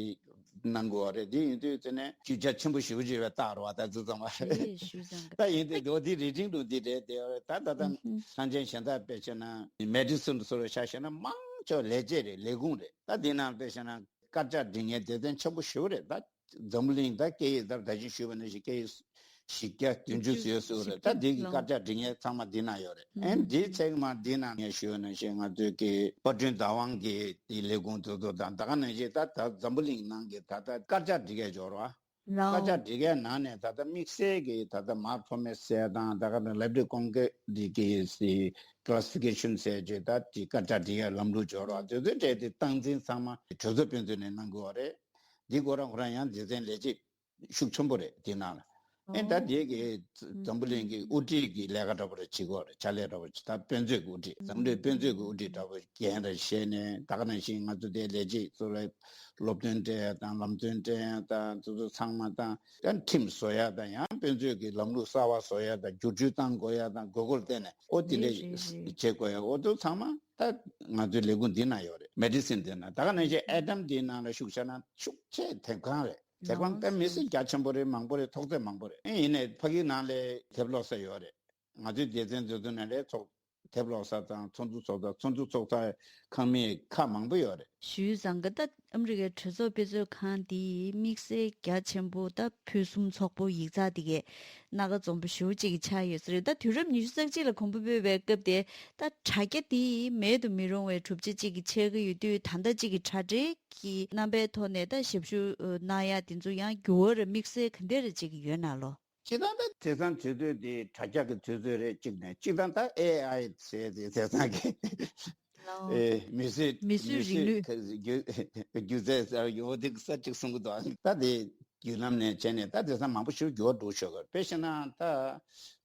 གནང་དགོས་པ་རེད། དེ་ཡིན་དུས་དེ་ནས་རྒྱུ་ཆ་ཆེན་པོ་ཞེ་པོ་ཅིག་ཡོད་པའི་རྟགས་རེད་བ། ད་ཚོ་ཚང་མ་རེད་ཞུ་ཙང་གི་ད་ཡིན་དུས་འོ་དེ་རི་ཀྲིང་རུ་དེ་རེད་དེ་ད་ད་ད་ཨུ་ཧུ། ཐང་ཆེན་གཞན་དག་དཔེ་བྱས་ན་མེ་ཌི་སིན་སོ་རུ་ཆ་བཞག་ན་མང་ཆེ་བ་ལས་བྱེད་རེད། ལས་ཁུངས་རེད། ད་དེ་ནང་དཔེ་བྱས་ན་དཀར་ཆག་འབྲི་མཁན་སྡེ་ཚན་ཆེན་པོ་ཞེ་པོ་རེད། ད་འཛམ་བུ་གླིང་ད་སྐད་ཡིག་ད་ད་ཅིག་ཞུས་པ་ནང་བཞིན་སྐད་ཡིག་བཞི་བརྒྱ་བདུན་ཅུ་ཟེར་ཡོད་ཟེར་བ་རེད། ད་དེ་གི་དཀར་ཆག་འབྲི་མཁན་ཚང་མ་འདི་ན་ཡོད་རེད། ཨེ་འདི་ཚེག་མ་འདི་ན་ངས་ཞུས་པ་ནང་བཞིན་ང་ཚོའི་གི་པར་སྐྲུན་བདག་དབང་གི་དེ་ལས་ཁུངས་དེ་ཚོ་དང་ད་ག་ནང་བཞིན་ད་ད་འཛམ་བུ་གླིང་ནང་གི་ད་ད་དཀར་ཆག་འབྲི་མཁན་འབྱོར་བ། དཀར་ཆག་འབྲི་མཁན་ནང་ནས་ད་ལྟ་དམིགས་བསལ་གྱི་ད་ལྟ་མར་ཕོ་མེ་སེ་དང་ད་ག་ནང་ལེབ་རི་ཀོང་ཀེ་འདི་གི་སི་ཀ་ལ་སི་ཕི་ཀེ་ཤན་ཟེར་བྱས་ད་དེ་དཀར་ཆག་འབྲི་མཁན་ལམ་ལུགས་འབྱོར་བ་དེ་ཚོའི་གྲས་དེ་སྟངས་འཛིན་ཚང་མ་གྲོས་ཚོགས་དཔོན་ཚོས་ནས་གནང་དགོས་པ་རེད། འདི་ཁོ་རང་ཁོ་རང་ཡང་སྡེ་ཚན་ལས་བྱེད་ཤུགས་ཆེན་པོ་རེད་དེ་ནང་ལ། ཨེ་ད་ཨོ། དེ་གི་འཛམ་བུ་གླིང་གི་དབུ་ཁྲིད་ཀྱི་ལས་ཀ་འདྲ་པོ་རེ་བྱེད་དགོས་རེད། ཕྱག་ལས་འདྲ་པོ་བྱེད་ད་དཔོན་ཚོས་ཀྱི་དབུ་ཁྲིད་འཛམ་གླིང་དཔོན་ཚོས་ཀྱི་དབུ་ཁྲིད་འདྲ་པོ་འགན་རེ་བཞེས་ནས་ད་ག་ནང་བཞིན་ང་ཚོ་དེ་ལས་བྱེད་ཚོ་ལ་སློབ་སྟོན་སྤྲད་ཡ་དང་ལམ་སྟོན་སྤྲད་ཡ་དང་དེ་ཚོ་ཚང་མ་དང་ཡང་ཁྲིམས་བཟོ་ཡ་དང་ཡང་དཔོན་ཚོས་ཀྱི་ལམ་ལུགས་གསར་བ་བཟོ་ཡ་དང་བསྒྱུར་བཅོས་གཏང་དགོས་ཡ་དང་དགོས་མཁོར་བརྟེན་ནས་ཨོ་དེ་རེད་འདྲས་རེད་རེད། བྱེད་དགོས་ཡ་ཨོ་དེ་ཚང་མ་ད་ང་ཚོའི་ལས་ཁུངས་འདི་ན་ཡོད་རེད། མེ་ཌི་སིན་འདི་ན་ད་ག་ནང་བཞིན་ཨེ་ཊམ་འདིའི་ནང་ལ་ཤུགས་བཞག་ན་ཤུགས་ཆེ་དེབ་ཁང་རེད། དེབ་ཁང་དཔེ་མི་སྲིད་རྒྱ་ཆེན་པོ་རེད། མང་པོ་རེད། ཐོག་ཚད་མང་པོ་རེད། ཨེ་ཡིན་ནའི་ཕ་གིའི་ནང་ལ་དེབ་ཀློག་ས་ཡོད་རེད། ང་ཚོའི་སྡེ་ཚན་དེ་ཚོ་ནང་ལ་ཚོགས་དེབ་ཀློག་ས་དང་ཚོགས་འདུ་ཚོགས་ས་ཚོགས་འདུ་ཚོགས་ས་ཁང་མིག་ཁག་མང་པོ་ཡོད་རེད། ཞུས་ཙང་གི་ད་ཨ་མི་རི་ཀའི་གྲོས་ཚོགས་དཔེ་མཛོད་ཁང་འདི་དམིགས་བསལ་རྒྱ་ཆེན་པོ་ད་ཕུན་སུམ་ཚོགས་པོ་ཡིག་ཚགས་འདི་གའི་སྣ་ཁ་འཛོམས་པོ་ཞེ་པོ་ཅིག་ཆགས་ཡོད་ས་རེད། ད་དུས་རབས་ཉི་ཤུ་རྩ་གཅིག་ལ་གོམ་པ་སྤོས་པའི་སྐབས་དེ་ད་དྲ་རྒྱ་འདི་མེད་དུ་མི་རུང་བའི་གྲུབ་ཆ་གཅིག་གི་ཆགས་ཀྱི་ཡོད་དུས་ད་ལྟ་གཅིག་གི་དྲ་སྦྲེལ་གྱི་རྣམ་པའི་ཐོག་ནས་ད་ཞབས་ཞུ་གནང་ཡ་དེ་ཚོ་ཡང་འགྱུར་བ་རེ་དམིགས་བསལ་ག་འདྲ་རེ་ཅིག་ཡོད་ན་ལོ། སྤྱིར་བཏང་ད་དེང་སང་དུས་ཚོད་འདི་དྲ་རྒྱ་གི་དུས་ཚོད་རེད། གཅིག་ནས་གཅིག་དང་ད་ཨེ་ཨའི་ཟེར་དེ་དེང་སང་གི་ལའོ། ཨེ་མིས་བཟོས་མིས་བཟོས་མིས་རིག་ནུས། བཟོས་སྒྱུ་རྩལ་ཟེར་ཡོད་དེ་ས་གཅིག་གསུང་གི་འདུག་ད་དེ་བརྒྱུད་ལམ་ནས་བྱས་ནས་ད་དེང་སང་མང་པོ་ཞིག་འགྱུར་བ་འགྲོ་ཆོག་གི་དཔེ་བཤད་ན་ད་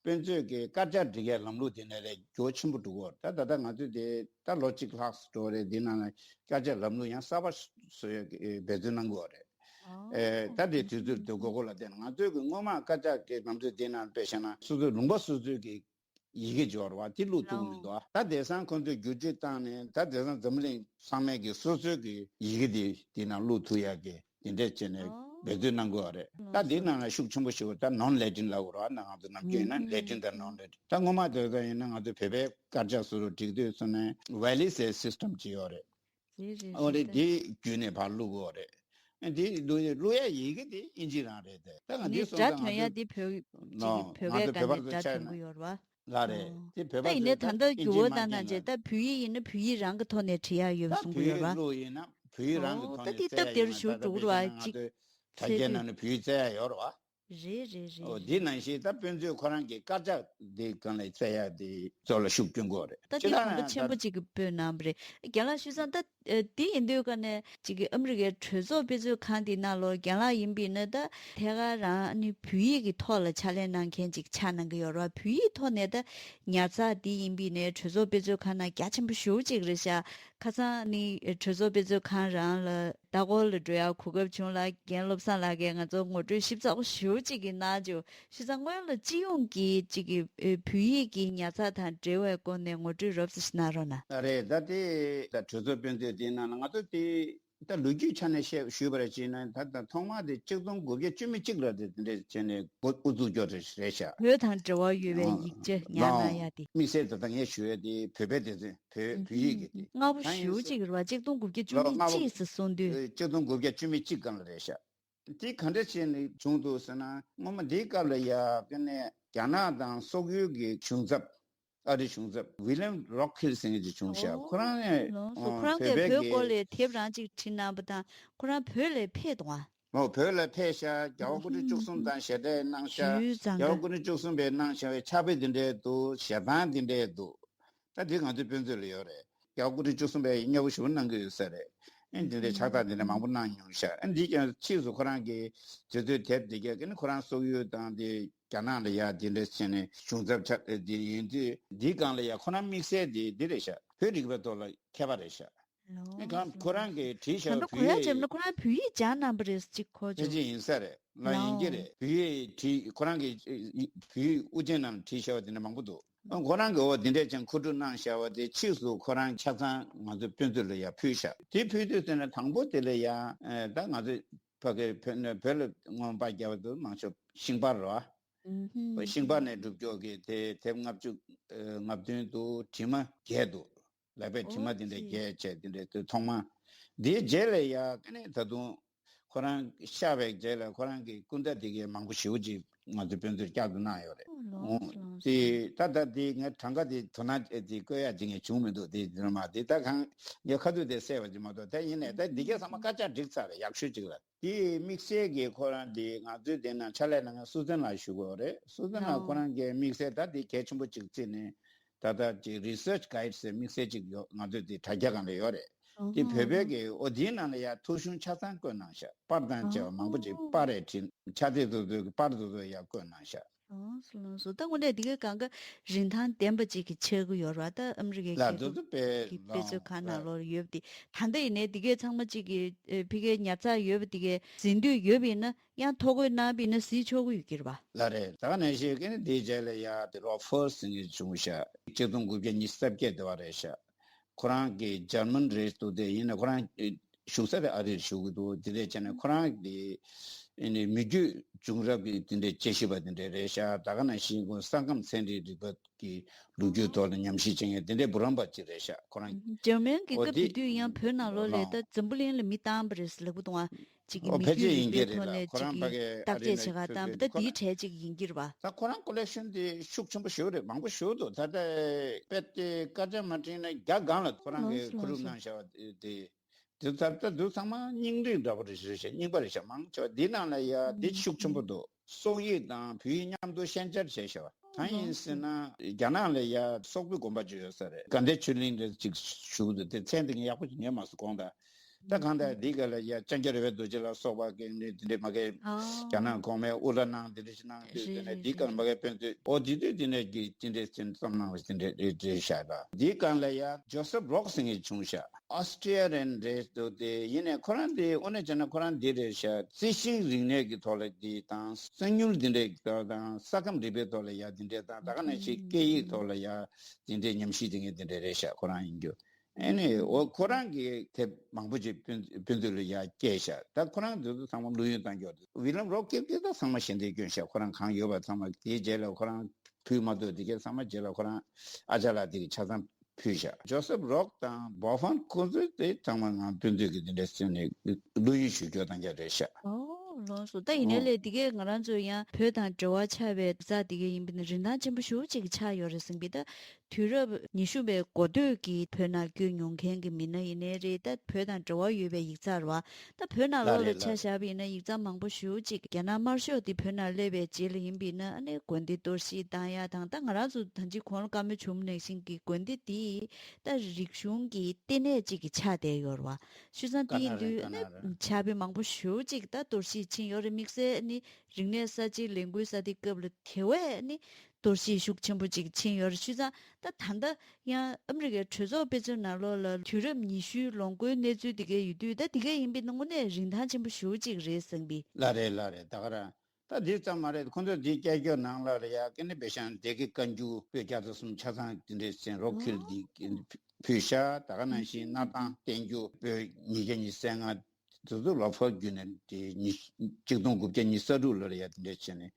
དཔེ་མཛོད་ཀྱི་དཀར་ཆག་སྒྲིག་ཡའི་ལམ་ལུགས་དེ་ནས་ལས་འགྱུར་བ་ཆེན་པོ་འགྲོ་གི་ཡོད་རེད། ད་ད་ལྟ་ང་ཚོས་དེ་ད་ལོ་གཅིག་ལྷག་འགྲོ་རེད། དེ་ནང་ལ་དཀར་ཆག་ལམ་ལུགས་ཡང་གསར་པ་བཟོ་ཡ་འབད་བརྩོན་གནང་གི་ཡོད་རེད། ཨེ་ད་དེ་དུས་ཚོད་དུས་དགོས་མཁོ་ལ་བརྟེན་ང་ཚོའི་གི་སྔོན་མ་དཀར་ཆག་གི་ལམ་སྲོལ་དེ་ནང་དཔེ་བཞག་ན་སོ་སོའི་ལུང་པ་སོ་སོའི་གི་ཡི་གེ་འབྱོར་བ་དེ་བླུག་ཐུབ་ཀྱི་མི་འདུག་ད་དེང་སང་ཁོང་ཚོས་བསྒྱུར་བཅོས་བཏང་ནས་ད་དེང་སང་འཛམ་གླིང་ཚང་མས་གི་སོ་སོའི་གི་ཡི་གེ་དེ་དེ་ནང་བླུག་ཐུབ་ཡ་གི་དེ་འདྲས་བྱས་ནས་ འབད་རྩོལ་གནང་དགོས་པ་རེད། ད་འདིའི་ནང་ལ་ཤུགས་ཆེན་པོ་ཞིག་ད་ནོན་ལེ་ཊིན་ལབ་དགོས་རེད་བ། ང་ཚོ་ནམ་རྒྱུན་ཡིན་ན་ལེ་ཊིན་དང་ནོན་ལེ་ཊིན། ད་སྔོན་མ་དེ་ཚོ་ཡིན་ན་ང་ཚོ་བོད་པའི་དཀར་ཆག་སུ་རུ་བསྒྲིགས་དུས་ཚོད་ནས་ཝེ་ལི་སའི་སིས་ཊམ་ཅིག་ཡོད་རེད། རེད་རེད་ཨོ་རེད། རེད། དེ་བརྒྱུད་ནས་ཕར་བླུག་དགོས་རེད། དེ་བླུག་ཡ་བླུག་ཡ་ཡི་གེ་དེ་ཨིན་ཇི་རང་རེད་དེ། ད་ང་འདི་འདི་སྒྲ་ཐོན་ཡ་འདི་བོད་ཅིག་ནོ་བོད་ང་སྐད་ཚོ་བོད་པ་ག་ནས་ཚོ་སྒྲ་ཆ་ཐོན་གི་ཡོད་རེད་བ། ལ་རེད། ཨོ། དེ་བོད་པ་ད་ཡིན་ནའི་ཚོས་ད་ད་ལྟ་ཨིན་ཇི་འགྱུར་བ་མ་བཏང་ན་རྗེས་ཉན་ད་བོད་ཡིག་ཡིན་ན་བོད་ཡིག་རང་གི་ཐོག་ནས་བྲིས་ཡ་ཡོད་པ་ད་གསུང་གི་ཡོད་ར། བོད་ཡིག་བླུག་ཡིན་ན་བོད་ཡིག་རང་གི་ཨོ་ཐོག་ད་ནས་འདི་སྟབས་བདེ་རུ་བསྟན་ཡ་ཞུ་ཡིན་ན། ད་འགྲོ་གི་རུ་ཨ་ཅིག་ད་དེ་ཡིན་ན་ང་ཅིག་ཚོ་དྲ་རྒྱའི་ནང་ནས་བོད་ཡིག་བཙལ་ཡ་ཡོད་རེད་བ། རེད་རེད་རེད། ཨོ་འདི་ནང་བཞིན་ད་དཔེ་མཛོད་ཁོ་རང་གི་དཀར་ཆག་འདི་སྒང་ལ་བཙལ་ཡ་འདི་ཚོ་ལ་ཤུགས་སྐྱོན་དགོས་རེད། ད་ཅི་འདི་ད་གོམ་པ་ཆེན་པོ་གཅིག་གི་སྤོས་གནང་བ་རེད། རྒན་ལགས་ཞུས་ཙང་ད་འདི་ཡིན་དུས་ཀ་ནས་གཅིག་གི་ཨ་མི་རི་ཀའི་གྲོས་ཚོགས་དཔེ་མཛོད་ཁང་འདི་ནང་ལོགས་རྒན་ལགས་ཡིན་པ་ཡིན་ན་ད་ཐད་ཀར་རང་ནི་བོད་ཡིག་གི་ཐོག་ལ་ཕྱག་ལས་གནང་མཁན་ཅིག་ཆགས་གནང་གི་ཡོད་རེད་བ། བོད་ཡིག་ཐོག་ནས་ད་ཉར་ཚགས་འདི་ཡིན་པ་ཡིན་ནའི་གྲོས་ཚོགས་དཔེ་མཛོད་ཁང་ནང་རྒྱ་ཆེན་པོ་ཞེ་པོ་ཅིག་རེད་ཤག་ཁ་སང་ནི་གྲོས་ཚོགས་དཔེ་མཛོད་ཁང་རང་ལ། ལྟ་སྐོར་ལ་འགྲོ་ཡག་གོ་སྐབས་བྱུང་ལ་རྒན་བློ་བཟང་ལགས་ཀྱིས་ང་ཚོ་ངོ་སྤྲོད་ཞིབ་ཚགས་པོ་ཞེ་པོ་ཅིག་གིས་གནང་བྱུང་། བྱས་ཙང་སྔོན་ལ་སྤྱི་ཡོངས་ཀྱི་ཅིག་གི་ཨེ་བོད་ཡིག་གི་ཉར་ཚགས་དང་འབྲེལ་བའི་སྐོར་ནས་ངོ་སྤྲོད་རོབ་ཙམ་ཞིག་གནང་རོགས་གནང་། ཨ་རེད། ད་དེ་ད་གྲོས་ཚོགས་དཔེ་མཛོད་དེའི་ནང་ལ་ང་ཚོ་དེ་ད་ལོ་རྒྱུས་ཆ་ནས་བཤད་ཞུས་པ་རེད་བྱས་ན་ད་ད་ཐོག་མ་དེ་གཅིག་སྟོང་དགུ་བརྒྱ་བཅུ་མེད་གཅིག་ལ་དེ་འདྲས་བྱས་ནས་འགོ་དབུ་འཛུགས་རྒྱུ་རེད་ཤག་བོད་དང་འབྲེལ་བ་ཡོད་པའི་ཡིག་ཆ་ཉར་གནང་ཡ་དེ། དམིགས་བསལ་ད་ལྟ་ངས་ཞུ་ཡ་དེ་བོད་པའི་སྡེ་ཚན་བོད་བོད་ཡིག་གི་དེ། སྔ་པོ་ཞེ་པོ་ཅིག་རེད་བ། གཅིག་སྟོང་དགུ་བརྒྱ་བཅུ་མེད་གཅིག་ཙམ་གསུངས་དུས། གཅིག་སྟོང་དགུ་བརྒྱ་བཅུ་མེད་གཅིག་སྒང་ལ་རེད་ཤག་དེ་ག་འདྲ་བྱས་ནས་བྱུང་འདུག་ཟེར་ན། སྔོན་མ་འདིའི་སྐབས་ལ་ཡ་ཀ་ནས་རྒྱ་ནག་དང་སོག་ཡུལ་གྱི་གཞུང་ཚབ། ཨ་རིའི་གཞུང་ཚབ་ཝི་ལིམ་རོག་ཧིལ་ཟེར་མཁན་གྱི་བྱུང་ཤག་ཁོ་རང་ནས་ལགས་སོ། ཁོ་རང་གིས་བོད་སྐོར་ལ་དེབ་རང་གཅིག་བྲིས་གནང་པ་དང་ཁོ་རང་བོད་ལ་ཕེབས་འདུག་ཨ། ཨོ་བོད་ལ་ཕེབས་ཤག་རྒྱལ་བ་སྐུ་ཕྲེང་བཅུ་གསུམ་དང་ཞལ་འདྲིས་གནང་ཤག་ཞུས་ཙང་རྒྱལ་བ་སྐུ་ཕྲེང་བཅུ་གསུམ་པས་གནང་བཞག་པའི་ཕྱག་དཔེ་འདི་འདྲས་འདུག་ཞལ་ཐང་འདི་འདྲས་འདུག་ད་འདི་ང་ཚོའི་དཔེ་མཛོད་ལ་ཡོད་རེད། རྒྱལ་བ་སྐུ་ཕྲེང་བཅུ་གསུམ་པས་མཉེས་པོ་ཞེ་པོ་གནང་གི་ཡོད་ས་རེད། ཨེ་འདི་འདྲའི་ཕྱག་རྟགས་འདི་འདྲ་མང་པོ་གནང་མྱོང་ཤག་ཨེ་འདི་ཀྱང་ཕྱིས་སུ་ཁོ་རང་གི་དེ་ཚོའི་དེབ་འདི་གས་ཀྱི་ནི་ཁོ་རང་སོག་ཡུལ་དང་དེ་རྒྱ་ནག་ལ་ཡ་འདི་འདྲ་བྱས་ནས་གཞུང་ཚབ་ཆགས་ཏེ་འདི་ཡིན་དུས་འདིའི་སྒང་ལ་ཡ་ཁོ་རང་དམིགས་བསལ་འདི་འདི་རེད་ཤག་བོད་རིག་པའི་ཐོག་ལ་མཁས་པ་རེད་ཤག་ཨེ་གང་ཁོ་རང་གིས་བྲིས་ད་ལྟ་གོ་ཡ་བྱས་ན་ཁོ་རང་བོད་ཡིག་སྦྱངས་གནང་པ་རེད་ཅིག་གོ་ཕལ་ཆེར་ཡིན་ས་རེད། ལ་ཡིན་གྱི་རེད། བོད་ཡིག་བྲིས་ཁོ་རང་གིས་བོད་ཡིག་དབུ་ཅན་ནང་བྲིས་བཞག་པ་དེ་འདྲ་མང་པོ་འདུག་ཁོ་རང་གིས་འོ་དེ་འདྲས་ཀྱང་མཁོ་སྒྲུབ་གནང་བཞག་པ་དེ་ཕྱིས་སུ་ཁོ་རང་ཆ་ཚང་ང་ཚོའི་དཔེ་མཛོད་ལ་ཡར་ཕུལ་བཞག་དེ་ཕུལ་དུས་ཙམ་ན་དང་པོ་དེ་ལ་ཡང་ད་ང་ཚོས་ཕ་གི་བོད་ནས་བོད་ལ་མངོན་པར་རྒྱབ་པ་དུ་མང་ཤོས་ཤིང་པར་རོ། ཤིང་པར་ནས་སྒྲུབ་སྐྱོར་གྱི་དེ་དེབ་ལྔ་བཅུ་ལྔ་བདུན་དུ་དྲི་མ་བརྒྱད་འདུག་ལག་པས་དྲི་མ་དེ་འདྲ་རྒྱས་བྱས་དེ་འདྲ་དུ་ཐོག་མ། དེའི་རྗེས་ལ་ཡ་ཀ་ནས་ད་དུང་ཁོ་རང་གཤགས་པའི་རྗེས་ལ་ཁོ་རང་གི་སྐུ་འདྲ་དེ་གའི་མང་པོ་ཞེ་པོ་ཅིག་ང་ཚོའི་དཔེ་མཛོད་བསྐྱར་དུ་གནང་ཡོད་རེད། ཨོ་ལགས་སོ་ལགས་སོ། དེ་ད་ལྟ་དེ་ངས་གྲངས་ཀ་དེ་དོ་སྣང་དེ་བཀོད་ཡག་ཅིག་ངས་བྱུང་མི་འདུག་དེ་དེ་མ་དེ་ད་གང་ངས་ཁ་ཐུག་དེ་གསལ་བ་ཅིག་མ་གཏོགས་ད་ཡིན་ནས་ད་འདི་གའི་ཚང་མ་དཀར་ཆག་བསྒྲིགས་ཚར་རེད་ཡག་ཤོས་ཅིག་ལ། དེ་དམིགས་བསལ་གྱི་ཁོ་རང་དེ་ང་ཚོའི་དེ་ན་ཕྱག་ལས་གནང་མཁན་སུ་ཙན་ལགས་ཞུ་དགོས་རེད། སུ་ཙན་ལགས་ཁོ་རང་གིས་དམིགས་བསལ་ད་དེ་གལ་ཆེན་པོ་ཅིག་བརྩིས་ནས་ད་ལྟ་ཅིག་Research Guide ཟེར་དམིགས་བསལ་ཅིག་ཡོད། ང་ཚོའི་དེ་དྲ་རྒྱ་སྒང་ལ་ཡོད་རེད། དེ་བོད་པའི་གི་ཨོ་དེའི་ནང་ལ་ཡ་ཐོ་གཞུང་ཆ་ཚང་བཀོད་གནང་ཤག་པར་དང་བཅས་པ་མང་པོ་ཅིག་པར་རེ་བྲིས་ཕྱག་དེབ་དེ་ཚོའི་གི་པར་དེ་ཚོ་ཡ་བཀོད་གནང་ཤག་ལགས་སོ་ལགས་སོ། ད་དངོས་གནས་འདི་གའི་གང་ག་རིན་ཐང་ལྡན་པ་ཅིག་གི་ཆགས་ཀྱི་ཡོད་རེད་བ། ད་ཨ་མི་རི་ཀའི་ལ་རྒྱལ་དུ་ཁབ་དུ་དཔེ་ཀྱི་དཔེ་མཛོད་ཁང་ནང་ལོགས་ཡོད་པ་དེ་ད་ལྟ་ཡིན་ནའི་འདི་གའི་ཚང་མ་ཅིག་གི་ཨེ་ཕ་གིའི་ཉར་ཚགས་ཡོད་པ་འདི་གའི་ཟིན་དུས་ཡོད་པ་ཡིན་ན་ཡང་ཐོ་འགོད་གནང་བ་ཡིན་ན་གཟིགས་ཆོག་གི་ཡོད་ཀྱི་རེད་བ། ལ་རེད། ད་ག་ནང་བཞིན་ཀ་ནི་འདིའི་རྗེས་ལ་ཡ་དེ་རོ་ཕོར་ཟེར་མཁན་བྱུང་ཤག་གཅིག་སྟོང་དགུ་བརྒྱ་ཉི་ཤུ་རྩ་བརྒྱད་དེ་བ་རེད་ཤག་ཁོ་རང་གི་འཇར་མན་རེད་འདུག་དེ་ཡིན་ན་ཁོ་རང་བཞུགས་ས་དེ་ཨ་རིར་བཞུགས་ཀྱི་འདུག་དེ་འདྲས་བྱས་ནས་ཁོ་རང་གི་ཨེ་ནི་མི་རྒྱུད་བྱུང་རབས་ཀྱི་དེ་འདྲས་དཔྱད་ཞིབ་པ་དེ་འདྲས་རེད་ཤག་ད་ག་ནང་བཞིན་ཁོ་ས་ཁམས་ཚན་རིག་རིག་པ་གི་ལོ་རྒྱུས་ཐོག་ལ་ཉམས་ཞིབ་བྱེད་མཁན་དེ་འདྲས་བུ་རམ་པ་ཅིག་རེད་ཤག་ཁོ་རང་འཇར་མན་གྱི་ཨོ་སྐབས་དེ་དེ་དུས་ཡང་བོད་ནང་ལོགས་ལ་ད་འཛམ་བུ་གླིང་ལ་མི་བཏང་བ་རེད་ལབ་གི་འདུག་ཨ། ཅིག་གི་ཨོ་མི་ཕལ་ཆེར་རྒྱུད་ཡིན་རིག་པའི་གྱི་རེད་ལ་ཐོག་ནས་ཁོ་ཅིག་རང་ཕ་གི་གི་བརྟག་དཔྱད་བྱེད་ག་བཏང་བ་ད་དེའི་གྲས་ཅིག་ཡིན་གྱི་རེད་བ། ད་ཁོ་རང་ཀོ་ལེག་ཤོན་དེ་ཤུགས་ཆེན་པོ་ཞེ་པོ་རེད། མང་པོ་ཞེ་པོ་འདུག་ད་ལྟ་དཔེ་དེ་སྐར་ཆ་མ་བྲིས་ན་བརྒྱ་སྒང་ལ་ཁོ་རང་གི་ཁོ་རུབ་གནང་བཞག་པ་དེ་དེ་ད་ལྟ་འདི་ཚང་མ་རྙིང་རིགས་འདྲ་པོ་རེད་ཤག་རྙིང་པ་རེད་ཤག་མང་ཆེ་བ་འདི་ནང་ལ་ཡ་འདི་ཤུགས་ཆེན་པོ་འདུག་སོག་ཡིག་དང་བོད་ཡིག་མཉམ་དུ་ཤན་སྦྱར་བྱས་བཞག་པ་གང་ཡིན་ཟེར་ན་རྒྱ་ནག་ལ་ཡ་སོག་པོའི་དགོན་པ་ཅིག་ཡོད་ས་རེད། དགའ་ལྡན་ཆོས་གླིང་རེད་ཅིག་ཞུ་གི་འདུག་དེ་མཚན་དེ་ངས་ཡག་པོ་ཞིག་ཉན་མ་སོང་དགོངས་དག་ད་གང་ལྟར་འདི་ག་ལ་ཡ་ལྕང་སྐྱ་རོལ་པའི་རྡོ་རྗེ་ལ་སོགས་པ་གི་འདི་འདི་མ་གི་ཨ། རྒྱ་ནག་གོང་མའི་དབུ་བླ་གནང་འདི་འདྲ་ཞིག་གནང་དུས་རེད་དེ་ནས་རེད་འདི་ག་ལ་རེད་མ་གི་དཔེ་མཛོད་ཨོ་འདི་དུས་འདི་ནས་གི་ཅི་འདྲས་ཅི་འདྲས་བརྩམས་གནང་བ་ཞིག་འདི་འདྲས་རེད་རེད་ཤག་ལ། འདི་གང་ལ་ཡ་ཇོ་སེབ་རོག་ཟེར་མཁན་བྱུང་ཤག་ཨོ་སི་ཊི་རི་ཡན་རེད་འདུག་དེ་ཡིན་ནས་ཁོ་རང་འདི་དངོས་གནས་བྱས་ན་ཁོ་རང་འདི་རེད་ཤག་རྩི་ཤིང་རིག་གནས་ཀྱི་ཐོག་ལ་འདི་དང་གསང་ཉུལ་འདི་འདྲས་ཀྱི་ཐོག་དང་ས་ཁམས་རིག་པའི་ཐོག་ལ་ཡ་འདི་འདྲས་དང་ད་ག་ནང་བཞིན་སྐད་ཡིག་ཐོག་ལ་ཡ་འདི་འདྲས་ཉམས་ཞིབ་བྱེད་མཁན་འདི་འདྲས་རེད་ཤག་ཁོ་རང་ཡིན་རྒྱུ། ཨེ་ནས་འོ་ཁོ་རང་གིས་དེབ་མང་པོ་ཅིག་དཔེ་དཔེ་མཛོད་ལ་ཡར་བསྐྱལ་ཤག་ད་ཁོ་རང་དེ་ཚོ་ཚང་མ་བླུ་ཡོན་བཏང་རྒྱུ་རེད། ཝི་ལམ་རོག་སྐྱེས་སྐྱེས་ད་ཚང་མ་ཞལ་འདེབས་བསྐྱོན་ཤག་ཁོ་རང་གང་ཡོད་པ་ཚང་མ། དེའི་རྗེས་ལ་ཁོ་རང་ཕུལ་མ་ཐུབ་དེ་གའི་ཚང་མ་རྗེས་ལ་ཁོ་རང་ཨ་ཅག་ལགས་དེ་གིས་ཆ་ཚང་ཕུལ་ཤག་ཇོ་སེབ་རོག་དང་བོ་ཧྥན་ཁོ་ཚོས་དེ་ཚང་མ་ང་དཔེ་མཛོད་ཀྱི་དེ་འདྲ་བཟོས་ནས་བླུ་ཡོན་ཞུ་རྒྱུ་བཏང་རྒྱུ་རེད་ཤག་ཨོ་ལགས་སོ། ད་ཡིན་ནའི་ཨོ་ལས་དེ་གའི་ང་རང་ཚོ་ཡང་བོད་དང་འབྲེལ་བ་ཆགས་པའི་ཡིག་ཚགས་དེ་གའི་ཡིན་པ་ན་རིན་ཐང་ཆེན་པོ་ཞེ་པོ་ཅིག་ཆགས་ཡོད་རེད་བསམ་གི། ད་དུས་རབས་ཉི་ཤུ་པའི་འགོ་སྟོད་ཀྱི་བོད་ནང་བསྐྱོད་མྱོང་མཁན་གྱི་མི་སྣ་ཡིན་ནའི་རེད། ད་བོད་དང་འབྲེལ་བ་ཡོད་པའི་ཡིག་ཚགས་རེད་བ། ད་བོད་ནང་ལོགས་ལ་ཆ་བཞག་པ་ཡིན་ན་ཡིག་ཚགས་མང་པོ་ཞེ་པོ་ཅིག་རྒྱ་ནག་དམར་ཤོག་དེ་བོད་ནང་སླེབས་པའི་རྗེས་ལ་ཡིན་པ་ཡིན་ན་ཨ་ནི་དགོན་སྡེ་གཏོར་བཤིག་བཏང་ཡ་དང་། ད་ང་རང་ཚོ་ད་ཅི་གོང་ལ་བཀའ་མོལ་བྱུང་ནང་བཞིན་གྱི་དགོན་སྡེ་དེ་ད་རིག་གཞུང་གི་ལྟེ་གནས་ཅིག་གི་ཆགས་བསྡད་ཡོད་རེད་བ། བྱས་ཙང་དེ་ཡིན་དུས་ཨ་ནི་ཕྱག་དཔེ་མང་པོ་ཞེ་པོ་ཅིག་ད་གཏོར་བཤིག་ཕྱིན་ཡོད་རེད། དམིགས་བསལ་ཨ་ནི་རིག་གནས་གསར་བརྗེའི་ལས་འགུལ་ས་དེ་སྐབས་ལ་དེ་བས་ཨ་ནི་གཏོར་བཤིག་ཤུགས་ཆེན་པོ་ཅིག་ཕྱིན་ཡོད་རེད། བྱས་ཙང་ད་ད་ལྟ་ཡང་ཨ་མི་རི་ཀའི་གྲོས་ཚོགས་དཔེ་མཛོད་ནང་ལོགས་ལ་དུས་རབས་ཉི་ཤུའི་ལོ་འགོའི་གནས་ཚུལ་དེ་གའི་ཡོད་དུས། ད་དེ་གའི་ཡིན་པའི་དངོས་གནས་རིན་ཐང་ཆེན་པོ་ཞེ་པོ་ཅིག་རེད་བསམ་གི། ལགས་རེད་ལགས་རེད། ད་ག་རང་ད་འདི་ཙམ་མ་རེད། ཁོང་ཚོས་འདི་བསྐྱལ་རྒྱུ་ནང་ལ་ལ་ཡ་ཀེ་ནི་བེ་ཤང་སྡེ་དགེ་བཀའ་འགྱུར་པོད་བརྒྱ་དང་གསུམ་ཆ་ཚང་དེ་འདྲས་ཟིན་རོགས་ཁྱེར་འདི་ཕུལ་ཤག་ད་ག་ནང་བཞིན་སྣར་ཐང་བསྟན་འགྱུར་པོད་ཉིས་བརྒྱ་ཉི་ཤུ་རྩ་ལྔ་དེ་ཚོ་ལོ་ཕོགས་བརྒྱུད་ནས་དེ་ཉི་གཅིག་སྟོང་དགུ་བརྒྱ་ཉི་ཤུ་རྩ་དྲུག་ལོར་ཡ་དེ་འདྲས་བྱས་ནས་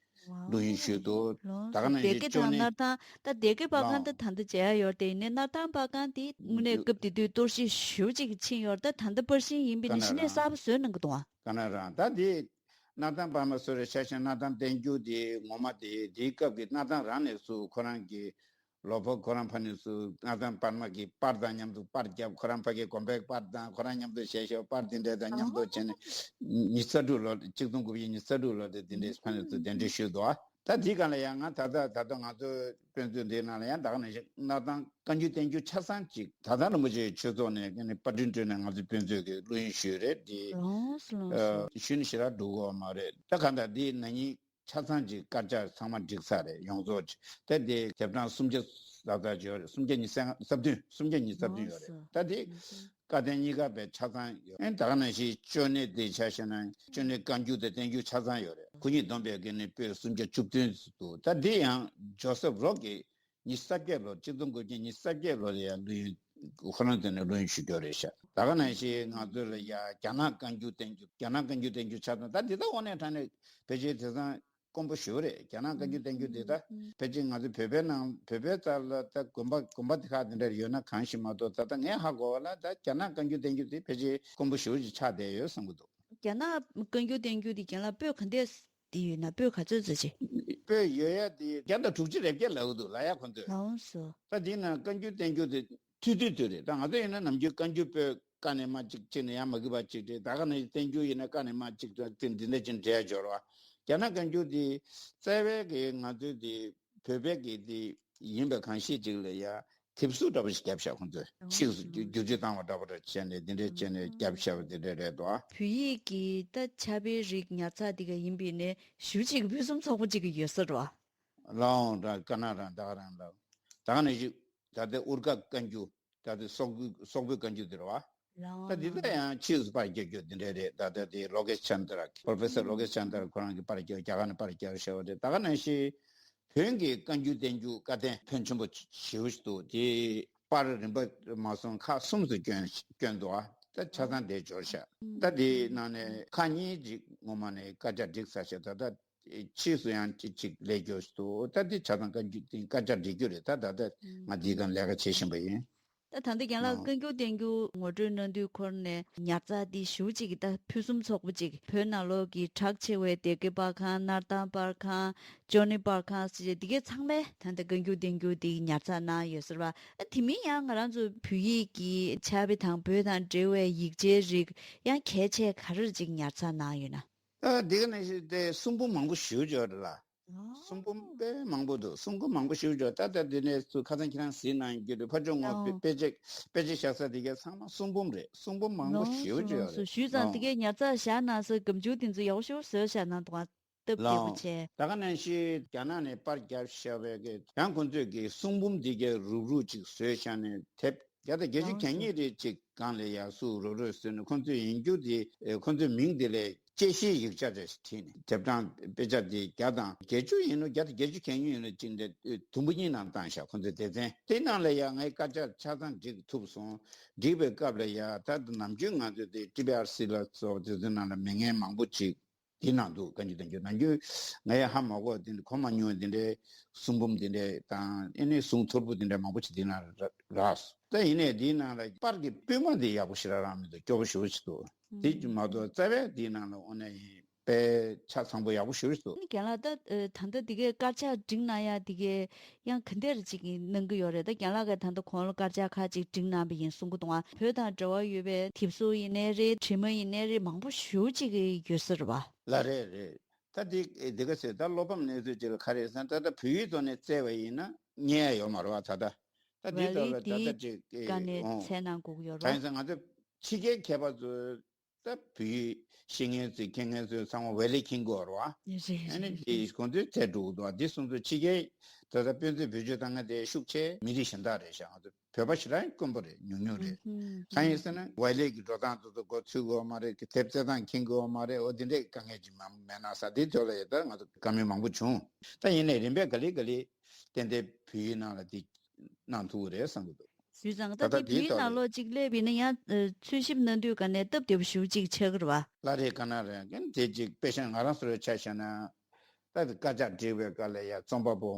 བླུ་ཡོན་ཞུས་འདུག་ད་ག་ནང་བཞིན་སྡེ་དགེ་ཅོ་དང་ནེ་སྣར་ཐང་། ད་སྡེ་དགེ་པར་ཁང་ད་ད་ལྟ་མཇལ་ཡ་ཡོད་རེད། དེ་ཡིན་ནའི་སྣར་ཐང་པར་ཁང་དེ་དངོས་གནས་སྐབས་དེ་དུས་གཏོར་བཤིག་ཞེ་པོ་ཅིག་ཕྱིན་ཡོད་རེད། ད་ད་ལྟ་པར་ཤིང་ཡིན་པ་ཡིན་ན་གཞི་ནས་གསར་པ་བཟོས་གནང་གི་འདུག་ཨ། ག་ན་རང་ད་དེ་སྣར་ཐང་པར་མ་བཟོས་རེད། ཆ་བཞག་ན་སྣར་ཐང་བསྟན་འགྱུར་དེ་ངོ་མ་དེ་དེའི་སྐབས་ཀྱི་སྣར་ཐང་རང་ནས་སུ་ཁོ་རང་གི་ལོ་ཕོགས་ཁོ་རང་ཕ་ནས་སུ་སྣར་ཐང་པར་མ་གི་པར་དང་མཉམ་དུ་པར་བརྒྱབ། ཁོ་རང་ཕ་གི་དགོན་པའི་པར་དང་ཁོ་རང་མཉམ་དུ་ཞལ་ཤོག་པར་དེ་འདྲ་དང་མཉམ་དུ་བྱས་ནས་ཉི་ཤུ་རྩ་དྲུག་ལོ། གཅིག་སྟོང་དགུ་བརྒྱ་ཉི་ཤུ་རྩ་དྲུག་ལོ་དེ་དེ་འདྲའི་ཕ་ནས་སུ་གདན་འདྲེན་ཞུས་འདུག་ད་དེའི་སྒང་ལ་ཡང་ང་ད་ལྟ་ད་ལྟ་ང་ཚོའི་དཔེ་མཛོད་འདིའི་ནང་ལ་ཡང་ད་ག་ནང་བཞིན་སྣར་ཐང་བཀའ་འགྱུར་བསྟན་འགྱུར་ཆ་ཚང་ཅིག་ད་ལྟ་རིན་པོ་ཆེའི་ཆོས་ཚོགས་ནས་ཀྱི་ནི་པར་སྐྲུན་བསྐྲུན་ནས་ང་ཚོའི་དཔེ་མཛོད་ཀྱི་བླུ་ཡོན་ཞུས་རེད། དེ་ལགས་སོ་ལགས་སོ། ཞུས་ནས་ཞེ་དྲག་འགྲོ་གི་ཡོད་མ་རེད། ད་གང་ལྟར་འདི་ན་ནིང་ཆ་ཚང་གཅིག་དཀར་ཆག་ཚང་མ་བསྒྲིགས་ཚར་རེད། ཡོངས་རྫོགས་ཅིག་ད་དེ་དེབ་གྲངས་སུམ་བརྒྱ་ལྷག་ཙམ་ཅིག་ཡོད་རེད། སུམ་བརྒྱ་ཉི་ཤུ་རྩ་བདུན། སུམ་བརྒྱ་ཉི་ཤུ་རྩ་བདུན་ཡོད་རེད། ད་དེ་བཀའ་བསྟན་གཉིས་ཀ་པའི་ཆ་ཚང་ཡོད། ཨེ་ད་ག་ནང་བཞིན་ཅོ་ནེ་དེ་ཆ་བཞག་ན་ཅོ་ནེ་བཀའ་འགྱུར་དང་བསྟན་འགྱུར་ཆ་ཚང་ཡོད་རེད། སྐུ་ཉིད་བསྡོམས་པས་ཀྱི་ནི་པོད་སུམ་བརྒྱ་བཅུ་བདུན་འདུག་ད་དེ་ཡང་ཇོ་སེབ་རོག་གིས་ཉི་ཤུ་རྩ་བརྒྱད་ལོ། གཅིག་སྟོང་དགུ་བརྒྱ་ཉི་ཤུ་རྩ་བརྒྱད་ལོ་ལ་ཡང་བླུ་ཡོན་ཁོ་རང་དེ་ནས་བླུ་ཡོན་ཞུ་རྒྱུ་རེད་ཤག་ད་ག་ནང་བཞིན་ང་ཚོ་ལ་ཡ་རྒྱ་ནག་བཀའ་འགྱུར་བསྟན་འགྱུར། རྒྱ་ནག་བཀའ་འགྱུར་བསྟན་འགྱུར་ཆ་ཚང་། ད་འདི་ད་དངོས་གནས་དྲང་གནས་ཕལ་ཆེར་དེང་སང་དཀོན་པོ་ཞེ་པོ་རེད། རྒྱ་ནག་བཀའ་འགྱུར་བསྟན་འགྱུར་འདི་ད་ཕལ་ཆེར་ང་ཚོ་བོད་པའི་ནང་བོད་པའི་རྩ་ལ་ད་དགོན་པ་དགོན་པ་དེ་ཁག་དེ་འདྲ་ཡོད་ན་གང་ཞིག་མ་གཏོགས། ད་ལྟ་ངས་ཧ་གོ་བ་ལ་ད་རྒྱ་ནག་བཀའ་འགྱུར་བསྟན་འགྱུར་དེ་ཕལ་ཆེར་དཀོན་པོ་ཞེ་པོ་ཅིག་ཆགས་བསྡད་ཡོད་བསམ་གྱི་འདུག་རྒྱ་ནག་བཀའ་འགྱུར་བསྟན་འགྱུར་དེ་རྒན་ལགས་པོད་ག་འདྲས་དེ་ཡོད་ན། པོད་ག་ཚོད་ཙམ་ཅིག་པོད་ཡོད་ཡ་དེ་བརྒྱ་དང་དྲུག་ཅུ་རེ་བརྒྱད་ལབ་ཀྱི་འདུག་ལབ་ཡ་ཁོ་ཚོས། ལགས་སོ། ད་དེ་ན་བཀའ་འགྱུར་བསྟན་འགྱུར་དེ་ཐུང་ཐུང་ཐུང་རེད། ད་ང་ཚོ་ཡིན་ན་ནམ་རྒྱུན་བཀའ་འགྱུར་པོད་ཀ་ནས་མར་གཅིག་གཅིག་ནས་ཡར་མར་གྱི་བར་གཅིག་རེད། ད་ག་ནང་བཞིན་བསྟན་འགྱུར་ཡིན་ན་ཀ་ནས་མར་གཅིག་ཏུ་དེ་འདི་འདྲ་ཅིག་འགྲེལ་འབྱོར་བ། རྒྱ་ནག་བཀའ་འགྱུར་དེ་རྩ་བའི་གི་ང་ཚོའི་དེ་བོད་པའི་གི་དེ་ཡིན་པའི་གང་ཤེས་ཅིག་ལ་ཡ་དེབ་གཟུགས་འདྲ་པོ་ཞིག་བརྒྱབ་ཤག་ཁོང་ཚོས་ཕྱིས་སུ་བསྒྱུར་བཅོས་བཏང་བ་འདྲ་པོ་འདྲ་བྱས་ནས་འདི་འདྲ་བྱས་ནས་བརྒྱབ་ཤག་པ་འདི་འདྲ་རེད་དོ། བོད་ཡིག་གི་ད་ཕྱག་དཔེའི་རིགས་ཉར་ཚགས་འདི་ག་ཡིན་པས་ནས་ཞུ་གཅིག་ཕུན་སུམ་ཚོགས་པོ་གཅིག་གི་ཡོད་ས་རེད་བ། ལའོ་ར་ཀ་ན་རང་ད་ག་རང་ལ་ད་ག་ནས་ཞིག་ད་ལྟའི་ཨུར་ཀ་བཀའ་འགྱུར། ད་ལྟའི་སོག་སོག་པོའི་བཀའ་འགྱུར་དེ་རེད་བ། ལའོ་ད་འདི་ལའོ། ལ་ཡང་ཕྱིས་སུ་པར་རྒྱག་རྒྱུ་འདི་འདྲ་རེད། ད་ལྟ་དེ་ལོ་ཀེ་ཤ་ཆན་དར། པོ་རོ་ཕེ་སར་ལོ་ཀེ་ཤ་ཆན་དར་ཁོ་རང་གིས་པར་རྒྱག་རྒྱ་གར་ནས་པར་རྒྱག་བཞག་པ་རེད། ད་ག་ནང་བཞིན་བོན་གྱི་བཀའ་འགྱུར་བསྟན་འགྱུར་བཀའ་བསྟན་ཕོན་ཆེན་པོ་ཞེ་པོ་ཞིག་འདུག་དེ་པར་རིམ་པ་མ་སོང་ཁག་གསུམ་དུ་བསྐྱོན་བསྐྱོན་འདུག་ཨ། ད་ཆ་ཚང་དེ་འབྱོར་ཤག་ད་དེའི་ནང་ནས་ཁག་གཉིས་ཅིག་སྔོན་མ་ནས་དཀར་ཆག་བསྒྲིགས་ཚར་ཤག་ད་ལྟ་ཕྱིས་སུ་ཡང་ཅིག་ཅིག་ལས་རྒྱུ་ཞིག་འདུག་ད་དེ་ཆ་ཚང་བཀའ་འགྱུར་དེ་དཀར་ཆག་སྒྲིག་རྒྱུ་རེད། ད་ད་ལྟ་ང་འདིའི་སྒང་ལས་ཀ་བྱེད་བཞིན་པ་ཡིན། ད་ད་ལྟ་རྒན་ལགས་ཨོ། བཀའ་འགྱུར་བསྟན་འགྱུར་ངོ་སྤྲོད་གནང་དུས་ཁོ་རང་ནས་ཉར་ཚགས་འདི་ཞེ་པོ་ཅིག་གི་ད་ཕུན་སུམ་ཚོགས་པོ་ཅིག་བོད་ནང་ལོགས་ཀྱི་གྲགས་ཆེ་བའི་སྡེ་དགེ་པར་ཁང་། སྣར་ཐང་པར་ཁང་། ཅོ་ནེ་པར་ཁང་ཟེར་འདི་གའི་ཚང་མས་ད་ལྟ་བཀའ་འགྱུར་བསྟན་འགྱུར་འདི་ཉར་ཚགས་གནང་ཡོད་ཟེར་བ། ཨ་དེ་མིན་ཡང་ང་རང་ཚོ་བོད་ཡིག་གི་ཕྱག་དཔེ་དང་བོད་དང་འབྲེལ་བའི་ཡིག་ཆའི་རིགས་ཡང་གལ་ཆེ་ག་རེ་ཅིག་ཉར་ཚགས་གནང་ཡོད་ན། ཨ་འདི་ག་ནང་བཞིན་ཏེ་གསུང་འབུམ་མང་པོ་ཞེ་པོ་ཅིག་ཡོད་རེད་ལ། གསུང་འབུམ་དཔེ་མང་པོ་འདུག་གསུང་འབུམ་མང་པོ་ཞེ་པོ་ཅིག་ཡོད། ད་ལྟ་འདི་ནས་ཚུར་ཁ་སང་ཁྱེད་རང་གཟིགས་གནང་རྒྱུ་རེད། ཕར་ཕྱོགས་ངོས་ཨོ། དཔེ་དཔེ་ཆ་དཔེ་ཆ་བཞག་ས་དེ་གའི་ཚང་མ་གསུང་འབུམ་རེད། གསུང་འབུམ་མང་པོ་ལགས་ཞེ་པོ་ཅིག་ཡོད་རེད། ཞུས་ཙང་ལགས། དེ་གའི་ཉར་ཚགས་བཞག་གནང་སའི་སྒམ་ཆུང་དེ་ཚོ་ཡག་པོ་ཞེ་པོ་བཟོས་བཞག་གནང་འདུག་ཨ། སྟབས་བདེ་པོ་ལགས། བྱས། ད་ག་ནང་བཞིན་རྒྱ་ནག་ནས་པར་བརྒྱབ་བཞག་པའི་གི་ཡང་ཁོང་ཚོས་གི་གསུང་འབུམ་འདི་གའི་རུབ་རུབ་ཅིག་བཟོས་བཞག་ནས་དེབ་བརྒྱ་དང་བརྒྱད་ཅུ་གྱ་གཉིས་རེ་ཅིག་སྒང་ལ་ཡར་ཚུར་རུབ་རུབ་བཟོས་ནས་ཁོང་ཚོས་ཡིན་རྒྱུ་དེ་ཨེ་ཁོང་ཚོའི་མིང་དེ་ལས་ དཔྱད་གཞིའི་ཡིག་ཆ་རེ་ཞིག་བྲིས་ནས། དེབ་གྲངས་དཔེ་ཆ་དེ་བརྒྱ་དང་བརྒྱད་ཅུ་ཡིན་ནོ། བརྒྱ་དང་བརྒྱད་ཅུ་གྱ་གཉིས་ཡིན་ནོ། ཅིག་འདི་དུམ་བུ་གཉིས་ནང་བཏང་ཤག་ཁོ་ཚོའི་སྡེ་ཚན་དེའི་ནང་ལ་ཡང་ངའི་དཀར་ཆག་ཆ་ཚང་སྒྲིག་ཐུབ་སོང་། སྒྲིག་པའི་སྐབས་ལ་ཡང་ད་ནམ་རྒྱུན་ང་ཚོས་དེ་ཊི་བི་ཨར་སི་ལ་སོགས་དེ་ཚོའི་ནང་ལ་མི་ངན་མང་པོ་ཅིག་དེའི་ནང་འདུག་བཀའ་འགྱུར་བསྟན་འགྱུར་ནམ་རྒྱུན་ང་ཡང་ཧ་མ་གོ། དེ་འདྲ་གོ་མ་མྱོང་། དེ་འདྲའི་གསུང་འབུམ་དེ་འདྲ་དང་། ཨེ་ནས་གསུང་ཐོར་བུ་དེ་འདྲ་མང་པོ་ཅིག་དེའི་ནང་རག་སོང་། ད་ཡིན་ནའི་དེའི་ནང་ལ་པར་གྱི་པུས་མོ་དེ་ཡག་པོ་ཞེ་དྲག་རང་མི་འདུག་སྐྱོ་པོ་ཞེ་པོ་ཅིག་འདུག་དེ་མ་གཏོགས་རྩ་བའི་དེའི་ནང་ལ་དངོས་གནས་ཡིན་པའི་ཆ་ཚང་པོ་ཡག་པོ་ཞེ་པོ་ཅིག་འདུག་རྒན་ལགས། ད་ཨ་ད་ལྟ་དེ་གའི་དཀར་ཆག་སྒྲིག་གནང་ཡ་དེ་གའི་ཡང་ག་འདྲ་ཅིག་གནང་གི་ཡོད་རེད། ད་རྒན་ལགས་ཀྱིས་ད་ལྟ་གོང་ལ་དཀར་ཆག་ཁག་ཅིག་སྒྲིག་གནང་བ་ཡིན་གསུང་གི་འདུག་ཨ། བོད་དང་འབྲེལ་བ་ཡོད་པའི་དེབ་གཟུགས་ཡིན་ནའི་རེད། དྲི་མ་ཡིན་ནའི་རེད། མང་པོ་ཞེ་པོ་ཅིག་ཡོད་ས་རེད་པ། ལགས་རེད་རེད། ད་དེ་དེ་ག་ཟེར། ད་བློ་ཕམ་གནས་ཚུལ་ཅིག་ལ་ག་རེ་ཟེར་ན། ད་ད་བོད་ཡིག་ཐོག་ནས་བཙལ་བ་ཡིན་ན་རྙེད་ཡ་ཡོད་མ་རེད་པ། ད་ད་ད་དེའི་ཐོག་ལ་ད་ད་ཅིག་ཨེ་ཀ་ནས་འོང་། བཙལ་གནང་དགོས་ཀྱི་ཡོད་རེད་པ། གང་ཡིན་ཟེར་ན་ང་ཚོ་ཕྱི་རྒྱལ་མཁས་པ་ཚོ་ད་བོད་ཡིག་ཤེས་མཁན་ཚོས་མཁྱེན་མཁན་ཚོས་ཚང་མ་ཝེ་ལེ་མཁྱེན་གྱི་ཡོད་རེད་པ། རེད་རེད། ཨ་ནི་རེད་དེ་རེད། ཁོང་ཚོས་བཙལ་འགྲོ་གི་འདུག་པ། དེ་སོང་ཙང་ཕྱི་རྒྱལ་ད་ལྟ་དཔེ་མཛོད་བེད་སྤྱོད་བཏང་མཁན་དེ་ཤུགས་ཆེ་མི་རིགས་གཞན་དག་རེད་ཤག་ང་ཚོ་བོད་པ་ཞེ་དྲག་དཀོན་པོ་རེད། ཉུང་ཉུང་རེད། ཨུ་ཧུམ། གང་ཡིན་ཟེར་ན་ཝེ་ལེ་གི་འགྲོ་སྟངས་དེ་ཚོ་མགོ་ཚོད་ཀྱི་ཡོད་མ་རེད། དེབ་བཙལ་སྟངས་མཁྱེན་གྱི་ཡོད་མ་རེད། འོ་དེ་འདྲའི་དཀའ་ངལ་ཅིག་མ་མེད་ན་ཟེར། དེའི་ཐོག་ལ་ཡ་ད་ང་ཚོ་བཀའ་མོལ་མང་པོ་བྱུང་། ད་ཡིན་ནའི་རིམ་པས་ག་ལེ་ག་ལེ་ཏན་ཏན་བོད་ཡིག་ནང་ལ་དེ་གནང་ཐུབ་ཀྱི་རེད་བསམ་གྱི་འདུག་བྱས་ཙང་ད་ད་ལྟ་དེ་དེའི་བོད་ཐོག་ནང་ལ་ལོགས་ཅིག་སླེབས་ཡིན་ན་ཡང་ཨ་འཚོལ་ཞིབ་གནང་དུས་ག་ནས་སྟབས་བདེ་པོ་ཞེ་པོ་ཅིག་ཆགས་ཀྱི་རེད་པ། ལགས་རེད། ག་ན་རེད། ཨ་ནི་དེ་ཅིག་དཔེ་བཞག་ང་རང་ཚོ་ལ་ཆ་བཞག་ན། ད་དཀར་ཆག་སྒྲིག་པའི་སྐབས་ལ་ཡ་རྩོམ་པ་པོ་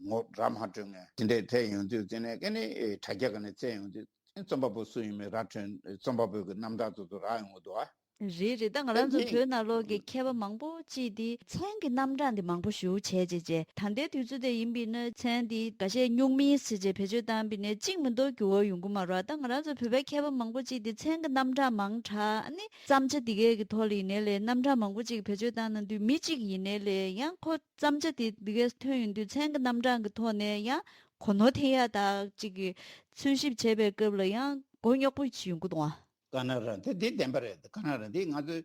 ངོ་ར་མ་སྤྲོད་མཁན་དེ་འདྲས་ཐད་ཡོང་དུས། དེ་ནས་ཨ་ནི་དྲ་རྒྱ་སྒང་ནས་བཙལ་ཡོང་དུས། རྩོམ་པ་པོ་སུ་ཡིན་མིན་ར་འཕྲོད། རྩོམ་པ་པོའི་གི་རྣམ་ཐར་དེ་ཚོ་རག་ཡོང་གི་འདུག་ཨ། རེད་རེད། ད་ང་རང་ཚོ་བོད་ནང་ལོགས་ཀྱི་མཁས་པ་མང་པོ་ཅིག་དེ་མཚན་གྱི་རྣམ་གྲངས་དེ་མང་པོ་ཞེ་པོ་བྱས་བྱས་བྱས། ད་ལྟའི་དུས་ཚོད་དེ་ཡིན་པ་ཡིན་ན་མཚན་དེ་འགའ་ཤས་སྨྱུག་མིང་ཟེར་བྱས་བེད་སྤྱོད་བཏང་བ་ཡིན་ན་གཅིག་མ་གཏོགས་འགྱུར་བ་ཡོང་གི་མ་རེད་པ། ད་ང་རང་ཚོ་བོད་པའི་མཁས་པ་མང་པོ་ཅིག་དེ་མཚན་གྱི་རྣམ་གྲངས་མང་དྲགས། ཨ་ནི་བརྩམས་བྱ་དེ་གའི་གི་ཐོག་ལ་ཡིན་ནའི་ལས་རྣམ་གྲངས་མང་པོ་ཅིག་བེད་སྤྱོད་བཏང་གནང་དུས། མི་གཅིག་ཡིན་ནའི་ལས་ཡང་ཁོ་བརྩམས་བྱ་དེ་དེ་གའི་ཐོན་ཡོང་དུས་མཚན་གྱི་རྣམ་གྲངས་ཀྱི་ཐོག་ནས་ཡང་གོ་ནོར་ཐེབས་ཡ་དག་ཅིག་གི་འཚོལ་ཞིབ་བྱེད་པའི་སྐབས་ལ་ཡང་མགོ་རྙོག་པོ་ཅིག་ཡོང་གི་འདུག་ཨ། ག་ན་ར་དེ་དེ་བདེན་པ་རེད། ག་ན་ར་དེ་ང་ཚོས་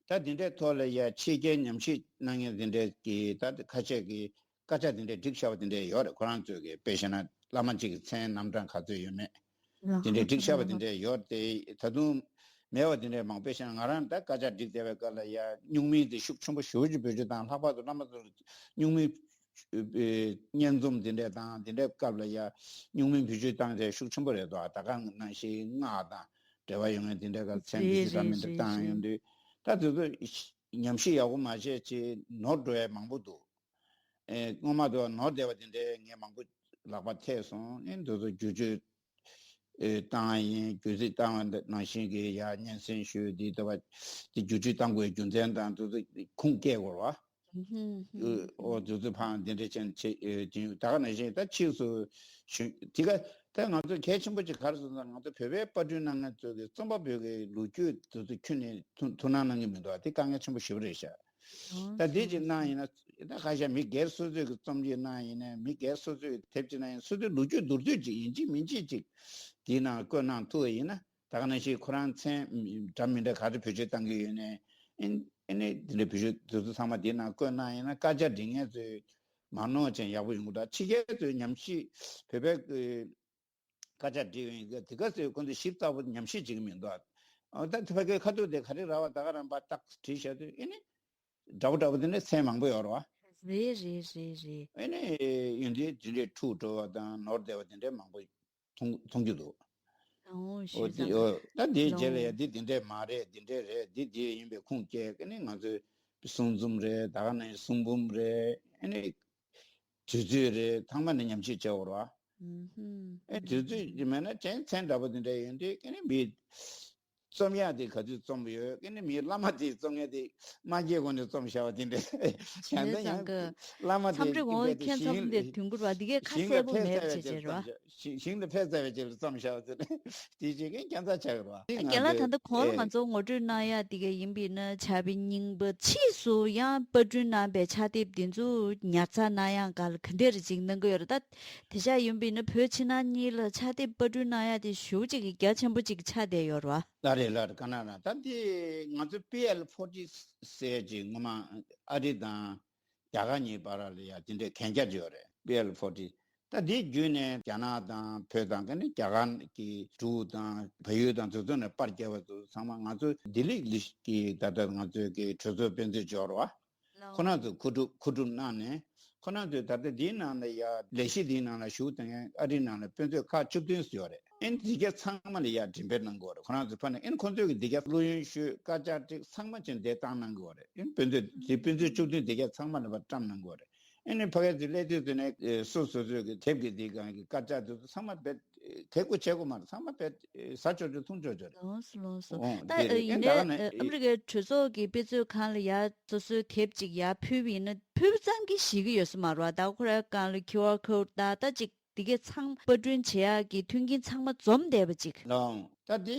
ད་དེ་འདྲའི་ཐོག་ལ་ཡ་ཕྱི་རྒྱལ་ཉམས་ཞིབ་གནང་མཁན་དེ་འདྲའི་གི་ད་ཁ་ཤས་ཀྱིས་དཀར་ཆག་དེ་འདྲའི་སྒྲིག་བཞག་པ་དེ་འདྲའི་ཡོད་རེད། ཁོ་རང་ཚོས་གི་དཔེ་བཞག་ན་བླ་མ་གཅིག་གི་མཚན་རྣམ་གྲངས་ག་ཚོད་ཡོད་མེད་དེ་འདྲའི་སྒྲིག་བཞག་པ་དེ་འདྲའི་ཡོད་དེ། ད་དུང་མེད་པ་དེ་འདྲའི་མང་པོ། དཔེ་བཞག་ན་ང་རང་ད་དཀར་ཆག་སྒྲིག་བསྡད་པའི་སྐབས་ལ་ཡ་སྨྱུག་མིང་དེ་ཤུགས་ཆེན་པོ་ཞེ་པོ་ཅིག་བེད་སྤྱོད་བཏང་། ལྷག་པར་དུ་བླ་མ་ཚོར་སྨྱུག་མིང་སྙན་རྩོམ་དེ་འདྲས་དང་དེ་འདྲའི་སྐབས་ལ་ཡ་སྨྱུག་མིང་བེད་སྤྱོད་བཏང་དེ་ཤུགས་ཆེན་པོ་རེད་དོ། ད་ག་ནང་བཞིན་སྔགས་དང་འབྲེལ་བ་ཡོད་མཁན་དེ་འདྲ་ག་མཚན་རེད་དེ་འདྲ་རེད་མི་འདྲ་རེད་བཏང་ཡོང་རེད། དུས། ད་དེ་ཚོ་ཉམས་ཞིབ་ཡག་པོ་མ་བྱས་ཅིག་ནོར་འགྲོ་ཡ་མང་པོ་འདུག་ཨེ། སྔོན་མ་དུ་ནོར་བསྡད་པ་དེ་འདྲའི་ངས་མང་པོ་ལག་པ་ཐེབས་སོང་། ཨེ། འདི་ཚོ་བསྒྱུར་བཅོས་ཨེ་བཏང་ཡིན། བསྒྱུར་བཅོས་བཏང་བ་ནང་བཞིན་གྱི་ཡ་སྙན་སེང་ཞུས་དེ་ལྟ་བ་དེ་བསྒྱུར་བཅོས་བཏང་དགོས་རྒྱུ་མཚན་དང་དེ་ཚོ་ཁུངས་སྐྱེལ་དགོས་རེད་བ། ཨོ་དེ་ཚོ་ཕའང་དེ་འདྲ་ཅན་བྱེད་ཀྱི་ཡོད། ད་ག་ནང་བཞིན་ད་ཕྱིས་སུ་གཞུང་དེ་ག་ད་ང་ཚོ་གལ་ཆེན་པོ་ཅིག་ག་རེ་ཟེར་ན། ང་ཚོ་བོད་པའི་པར་སྐྲུན་གནང་མཁན་ཚོ་གི་རྩོམ་པ་པོའི་གི་ལོ་རྒྱུས་དེ་ཚོ་ཁྱོན་ནས་ཐུགས་ཐུགས་སྣང་གནང་གི་མི་འདུག་བ། དེ་དཀའ་ངལ་ཆེན་པོ་ཞེ་པོ་རེད་ཤག་ད་དེ་ཅིག་གནང་ཡིན་ན། ད་ཁ་ཤས་མི་སྒེར་སོ་སོའི་གི་རྩོམ་ཡིག་གནང་ཡིན་ནའི། མི་སྒེར་སོ་སོའི་གི་དེབ་ཅིག་གནང་ཡིན། སོ་སོའི་ལོ་རྒྱུས་མདོར་བསྡུས་ཅིག་ཡིན་གཅིག་མིན་གཅིག་ཅིག་དེའི་ནང་བཀོད་གནང་ཐུབ་པ་ཡིན་ན། ད་ག་ནང་བཞིན་ཁོ་རང་མཚན་འདྲ་མི་འདྲ་ག་རེ་བེད་སྤྱོད་བཏང་གི་ཡོད་ནའི། ཨེ། ཨེ་ནས་དེ་འདྲའི་བེད་སྤྱོད་དེ་ཚོ་ཚང་མ་དེའི་ནང་བཀོད་གནང་ཡིན་ན། དཀར་ཆག་འབྲི་མཁན་ཚོས་མ་ནོར་ཅན་ཡག་པོ་ཡོང་གི་འདུག་ཕྱི་རྒྱལ་ཚོའི་ཉམས་ཞིབ་བོད་པའི་དཀར་ཆག་འབྲི་ཡོང་གི་དེ་ག་ཚོས་ཁོང་ཚོས་ཞིབ་ཚགས་པོ་ཉམས་ཞིབ་བྱེད་ཀྱི་མི་འདུག་ཨ། ད་ཕ་གིའི་ཁ་ཐུག་དེ་ག་རེ་རག་པ་ད་ག་རང་པ་ཏག་བྲིས་བཞག་དུས། ཨེ་ནས་འདྲ་པོ་འདྲ་པོ་དེ་འདྲའི་མཚན་མང་པོ་ཡོད་རེད་བ། རེད་རེད་རེད་རེད། ཨེ་ནས་ཡོན་ཏན་དེ་འདྲའི་འཁྲུག་འགྲོ་བ་དང་ནོར་བསྡད་པ་དེ་འདྲའི་མང་པོ་མཐོང་མཐོང་རྒྱུ་འདུག་ཨོ། ཨོ་ཞུས་དེ་ཙང་། ཨོ་ད་དེའི་རྗེས་ལ་ལོ། ཡ་འདི་དེ་འདྲས་མ་རེད། འདི་འདྲས་རེད། འདི་འདི་ཡིན་པའི་ཁུངས་སྐྱེལ་གི་ནི་ང་ཚོའི་གསུང་རྩོམ་རེད། ད་ག་ནང་བཞིན་གསུང་འབུམ་རེད། ཨེ་ནི་དུས་ཚོད་རེད། ཚང་མ་ནས་ཉམས་ཞིབ་བྱེད་དགོས་རེད་བ། ཨུམ་ཧུམ། ཨེ་དུས་ཚོད་ཀྱི་མེད་ན་གཅན་མཚན་འདྲ་པོ་དེ་འདྲས་ཡོད་དུས། ཨེ་ནི་མི་རྩོམ་ཡག་དེ་ག་དུས་རྩོམ་ཡོད། ཨེ་ནི་མི་བླ་མ་དེའི་རྩོམ་ཡག་དེ་མ་སྐྱེས་གོང་ནས་རྩོམ་བཞག་པ་དེ་འདྲས། བྱས་ཙང་ཡང་བླ་མ་དེ་སྐྱེ་བའི་དེ་ཞིང་ཞིང་ལ་ཕེབས་ཚར་བའི་རྗེས་ལ་རྩོམ་བཞག་ཞིང་ཞིང་ལ་ཕེབས་ཚར་བའི་རྗེས་ལ་རྩོམ་བཞག་དེ་བྱེད་མཁན་རྒྱ་མཚར་ཆགས་ཀྱི་རེད་བ། དེ་ང་རྒན་ལགས། ད་ཚོས་ལྟ་གོང་ལ་ཨེ་ང་ཚོ་ངོ་སྤྲོད་གནང་ཡག་དེ་ག་ཡིན་པ་ཡིན་ན། ཆར་པའི་རྙིང་པ་ཕྱིས་སུ་ཡང་པར་སྐྲུན་གནང་པའི་ཕྱག་དེབ་དེ་ཚོ་ཉར་ཚགས་གནང་ཡག་སྒང་ལ་ག་འདྲས་རེ་ཅིག་གནང་གི་ཡོད་རེད། ད་དེང་སང་ཡིན་པ་ཡིན་ན་བོད་ཕྱི་ནང་གཉིས་ལ་ཕྱག་དེབ་པར་སྐྲུན་གནང་ཡག་དེ་ཞེ་པོ་ཅིག་གི་རྒྱ་ཆེན་པོ་ཅིག་ཆགས་བསྡད་ཡོད་རེད་བ། ལགས་རེད་ལགས་རེད། ག་ན་ར་ད་དེ་ང་ཚོ་པི་ཨེལ་ཕོར་ཊི་ཟེར་ཅིག་སྔོན་མ་ཨ་རི་དང་རྒྱ་གར་གཉིས་བར་ལ་ཡ་དེ་འདྲའི་གན་རྒྱ་ཅིག་ཡོད་རེད། པི་ཨེལ་ཕོར་ཊི། ད་འདི་བརྒྱུད་ནས་རྒྱ་ནག་དང་བོད་དང་ག་ནི་རྒྱ་གར་གྱི་འབྲུག་དང་བལ་ཡུལ་དང་དེ་ཚོ་ནས་པར་བརྒྱབ་པ་དེ་ཚོ་ཚང་མ་ང་ཚོ་ལྡི་ལི་ལི་གི་ད་ལྟ་ང་ཚོའི་གི་གྲོས་ཚོགས་དཔོན་ཚོགས་འབྱོར་བ། ལའོ། ཁོ་རང་ཚོས་མཁོ་སྒྲུབ་མཁོ་སྒྲུབ་གནང་ནས། ཁོ་རང་ཚོས་ད་ལྟ་འདིའི་ནང་ལ་ཡ་ལས་གཞི་འདིའི་ནང་ལ་ཞུགས་བཏང་མཁན་ཨ་རིའི་ནང་ལ་དཔོན་ཚོགས་ཁག་བཅུ་བདུན་ཙམ་ཡོད་རེད། ཨེ་འདི་ག་ཚང་མ་ལ་ཡ་འགྲེམས་སྤེལ་གནང་དགོས་རེད། ཁོ་རང་ཚོས་ཕར་ནས་ཨེ་ཁོ་ཚོས་ཀྱི་འདི་ག་བླུ་ཡོན་ཞུས་སྐད་ཆ་དྲིས་ཚང་མ་བྱས་འདི་བཏང་གནང་དགོས་རེད། ཨེ་དཔོན་ཚོགས་འདི་དཔོན་ཚོགས་བཅུ་བདུན་འདི་ག་ཚང་མ་ལ་ཕར་བཀྲམ་གནང་དགོས་རེད། ཨེ་ནས་ཕ་གི་ཚོས་སླེབས་དུས་ཚོད་ནས་ཨེ་སོ་སོ་ཚོས་ཀྱི་དེབ་ཀྱི་འདི་ག་གི་སྐད་ཆ་འདི་ཚོ་ཚང་མ་བེད་གལ་དགོས་བྱེད་དགོས་མ་རེད། ཚང་མ་བེད་ཟ་ཆོག་ཆོག་འཐུང་ཆོག་ཆོག་རེད། ལོངས་སུ་ལོངས་སུ། ཨོ་ད་དེ་རེད། ཨེ་ཡིན་ད་ནས་ག་ནས་ཨ་མི་རི་ཀའི་གྲོས་ཚོགས་ཀྱི་དཔེ་མཛོད་ཁང་ལ་ཡར་སོ་སོའི་དེབ་ཅིག་ཡར་ཕུལ་བ་ཡིན་ན་ཕུལ་བ་ཙམ་གྱིས་ཤེས་ཀྱི་ཡོད་ས་མ་རེད་བ། ད་ཁོ་རའི་སྒང་ལ་ཁིའུ་ཨར་ཀོཌ་ད་ད་ཅིག་འདི་གས་ཚང་པར་སྐྲུན་བྱེད་ཡག་གི་མཐུན་རྐྱེན་ཚང་མ་འཛོམས་བསྡད་པ་ཅིག་ལོང་། ད་འདི་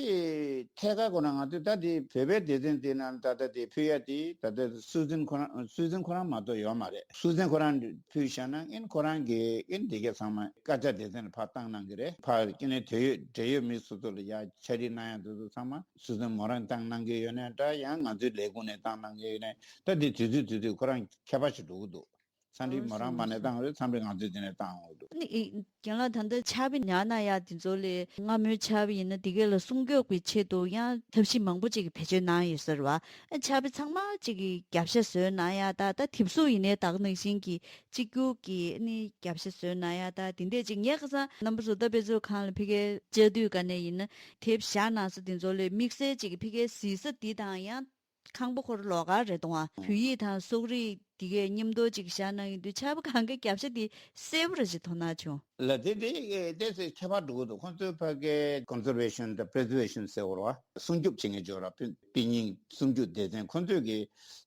ཐད་ཀར་ཁོ་ན་ང་ཚོས་ད་འདི་བོད་པའི་སྡེ་ཚན་འདི་ནང་ད་ལྟ་འདི་ཕུལ་ཡ་འདི་ད་ལྟ་སྲོལ་འཛིན་ཁོ་རང་སྲོལ་འཛིན་ཁོ་རང་མ་གཏོགས་ཡོད་མ་རེད། སྲོལ་འཛིན་ཁོ་རང་ཕུལ་བཞག་ན་ཨིན་ཁོ་རང་གིས་ཨིན་འདི་གས་ཚང་མ་སྐད་ཆ་སྡེ་ཚན་ལ་ཕར་བཏང་གནང་གི་རེད། ཕར་ཀི་ནས་འབྲེལ་ཡོད་འབྲེལ་ཡོད་མི་སོ་སོ་ལ་ཡ་ཕྱག་བྲིས་གནང་ཡ་འདི་ཚོ་ཚང་མ་སྲོལ་འཛིན་མོ་རང་བཏང་གནང་གི་ཡོད་ནའི་འདྲ། ཡང་ང་ཚོའི་ལས་ཁུངས་ནས་བཏང་གནང་གི་ཡོད་ནའི་འདྲ། འདི་དུས་ཚོད་དུས་ཚོད་ཁོ་རང་ཁྱད་པར་ཞིག་འགྲོ་གི་འདུག་མཚམས་རེ་མོ་རང་མ་ནས་བཏང་རེད། མཚམས་རེ་ང་ཚོས་དེ་ནས་བཏང་འོང་འདུག་ནི་ཨི་རྒན་ལགས་ད་ལྟ་ཕྱག་དཔེ་ཉར་གནང་ཡག་དེ་ཚོ་ལས་སྔ་མོའི་ཕྱག་དཔེ་ཡིན་ན་དེ་གས་ལ་སྲུང་སྐྱོབ་ཀྱི་ཆེད་དུ་ཡང་ཐབས་ཤེས་མང་པོ་ཅིག་གི་བེད་སྤྱོད་གནང་ཡོད་ས་རེད་བ། ཨ་ཕྱག་དཔེ་ཚང་མ་ཅིག་གི་རྒྱབ་ཤ་བཟོས་གནང་ཡག་ད་ད་དེབ་གཟུགས་ཡིན་ནའི་ད་ག་ནང་བཞིན་གྱི་གཅིག་གྱུར་གྱི་ནི་རྒྱབ་ཤ་བཟོས་གནང་ཡག་ད་དེ་འདྲས་ཅིག་ངས་ཁ་སང་རྣམ་པ་ཚོ་ད་དཔེ་མཛོད་ཁང་ལ་ཕ་གིར་བཅར་དུས་ག་ནས་ཡིན་ན་དེབ་བཞག་གནང་ས་དེ་ཚོ་ལས་དམིགས་བསལ་ཅིག་གི་ཕ་གིར་གཟིགས་ས་འདི་དང་ཡང་། ཁང་པ་ཁོ་ར་ལོགས་ཀ་རེད་དོ། བོད་ཡིག་དང་སོག་རིགས་འདི་གས་མཉམ་དུ་ཅིག་བཞག་གནང་ཡོང་དུས་ཕྱག་དཔེ་གང་གའི་རྒྱབ་ཤ་དེ་གསལ་པོ་ར་ཅིག་མཐོང་སྣང་བྱུང་། ལ་དེ་དེ་དེ་ཚོས་ཁྱད་པར་འགྲོ་གི་འདུག་ཁོང་ཚོའི་ཕ་གའི་conservation དང་preservation ཟེར་བ་རེད་བ། སྲུང་སྐྱོབ་བྱེད་མཁན་ཅིག་ཡོད་རེད། དཔེ་དཔེ་རྙིང་སྲུང་སྐྱོབ་སྡེ་ཚན་ཁོང་ཚོས་ཀྱི་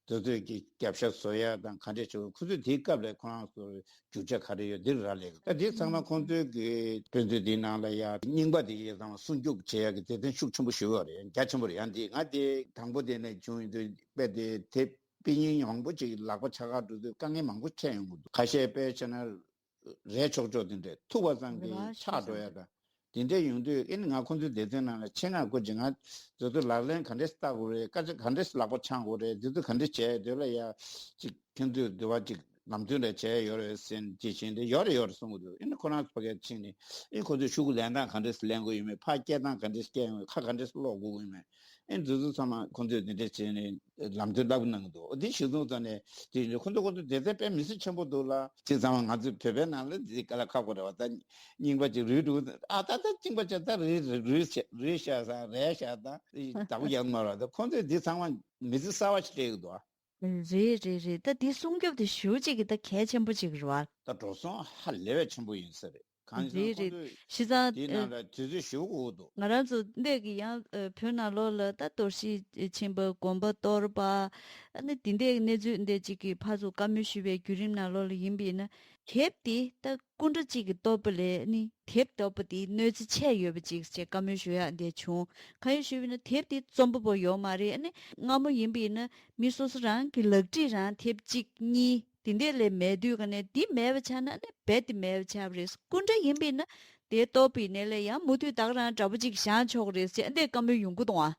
དེ་ཚོས་ཀྱི་རྒྱབ་ཤ་བཟོ་ཡ་དང་ག་འདྲས་བྱེད་དགོས། ཁོང་ཚོས་དེའི་སྐབས་ལ་ཁོ་རང་ཚོ་རྒྱུ་ཆ་ག་རེ་ཡོད་འདི་ར་ལས། ད་འདི་ཚང་མ་ཁོང་ཚོའི་གི་དཔེ་མཛོད་འདིའི་ནང་ལ་ཡ་རྙིང་པ་འདི་ཡི་ཚང་མ་སྲུང་སྐྱོབ་བྱེད་ཡ་གི་སྡེ་ཚན་ཤུགས་ཆེན་པོ་ཞིག་ཡོད་རེད། རྒྱ་ཆེན་པོ་རེད། ཡང་འདི་ང་དེ་དང་པོ་དེ་ནས་བྱུང་ཡོད་དུས་དཔེ་དེ་དེ་དཔེ་རྙིང་མང་པོ་ཅིག་ལག་པ་ཆག་ག་འགྲོ་དུས་དཀའ་ངལ་མང་པོ་འཕྲད་ཡོང་གི་འདུག་ཁ་ཤས་དཔེ་བྱས་ན་རལ་ཆོག་ཆོག་དེ་འདྲས་ཐུག་པ་ཙམ་གྱིས་ཆག་འགྲོ་ཡ་དང་། དེ་འདྲས་ཡོང་དུས་ཨེ་ནི་ང་ཁོང་ཚོའི་སྡེ་ཚན་ནང་ལ་ཆེད་མངགས་སྐུ་མཁྱེན། ང་ཚོ་ཚོ་ལག་ལེན་ག་འདྲས་བསྟར་དགོས་རེད། སྐད་ཆ་ག་འདྲས་ལག་པ་འཆང་དགོས་རེད། འདི་ཚོ་ག་འདྲས་བྱས་དེ་ལ་ཡ་ཅིག་ཁྱེད་ཚོས་འདི་བ་ཅིག་ལམ་སྟོན་རེ་བྱས་ཡོད་རེད་ཟེར་ཅིག་བྱས་འདི་ཡོད་རེད་ཡོད་རེད་གསུང་གི་འདུག་ཨེ་ནི་ཁོ་རང་ཚོ་ཕ་གིར་ཕྱིན་ནས་ཨེ་ཁོ་ཚོས་ཤོག་གུ་ལེན་སྟངས་ག་འདྲས་ལེན་དགོས་ཡོད་མེད། ཕར་སྐྱེལ་སྟངས་ག་འདྲས་སྐྱེལ་ཡོད་མེད། ཁ་ག་འདྲས་སློག་དགོས་ཡོད་མེད། ཨེ་འདི་ཚོ་ཚང་མ་ཁོང་ཚོས་འདི་འདྲས་བྱས་ནས་ལམ་སྟོན་བསླབ་གནང་གི་འདུག་འདི་གཞི་བཟུང་ཙམ་ནས་དེ་ཡིན་དུས་ཁོང་ཚོ་ཁོང་ཚོ་སྡེ་ཚན་དཔེ་མི་སྲིད་ཆེན་པོ་འདུག་ལ། དེ་ཚང་མ་ང་ཚོའི་བོད་པའི་ནང་ལ་འདི་དཀའ་ལས་ཁག་པོ་རེད་བ། ད་རྙིང་པ་ཅིག་རུལ་འགྲོ་ཨ་ད་ད་རྙིང་པ་ཅིག་ད་རུལ་རུལ་ཤ་རུལ་ཤ་ཟ་རལ་ཤ་ད་བདག་པོ་རྒྱག་མ་རེད་བ། ད་ཁོང་ཚོས་འདི་ཚང་མ་མི་ཚེ་གསར་བ་ཞིག་སྤྲད་ཡོད་འདུག་ཨ། རེད་རེད་རེད། ད་འདི་སྲུང་སྐྱོབ་དེ་ཞེ་པོ་ཅིག་གི་ད་གལ་ཆེན་པོ་ཅིག་རེད་བ། ད་འགྲོ་སོང་ཧ་ལས་པའི་ཆེན་པོ་ཡིན་ས་རེད། གང་ཡིན་ཟེར་ན་རེད་ཁོང་རེད། ཚོས་བྱས་ཙང་དེའི་ནང་ལ་དུས་ཚོད་ཞེ་པོ་འགོར་འདུག་ང་རང་ཚོ་འདས་ཀྱི་ཡང་ཨ་བོད་ནང་ལོགས་ལ་ད་གཏོར་བཤིག་ཕྱིན་པ་དགོན་པ་གཏོར་པ་ཨ་ནི་དེ་འདས་གནས་ཚུལ་འདས་ཅིག་གི་ཕར་ཚུར་བཀའ་མོལ་ཞུས་པའི་བརྒྱུད་རིམ་ནང་ལོགས་ལ་ཡིན་པ་ཡིན་ན་དེབ་དེ་ད་སྐུ་འདྲ་གཅིག་གི་གཏོར་པ་ལས་ནི་དེབ་གཏོར་པ་དེ་གནོད་འཚེ་ཆེ་ཡོད་པ་ཅིག་ཅེས་བཀའ་མོལ་ཞུ་ཡག་འདས་བྱུང་། གང་ཡིན་ཞུས་པ་ཡིན་ན་དེབ་དེ་རྩོམ་པ་པོ་ཡོད་མ་རེད། ཨ་ནི་སྔ་མོ་ཡིན་པ་ཡིན་ན་མི་སོ་སོ་རང་གི་ལག་བྲིས་རང་དེབ་གཅིག་གཉིས། དེ་འདྲས་ལས་མེད་དུས་ག་ནས་འདི་མེད་པ་ཆགས་ན་ནི་རྦད་དེ་མེད་པ་ཆགས་པ་རེད། སྐུ་འདྲ་ཡིན་པས་ན་དེ་ལྟོ་པའི་ནས་ལས་ཡང་མུ་མཐུད་བདག་རང་འདྲ་པོ་ཅིག་བཞེངས་ཆོག་རེད་ཟེར་འདི་བཀའ་མོལ་ཡོང་གི་འདུག་ཨ།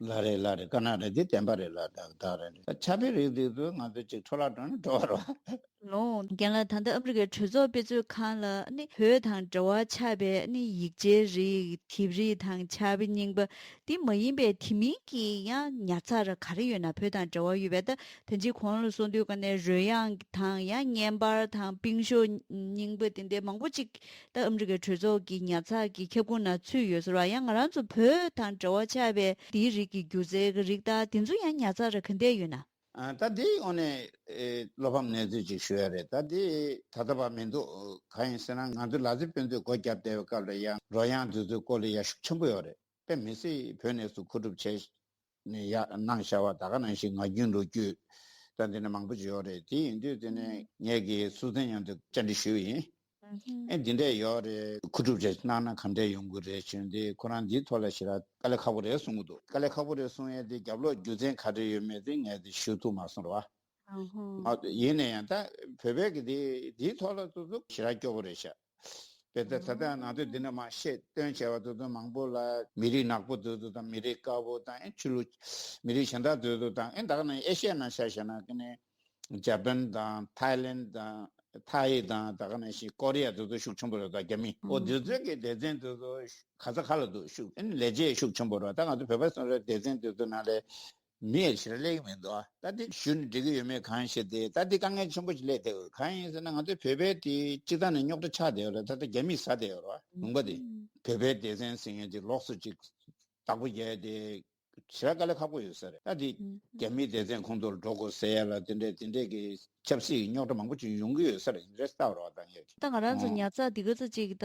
ལགས་རེད་ལགས་རེད། དཀའ་གནད་རེད། འདི་བདེན་པ་རེད་ལགས། ད་ད་རེད་རེད། ཕྱག་དཔེ་རིགས་འདི་ཚོ་ང་ཚོ་ཅིག་འཕྲོ་བརླག་འགྲོ་ན་འགྲོ་བ་རེད། ལོ་རྒན་ལགས་ད་ལྟ་ཨ་མི་རི་ཀའི་གྲོས་ཚོགས་དཔེ་མཛོད་ཁང་ལ་ནི་བོད་དང་འབྲེལ་བ་ཆགས་པའི་ནི་ཡིག་ཆའི་རིགས་དེབ་རིགས་དང་ཕྱག་དཔེ་རྙིང་པ་འདི་མ་ཡིན་པའི་དེ་མིན་གྱི་ཡང་ཉར་ཚགས་ར་ག་རེ་ཡོད་ན་བོད་དང་འབྲེལ་བ་ཡོད་པའི་ད། དེ་རྗེས་གོང་ལ་གསུངས་དུས་ཀ་ནས་རོལ་དབྱངས་དང་ཡང་བརྙན་པར་དང་པིང་ཤོག་རྙིང་པ་དེ་འདྲའི་མང་པོ་ཅིག་ད་ཨ་མི་རི་ཀའི་གྲོས་ཚོགས་ཀྱི་ཉར་ཚགས་ཀྱི་ཁྱབ་ཁོངས་ནང་ཚུད་ཡོད་ཟེར་བ། ཡང་ང་རང་ཚོ་བོད་དང་འབྲེལ་བ་ཆགས་པའི་དེའི་རིགས་ཀྱི་སྒྱུ་རྩལ་གྱི་རིགས་དང་དེ་ཚོ་ཡང་ཉར་ཚགས་ར་ག་འདྲས་ཡོད་ན། ཨ་ད་དེའི་འོག་ནས་ཨེ་བློ་ཕམ་གནས་ཚུལ་ཅིག་ཞུ་ཡ་རེད། ད་དེ་ད་ལྟ་བར་མི་འདུག་གང་ཡིན་ཟེར་ན་ང་ཚོ་ལ་རྩེ་དཔོན་ཚོས་སྒོ་བརྒྱབ་བསྡད་པའི་སྐབས་ལ་ཡང་རོལ་དབྱངས་དེ་ཚོའི་སྐོར་ལ་ཡ་ཤུགས་ཆེན་པོ་ཡོད་རེད། དཔེ་མི་སྲིད་བོད་ནས་སུ་མཁོ་སྒྲུབ་བྱས་ནས་ཡ་གནང་བཞག་པ་ད་ག་ནང་བཞིན་ངག་རྒྱུན་ལོ་རྒྱུས་ད་འདི་ནས་མང་པོ་ཅིག་ཡོད་རེད། དེ་ཡིན་དུས་དེ་ནས་ངས་ཀྱི་སྲོལ་འཛིན་མཉམ་དུ་བཅར་འདྲི་ཞུས་པ་ཡིན། ཨེ་འདི་འདྲས་ཡོད་རེད། མཁོ་སྒྲུབ་བྱས་གནང་ན་ག་འདྲས་ཡོང་གི་རེད་བྱུང་དེ་ཁོ་རང་འདིའི་ཐོག་ལ་ཞེ་དྲག་དཀའ་ལས་ཁག་པོ་རེད་གསུང་གི་འདུག་དཀའ་ལས་ཁག་པོ་རེད་གསུང་ཡས་དེ་རྒྱབ་ལོགས་རྒྱུ་མཚན་ག་རེ་ཡོད་མེད་དེ་ངས་དེ་ཞུ་ཐུབ་མ་སོང་ར་བ། ཨ་ཧོ། ཡིན་ན་ཡང་ད་བོད་པའི་གི་དེ་དེའི་ཐོག་ལ་ཏོག་ཙམ་ཞེ་དྲག་སྐྱོ་པོ་རེད་ཤག་དེ་ལྟར་ད་ལྟ་ང་ཚོས་འདི་ནས་མར་བཤད་སྟོན་བྱས་པ་དེ་ཚོ་མང་པོ་ལ་མི་རིགས་ནག་པོ་དེ་ཚོ་དང་མི་རིགས་དཀར་པོ་དང་ཨེ་ཆོས་ལུགས་མི་རིགས་གཞན་དག་དེ་ཚོ་དང་ཨེ་ད་ག་ནང་ཨེ་ཤི་ཡ་ནང་ཆ་བཞག་ན་ཀི་ནས་ཇ་པན་དང་ཐའི་ལེན་དང་ ཐའེ་དང་ད་ག་ནང་བཞིན་ཀོ་རི་ཡ་དེ་ཚོ་ཤུགས་ཆེན་པོ་རེད། ད་རྒྱ་མི་ཨོ་དེ་ཚོའི་གི་སྡེ་ཚན་དེ་ཚོ་ག་ས་ག་ལ་འདུག་ཤུགས་ཨ་ནི་ལས་བྱེད་ཤུགས་ཆེན་པོ་རེད། ད་ང་ཚོ་བོད་པ་སོང་རེད་སྡེ་ཚན་དེ་ཚོ་ནང་ལས་མི་ཡ་ཞེ་དྲག་སླེབས་ཀྱི་མི་འདུག་ཨ་ད་དེ་ཞུ་ནས་འགྲིག་གི་ཡོད་མེད་གང་ཤེས། དེ་ད་དེ་དཀའ་ངལ་ཆེན་པོ་ཞིག་སླེབས་བསྡད་ཡོད། གང་ཡིན་ཟེར་ན་ང་ཚོ་བོད་པའི་དེ་སྤྱི་བཏང་ནས་རྙོག་དྲ་ཆགས་བསྡད་ཡོད་རེད། ད་ལྟ་རྒྱ་མིས་ཟ་བསྡད་ཡོད་རེད་བ་ལུང་པ་དེ། བོད་པའི་སྡེ་ཚན་ཟེར་མཁན་དེ་ལོགས་སུ་ཅིག་བདག་པོ་རྒྱག་དེ་ཞེ་དྲག་དཀའ་ལས་ཁག་པོ་ཡོད་ས་རེད། ད་དེ་རྒྱ་མིའི་སྡེ་ཚན་ཁོང་ཚོར་འགྲོ་དགོས་ཟེར་ཡ་ལ་དེ་འདྲས་དེ་འདྲས་ཀྱི་ཆབ་སྲིད་ཀྱི་རྙོག་དྲ་མང་པོ་ཅིག་ཡོང་གི་ཡོད་ས་རེད། འདི་འདྲས་ལྟ་བར་བ་དང་ངས་ཀྱི་ད་ང་རང་ཚོ་ཨོ་ཉར་ཚགས་འདི་ག་ཚོད་ཅིག་ད་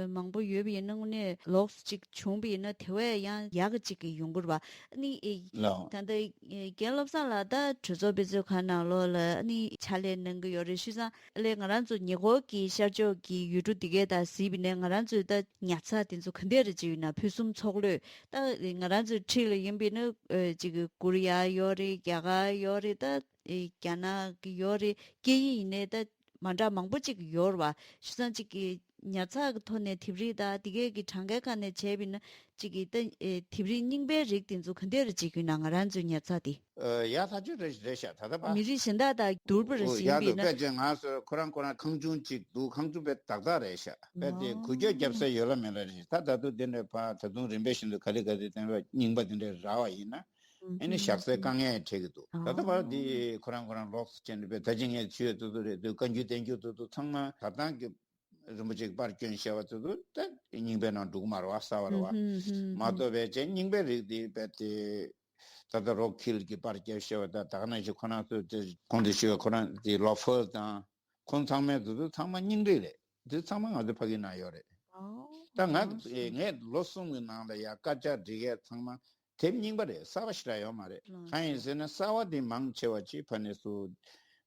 མང་པོ་ཡོད་པ་ཡིན་ན་དངོས་གནས་ལོགས་སུ་ཅིག་བྱུང་པ་ཡིན་ན་དེ་བས་ཡང་ཡག་གི་ཅིག་གི་ཡོང་གི་རེད་བ། ཨ་ནི་ཨེ་ལའོ་ད་ལྟ་ཨེ་རྒན་བློ་བཟང་ལགས་ད་གྲོས་ཚོགས་དཔེ་མཛོད་ཁང་ནང་ལོགས་ལ་ཨ་ནི་ཕྱག་ལས་གནང་གི་ཡོད་རེད། བྱས་ཙང་ཨ་ལས་ང་རང་ཚོ་ཉེ་འཁོར་གྱི་ཤར་ཕྱོགས་ཀྱི་ཡུལ་གྲུ་འདི་གས་དང་གཟིགས་པ་ཡིན་ན་ང་རང་ཚོའི་ད་ཉར་ཚགས་དེ་ཚོ་ག་འདྲ་རེད་ཅིག་ཡོད་ན་ཕུན་སུམ་ཚོགས་ལོས། ད་ང་རང་ཚོའི་འཁྲིས་ལ་ཡིན་པ་ཡིན་ན་ཨེ་ཅིག་ཀོ་རི་ཡ་ཡོད་རེད། རྒྱ་གར་ཡོད་རེད། ད་ཨེ་རྒྱ་ནག་གི་ཡོད་རེད། སྐད་ཡིག་ཡིན་ནའི་ད་མ་འདྲ་མང་པོ་ཅིག་ཡོད་རེད་བ། བྱས་ཙང་ཅིག་གི་ཉར་ཚགས་ཀྱི་ཐོག་ནས་དེབ་རིགས་དང་དེ་གས་ཀྱི་གྲངས་ཀའི་ཁ་ནས་བྱས་པ་ཡིན་ན་ཅིག་གི་ད་ཨེ་དེབ་རིགས་རྙིང་པའི་རིགས་དེ་ཚོ་ག་འདྲ་རེད་ཅིག་ཡོད་ན་ང་རང་ཚོའི་ཉར་ཚགས་དེ། ཨ་ཡག་ཐག་ཆོད་རེད་རེད་ཤག་ད་ལྟ་བ། མི་རིགས་གཞན་དག་དང་བསྡུར་བ་རེད་ཨོ་ཡག་ཡིན་པ་འདུག་ཡིན་ན། དཔེ་ཅན་ང་ཚོ་ཁོ་རང་ཁོ་རང་ཁང་ཆུང་གཅིག་འདུག་ཁང་ཆུང་དཔེ་ཏག་ཏག་རེད་ཤག་དཔེ་དེ་ཨོ་གུ་རྒྱག་རྒྱབ་ས་ཡོད་ལ་མེད་ལ་རེད་ཤག་ད་ད་དུང་དེ་འདྲ་ཕ་ད་དུང་རིམ་པས་བཞིན་དུ་ག་ལེ་ག་ལེ་དེ་འདྲ་རྙིང་པ་དེ་འདྲ་རག་པ་ཡིན་ན། ཨ་ནི་བཞག་སའི་དཀའ་ངལ་འཕྲད་ཀྱི་འདུག་ད་ལྟ་བར་འདི་ཁོ་རང་ཁོ་རང་ལོགས་སུ་ཕྱིན་ནས་བས་ད་ཅི་ངས་ཇུས་ཡོད་ཏུ་ཏུ་རེད་འདུག་བཀའ་འགྱུར་བསྟན་འགྱུར་ཏུ་ཏུ་ཚང་མ་ད་ལྟ་གི་རིན་པོ་ཆེ་གི་པར་བསྐྱོན་བཞག་པ་ཏུ་ཏུ་ད་རྙིང་པའི་ནང་འགྲོ་གི་མ་རེད་བ། གསར་བ་རེད་བ། མ་གཏོགས་པའི་ཅན་རྙིང་པའི་རིགས་འདི་བས་དེ་ད་ལྟ་རོག་ཁིལ་གི་པར་བསྐྱལ་བཞག་པ་ད་ད་ག་ནང་བཞིན་ཁོ་རང་ཚོ་དེ་གོང་དུ་ཞུས་པ་ཁོ་རང་དེ་ལོ་ཕོལ་དང་ཁོང་ཚང་མའི་ཏུ་ཏུ་ཚང་མ་རྙིང་རིགས་རེད། དེ་ཚང་མ་ང་ཚོ་ཕ་གི་ནང་ཡོད་རེད། ད་ང་ངས་ལོ་གསུམ་གྱི་ནང་ལ་ཡ་དཀར་ཆག་སྒྲིག་ཡས་ཚང་མ་དེབ་རྙིང་པ་རེད། གསར་པ་ཞེ་དྲག་ཡོད་མ་རེད། གང་ཡིན་ཟེར་ན་གསར་པ་དེ་མང་ཆེ་བ་ཅིག་ཕ་ནས་སུ་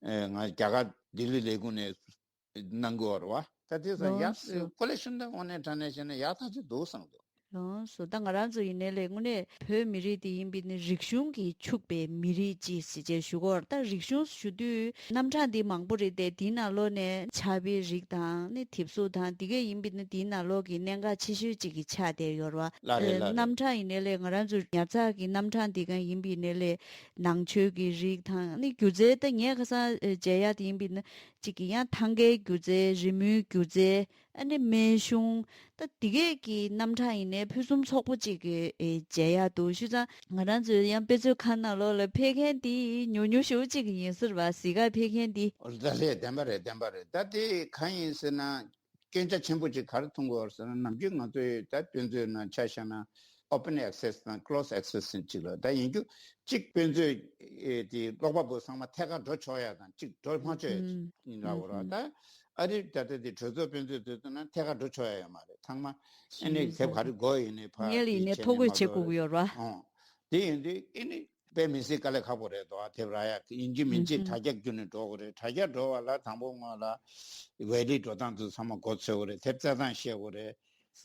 ང་རྒྱ་གར་ལྡི་ལི་ལས་ཁུངས་ནས་གནང་གི་ཡོད་རེད་བ། ད་དེ་ཚོ་ཡག་ཀོ་ལེག་ཤན་ད་དངོས་གནས་དྲང་གནས་བཤད་ན་ཡག་ཐག་ཆོད་འདུག་བསམ་འདུག་ལགས་སོ། ད་ང་རང་ཚོ་ཡིན་ནའི་ལས་དངོས་གནས་བོད་མི་རིགས་དེ་ཡིན་པའི་ནི་རིག་གཞུང་གིས་ཕྱུག་པའི་མི་རིགས་ཅིག་ཟེར་བྱས་ཞུ་གི་ཡོད་རེད། ད་རིག་གཞུང་ཞུ་དུས་རྣམ་གྲངས་འདི་མང་པོ་རེད་དེ་དེའི་ནང་ལོགས་ནས་ཕྱག་དཔེའི་རིགས་དང་ནི་དེབ་གཟུགས་དང་འདི་གས་ཡིན་པའི་ནི་དེའི་ནང་ལོགས་ཀྱི་གནད་འགག་ཆེ་ཤོས་ཅིག་གི་ཆགས་བསྡད་ཡོད་རེད་བ། ལགས་རེད་ལགས་རེད། རྣམ་གྲངས་ཡིན་ནའི་ལས་ང་རང་ཚོ་ཉར་ཚགས་ཀྱི་རྣམ་གྲངས་འདི་ག་ཡིན་པའི་ནི་ལས་ནང་ཆོས་ཀྱི་རིགས་དང་ནི་སྒྱུ་རྩལ་ད་ངས་ཁ་སང་མཇལ་ཡག་དེ་ཡིན་པའི་ནི་ཅིག་གི་ཡང་ཐང་གའི་སྒྱུ་རྩལ་རི་མོའི་སྒྱུ་རྩལ། ཨ་ནི་སྨན་གཞུང་། ད་འདི་གས་ཀྱི་རྣམ་གྲངས་ཡིན་ནའི་ཕུན་སུམ་ཚོགས་པོ་ཅིག་གི་ཨེ་མཇལ་ཡག་འདུག་བྱས་ཙང་ང་རང་ཚོའི་ཡང་དཔེ་མཛོད་ཁང་ནང་ལོགས་ལ་ཕེབས་མཁན་འདི་ཉུང་ཉུང་ཞེ་པོ་ཅིག་ཡིན་ས་རེད་བ། གཟིགས་གར་ཕེབས་མཁན་འདི། ད་རེད། བདེན་པ་རེད། བདེན་པ་རེད། ད་དེ་གང་ཡིན་ཟེར་ན་སྐྱོན་ཆ་ཆེན་པོ་ཅིག་ག་རེ་མཐོང་གི་ཡོད་ཟེར་ན་ནམ་རྒྱུན་ང་ཚོའི་ད་དཔེ་མཛོད་ནང་ཆ་བཞག་ན་open access་དང་close access་ཟེར་ཅིག་ལ་ད་ཡིན་རྒྱུ་གཅིག་དཔེ་མཛོད་ཨེ་དེ་ཀློག་པ་པོ་ཚང་མ་ཐད་ཀར་འགྲོ་ཆོག་ཡ་དང་གཅིག་འགྲོ་མ་ཆོག་ཡ་ཡིན་འདྲ་བོ་ར་ད། ཨ་རི་ད་ལྟ་དེ་གྲོས་ཚོགས་དཔེ་མཛོད་དེ་ཚོ་ན་ཐད་ཀར་འགྲོ་ཆོག་ཡ་ཡོད་མ་རེད། ཚང་མ་ཨ་ནི་དེབ་ག་རེ་དགོས་ཡིན་ནའི་ཕར་ངས་ལ་ཡིན་ནའི་ཐོ་འགོད་བྱེད་དགོས་ཀྱི་ཡོད་རེད་བ། ཨོ། དེ་ཡིན་དུས་ཨ་ནི་དཔེ་མི་སྲིད་དཀའ་ལས་ཁག་པོ་རེད་དོ། དེབ་རག་ཡ་ཡིན་གཅིག་མིན་གཅིག་དྲ་རྒྱ་བརྒྱུད་ནས་འགྲོ་དགོས་རེད། དྲ་རྒྱ་འགྲོ་བ་ལ་དང་པོ་སྔོན་ལ་ཝེ་ལི་འགྲོ་སྟངས་དེ་ཚང་མ་མགོ་ཚོས་དགོས་རེད། དེབ་བཙལ་སྟངས་ཤེས་དགོས་རེད།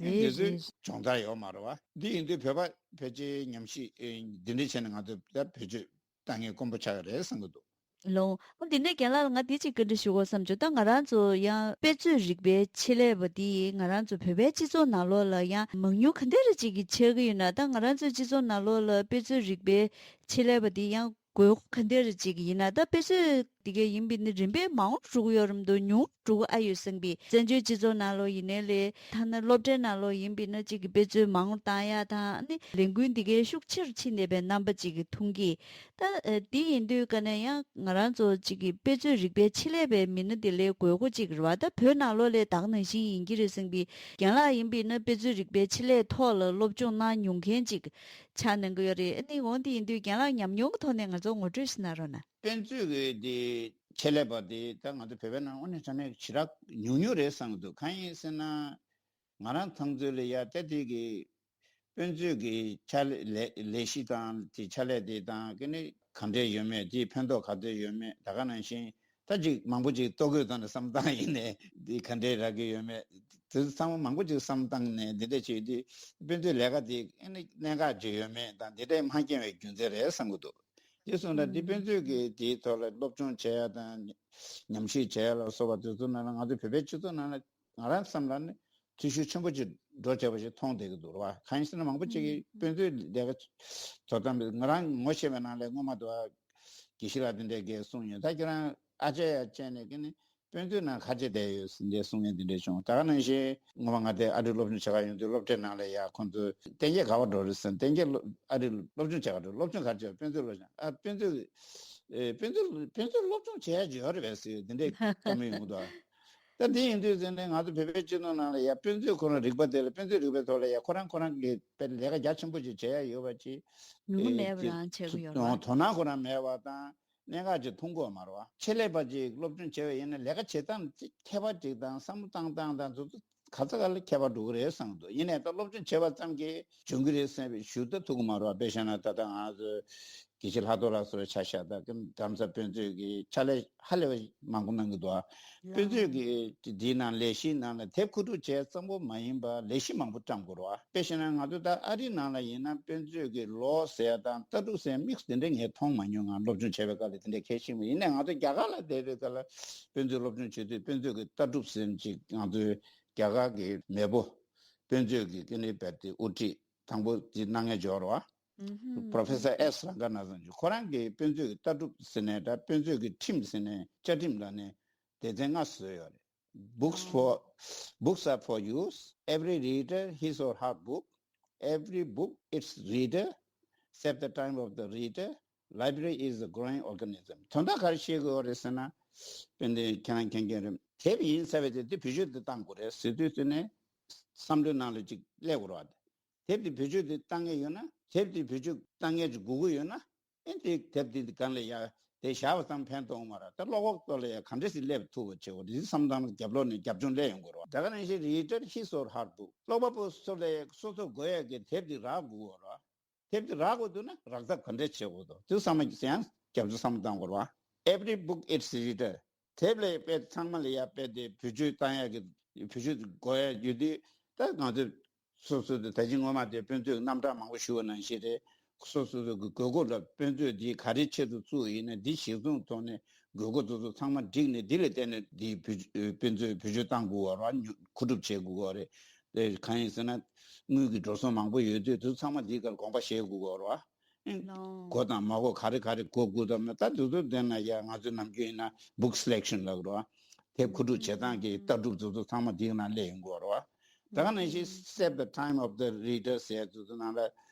ཨ་ནི་དེ་ཚོའི་སྦྱོང་བརྡར་ཡོད་མ་རེད་བ། འདི་ཡིན་དུས་བོད་པ་ཕལ་ཆེར་ཉམས་ཞིབ་འདི་འདྲ་བྱས་ནས་ང་ཚོ་ད་བེད་སྤྱོད་ལྟ་མཁན་དཀོན་པོ་ཆགས་ཀྱི་རེད་བསམ་གྱི་འདུག་ལོ། འོ་འདི་ནས་རྒན་ལགས་ལ་ང་འདི་གཅིག་བཀའ་འདྲི་ཞུ་དགོས་བསམ་བྱུང་། ད་ང་རང་ཚོ་ཡང་དཔེ་མཛོད་རིག་པའི་ཆེད་ལས་པ་འདི་ང་རང་ཚོ་བོད་པའི་སྤྱི་ཚོགས་ནང་ལོགས་ལ་ཡང་མང་ཉུང་ག་འདྲ་རེ་ཅིག་གི་ཆགས་ཀྱི་ཡོད་ན། ད་ང་རང་ཚོའི་སྤྱི་ཚོགས་ནང་ལོགས་ལ་དཔེ་མཛོད་རིག་པའི་ཆེད་ལས་པ་འདི་ཡང་དགོས་མཁོ་ག་འདྲ་རེ་ཅིག་ཡིན་ན། ད་དཔེ་མཛོད་འདི་གས་ཡིན་པའི་ནི་རིམ་པས་མང་རུ་འགྲོ་གི་ཡོད་རེད་མི་འདུག་ཉུང་རུ་འགྲོ་གི་ཨ་ཡོད་བསམ་པའི་བཙན་བྱོལ་སྤྱི་ཚོགས་ནང་ལོགས་ཡིན་ནའི་ལས་ཐ་ན་སློབ་གྲྭའི་ནང་ལོགས་ཡིན་པའི་ནི་གཅིག་གི་དཔེ་མཛོད་མང་རུ་བཏང་ཡ་དང་ནི་ལས་འགུལ་འདི་གས་ཤུགས་ཆེ་རུ་ཕྱིན་བསྡད་པའི་རྣམ་པ་ཅིག་གི་མཐོང་གི་ད་ཨ་འདི་ཡིན་དུས་ཀ་ནས་ཡང་ང་རང་ཚོ་གཅིག་གི་དཔེ་མཛོད་རིག་པའི་ཆེད་ལས་པའི་མི་སྣ་དེ་ལས་དགོས་མཁོ་ཅིག་རེད་བ། ད་བོད་ནང་ལོགས་ལས་ད་ག་ནང་བཞིན་ཡིན་གྱི་རེད་བསམ་པའི་རྒན་ལགས་ཡིན་པའི་ན་དཔེ་མཛོད་རིག་པའི་ཆེད་ལས་ཐོག་ལ་སློབ་སྦྱོང་གནང་མྱོང་མཁན་ཅིག་ཆགས་གནང་གི་ཡོད་རེད། ཨ་ནི་འོང་དེ་ཡིན་དུས་རྒན་ལགས་ཉམས་མྱོང་གི་ཐོག་ནས་ང་ཚོ་ངོ་སྤྲོད་ཞིག་གནང་རོགས་གནང་། དཔེ་མཛོད་ཀྱི་དེ་ཆེད་ལས་པ་དེ་ད་ང་ཚོ་བོད་པའི་ནང་དངོས་གནས་དྲང་གནས་ཞེ་དྲག་ཉུང་ཉུང་རེད་བསམ་གྱི་འདུག་གང་ཡིན་ཟེར་ན། ང་རང་ཚང་ཚོའི་ལ་ཡ་ད་དེ་གི་དཔེ་མཛོད་ཀྱི་ཕྱག་ལས་ལས་ལས་གཞི་དང་དེ་ཕྱག་ལས་དེ་དང་གི་ནི་ག་འདྲས་ཡོད་མེད་དེའི་ཕན་ཐོགས་ག་འདྲས་ཡོད་མེད་ད་ག་ནང་བཞིན་ད་ཅིག་མང་པོ་ཅིག་ལྟོ་གོས་དང་ནི་བསམ་སྟངས་ཡིན་ནས་དེ་ག་འདྲས་རག་གི་ཡོད་མེད་དེ་ཚང་མ་མང་པོ་ཅིག་བསམ་སྟངས་ནས་འདི་འདྲས་བྱས་དུས་དཔེ་མཛོད་ལས་ཀ་དེ་ཨ་ནི་གནད་འགག་ཅིག་ཡོད་མེད་དང་འདི་འདྲས་མ་མཁྱེན་པའི་རྒྱུ་མཚན་རེད་བསམ་གི་འདུག་དེ་སོང་ཙང་དེ་དཔེ་མཛོད་ཀྱི་དེའི་ཐོག་ལ་སློབ་སྦྱོང་བྱེད་ཡ་དང་ཉམས་ཞིབ་བྱེད་ཡ་ལ་སོགས་པ་དེ་ཚོ་ནང་ལ་ང་ཚོ་བོད་པའི་སྤྱི་ཚོགས་ནང་ལ། ང་རང་བསམ་ལ་ནི་འཐུས་ཤུགས་ཆེན་པོ་ཅིག་འགྲོ་བྱས་པ་ཞིག་མཐོང་བསྡད་ཀྱི་འདུག་ར་བ། གང་ཡིན་ཟེར་ན་མང་པོ་ཅིག་གིས་དཔེ་མཛོད་ལས་ཀ་དོ་དམ་ང་རང་ངོ་ཤེས་པའི་ནང་ལས་སྔོན་མ་དུ་བ་དགེ་བཤེས་ལགས་དེ་འདྲས་ཀྱིས་གསུངས་ཡོད། ད་ཁྱེད་རང་ཨ་ཅག་ཡ་བྱས་ནས་ཀྱི་ནི་ དཔེ་མཛོད་ནང་ག་རེ་བྱས་བསྡད་ཡོད་ཟེར་འདྲའི་གསུང་མཁན་འདི་འདྲ་བྱུང་། ད་ག་ནང་བཞིན་སྔོན་མ་ང་དེ་ཨ་རིར་སློབ་སྦྱོང་བྱེད་ག་ཡོང་དུས་སློབ་གྲྭའི་ནང་ལ་ཡ་ཁོང་ཚོས་གཏན་འཁེལ་ག་པར་འགྲོ་རེད་ཟེར། གཏན་འཁེལ་ཨ་རིར་སློབ་སྦྱོང་བྱེད་ག་འགྲོ། སློབ་སྦྱོང་ག་རེ་བྱེད། དཔེ་མཛོད་སློབ་སྦྱོང་། ཨ་དཔེ་མཛོད། ཨེ་དཔེ་མཛོད། དཔེ་མཛོད་སློབ་སྦྱོང་བྱེད་ཡ་ཅིག་ཡོད་རེད་པས་ཟེར་འདི་འདྲའི་བཀའ་མོལ་ཡོང་གི་འདུག་ད་དེ་ཡིན་དུས་ཟེར་ནས་ང་ཚོ་བོད་པའི་སྤྱི་ཚོགས་ནང་ལ་ཡ་དཔེ་མཛོད་ཁོ་རང་རིག་པ་དེ་ལ། དཔེ་མཛོད་རིག་པའི་ཐོག་ལ་ཡ་ཁོ་རང་ཁོ་རང་གི་དཔེ་ལས་ཀ་རྒྱ་ཆེན་པོ་ཅིག་བྱེད་ཡ་ཡོད་པ་ཅིག་ཉུང་ཉུང་མེད་པ་རང་བྱེད་ཀྱི་ཡོད་རེད། དོ་སྣང་ཁོ་རང་མེད་པ་དང་། གནད་འགག་ཅིག་མཐོང་གི་ཡོད་མ་རེད་པ། ཆེད་ལས་པ་ཅིག་སློབ་སྦྱོང་བྱས་པ་ཡིན་ན་ལས་ཀ་བྱེད་སྟངས་ཅིག་ཁྱད་པར་ཅིག་དང་བསམ་བློ་བཏང་སྟངས་དང་དེ་ཚོ་ག་ཚོད་ག་ལ་ཁྱད་པར་འགྲོ་གི་རེད་བསམ་གྱི་འདུག་ཡིན་ནའི་ད་སློབ་སྦྱོང་བྱས་པ་ཙམ་གྱིས་འབྱུང་གི་རེད་བསམ་པའི་ཞུ་ད་ཐུབ་ཀྱི་མ་རེད་པ། དཔེ་བཞག་ན་ད་ལྟ་ང་ཚོ་དགེ་བཤེས་ལྷག་རྡོར་ལགས་སོགས་ཆ་བཞག་ད་ཀྱི་རྡ་རམ་ས་དཔེ་མཛོད་ཀྱི་ཕྱག་ལས་ཧ་ལས་པ་མང་པོ་གནང་གི་འདུག་དཔེ་མཛོད་ཀྱི་འདིའི་ནང་ལས་གཞིའི་ནང་ལ་དེབ་མཁོ་སྒྲུབ་བྱས་ཙམ་པོ་མ་ཡིན་པ་ལས་གཞི་མང་པོ་བཀྲམ་དགོས་རེད་པ། དཔེ་བཞག་ན་ང་ཚོ་ད་ཨ་རིའི་ནང་ལ་ཡིན་ན་དཔེ་མཛོད་ཀྱི་ལོགས་ཟེར་ཡ་དང་ལྟ་གྲུབ་ཟེར་ཡ་དམིགས་སུ་དེ་འདྲ་ངས་མཐོང་མ་མྱོང་། ང་སློབ་སྦྱོང་བྱས་པའི་སྐབས་ལ་དེ་འདྲ་གལ་ཆེན་པོ་ཡིན་ནའི་ང་ཚོ་རྒྱ་གར་ལ་བསྡད་པའི་སྐབས་ལ་དཔེ་མཛོད་སློབ་སྦྱོང་བྱེད་དུས་དཔེ་མཛོད་ཀྱི་ལྟ་གྲུབ་ཟེར་ཅིག་ང་ཚོའི་རྒྱ་གར་གྱི་མེས་པོ་དཔེ་མཛོད་ཀྱི་ཀི་ནི་བེར་ཏི་དབུ་ཁྲིད་དང་པོ་དེ་གནང་མཁན་ཅིག་ཡོད་རེད་པ། Professor S Ranganathan ཁོ་རང་གིས་དཔེ་མཛོད་ཀྱི་ལྟ་གྲུབ་ཟེར་ནས། ད་དཔེ་མཛོད་ཀྱི་ཁྲིམས་ཟེར་ནས་བཅའ་ཁྲིམས་ལ་ནས་སྡེ་ཚན་ལྔ་བཟོས་ཡོད་རེད། Books for books are for use, every reader his or her book, every book its reader, save the time of the reader, library is a growing organism. དོན་དག་ག་རེ་བཤད་དགོས་རེད་ཟེར་ན། དཔེ་འདི་ཁྱེད་རང་མཁྱེན་མཁྱེན་རེད། དེབ་ཡིན་ཟེར་བས་དེ་དེ་བེད་སྤྱོད་དུ་བཏང་དགོས་རེད་ཟེར་དུས་ཙམ་ནས་བསམ་བློའི་ནང་ལ་ཅིག་སླེབས་དགོས་རེད་པ། དེབ་དེ་བེད་སྤྱོད་དེ་བཏང་མཁན་ཡོད་ན། དེབ་དེ་བེད་སྤྱོད་བཏང་མཁན་ཅིག་དགོས་ཀྱི་ཡོད་ན། ཨེ་དེ་དེབ་དེ་སྒང་ལ་ཡ་དེ་བཞག་པ་ཙམ་ཕན་ཐོགས་མ་རེད། ད་ཀློག་པ་ཚོ་ལ་ཡ་ག་འདྲ་ཞིག་སླེབས་ཐུབ་པ་བྱེད་དགོས་རེད། དེ་བསམ་བློ་རྒྱབ་ལོགས་ནས་རྒྱབ་ལྗོངས་སླེབས་ཡོང་དགོས་རེད་པ། ད་ག་ནང་བཞིན་reader his or her book ཀློག་པ་པོ་ཚོ་ལ་ཡ་སོ་སོ་དགོས་ཡ་གི་དེབ་དེ་རག་དགོས་རེད་པ། དེབ་དེ་རག་དགོས་འདུག་ན་རག་ཐབས་ག་འདྲས་བྱེད་དགོས་འདུག་དེ་བསམ་བློ་ཡང་རྒྱབ་ལྗོངས་བསམ་བློ་གཏང་དགོས་རེད་པ། Every book its reader. དེབ་ལ་དཔེ་ཚང་མ་ལ་ཡ་དཔེ་དེ་བེད་སྤྱོད་བཏང་ཡ་གི་བེད་སྤྱོད་དགོས་ཡ་ཡོད་དུས། ད་ང་ཚོས་སོ་སོ་དེ་ད་ཅི་སྔོན་མ་དེ་དཔེ་མཛོད་རྣམ་གྲངས་མང་པོ་ཞུ་བ་ནང་བཞིན་རེད། སོ་སོ་སོ་གི་དགོས་མཁོ་ལ་དཔེ་མཛོད་འདི་ག་རེ་ཆེད་དུ་བཙུགས་ཡིན་ན། འདི་གཞིར་བཟུང་ཐོག་ནས་དགོས་མཁོ་དེ་ཚོ་ཚང་མ་བསྒྲིགས་ནས་འདི་ལ་བརྟེན་ནས་འདི་བེད་དཔེ་མཛོད་བེད་སྤྱོད་བཏང་དགོས་པ་རེད་པ། མཁོ་སྒྲུབ་བྱེད་དགོས་པ་རེད། དེ་གང་ཡིན་ཟེར་ན། དངུལ་གྱི་འགྲོ་སོང་མང་པོ་ཡོད་དུས་དེ་ཚོ་ཚང་མ་འདིའི་སྒང་དགོངས་པ་བཞེས་དགོས་པ་རེད་པ། ཨེ། ལོ། དགོས་དང་མ་དགོས་ག་རེ་ག་རེ་དགོས་དགོས་དང་མེད། ད་དེ་ཚོ་བསྡད་ན་ཡ་ང་ཚོའི་ནམ་རྒྱུན་ཡིན་ན་book selection ལབ་རོ། དེབ་མཁོ་སྒྲུབ་བྱེད་སྟངས་ཀྱི་ལྟ་གྲུབ་དེ་ཚོ་ཚང་མ་འདིའི་ནང་སླེབས་ཡོང་གི་ཡོད་རེད་པ། ད་ག་ནང་བཞིན་save the time of the reader ཟེར་དེ་ཚོ་ནང་ལ་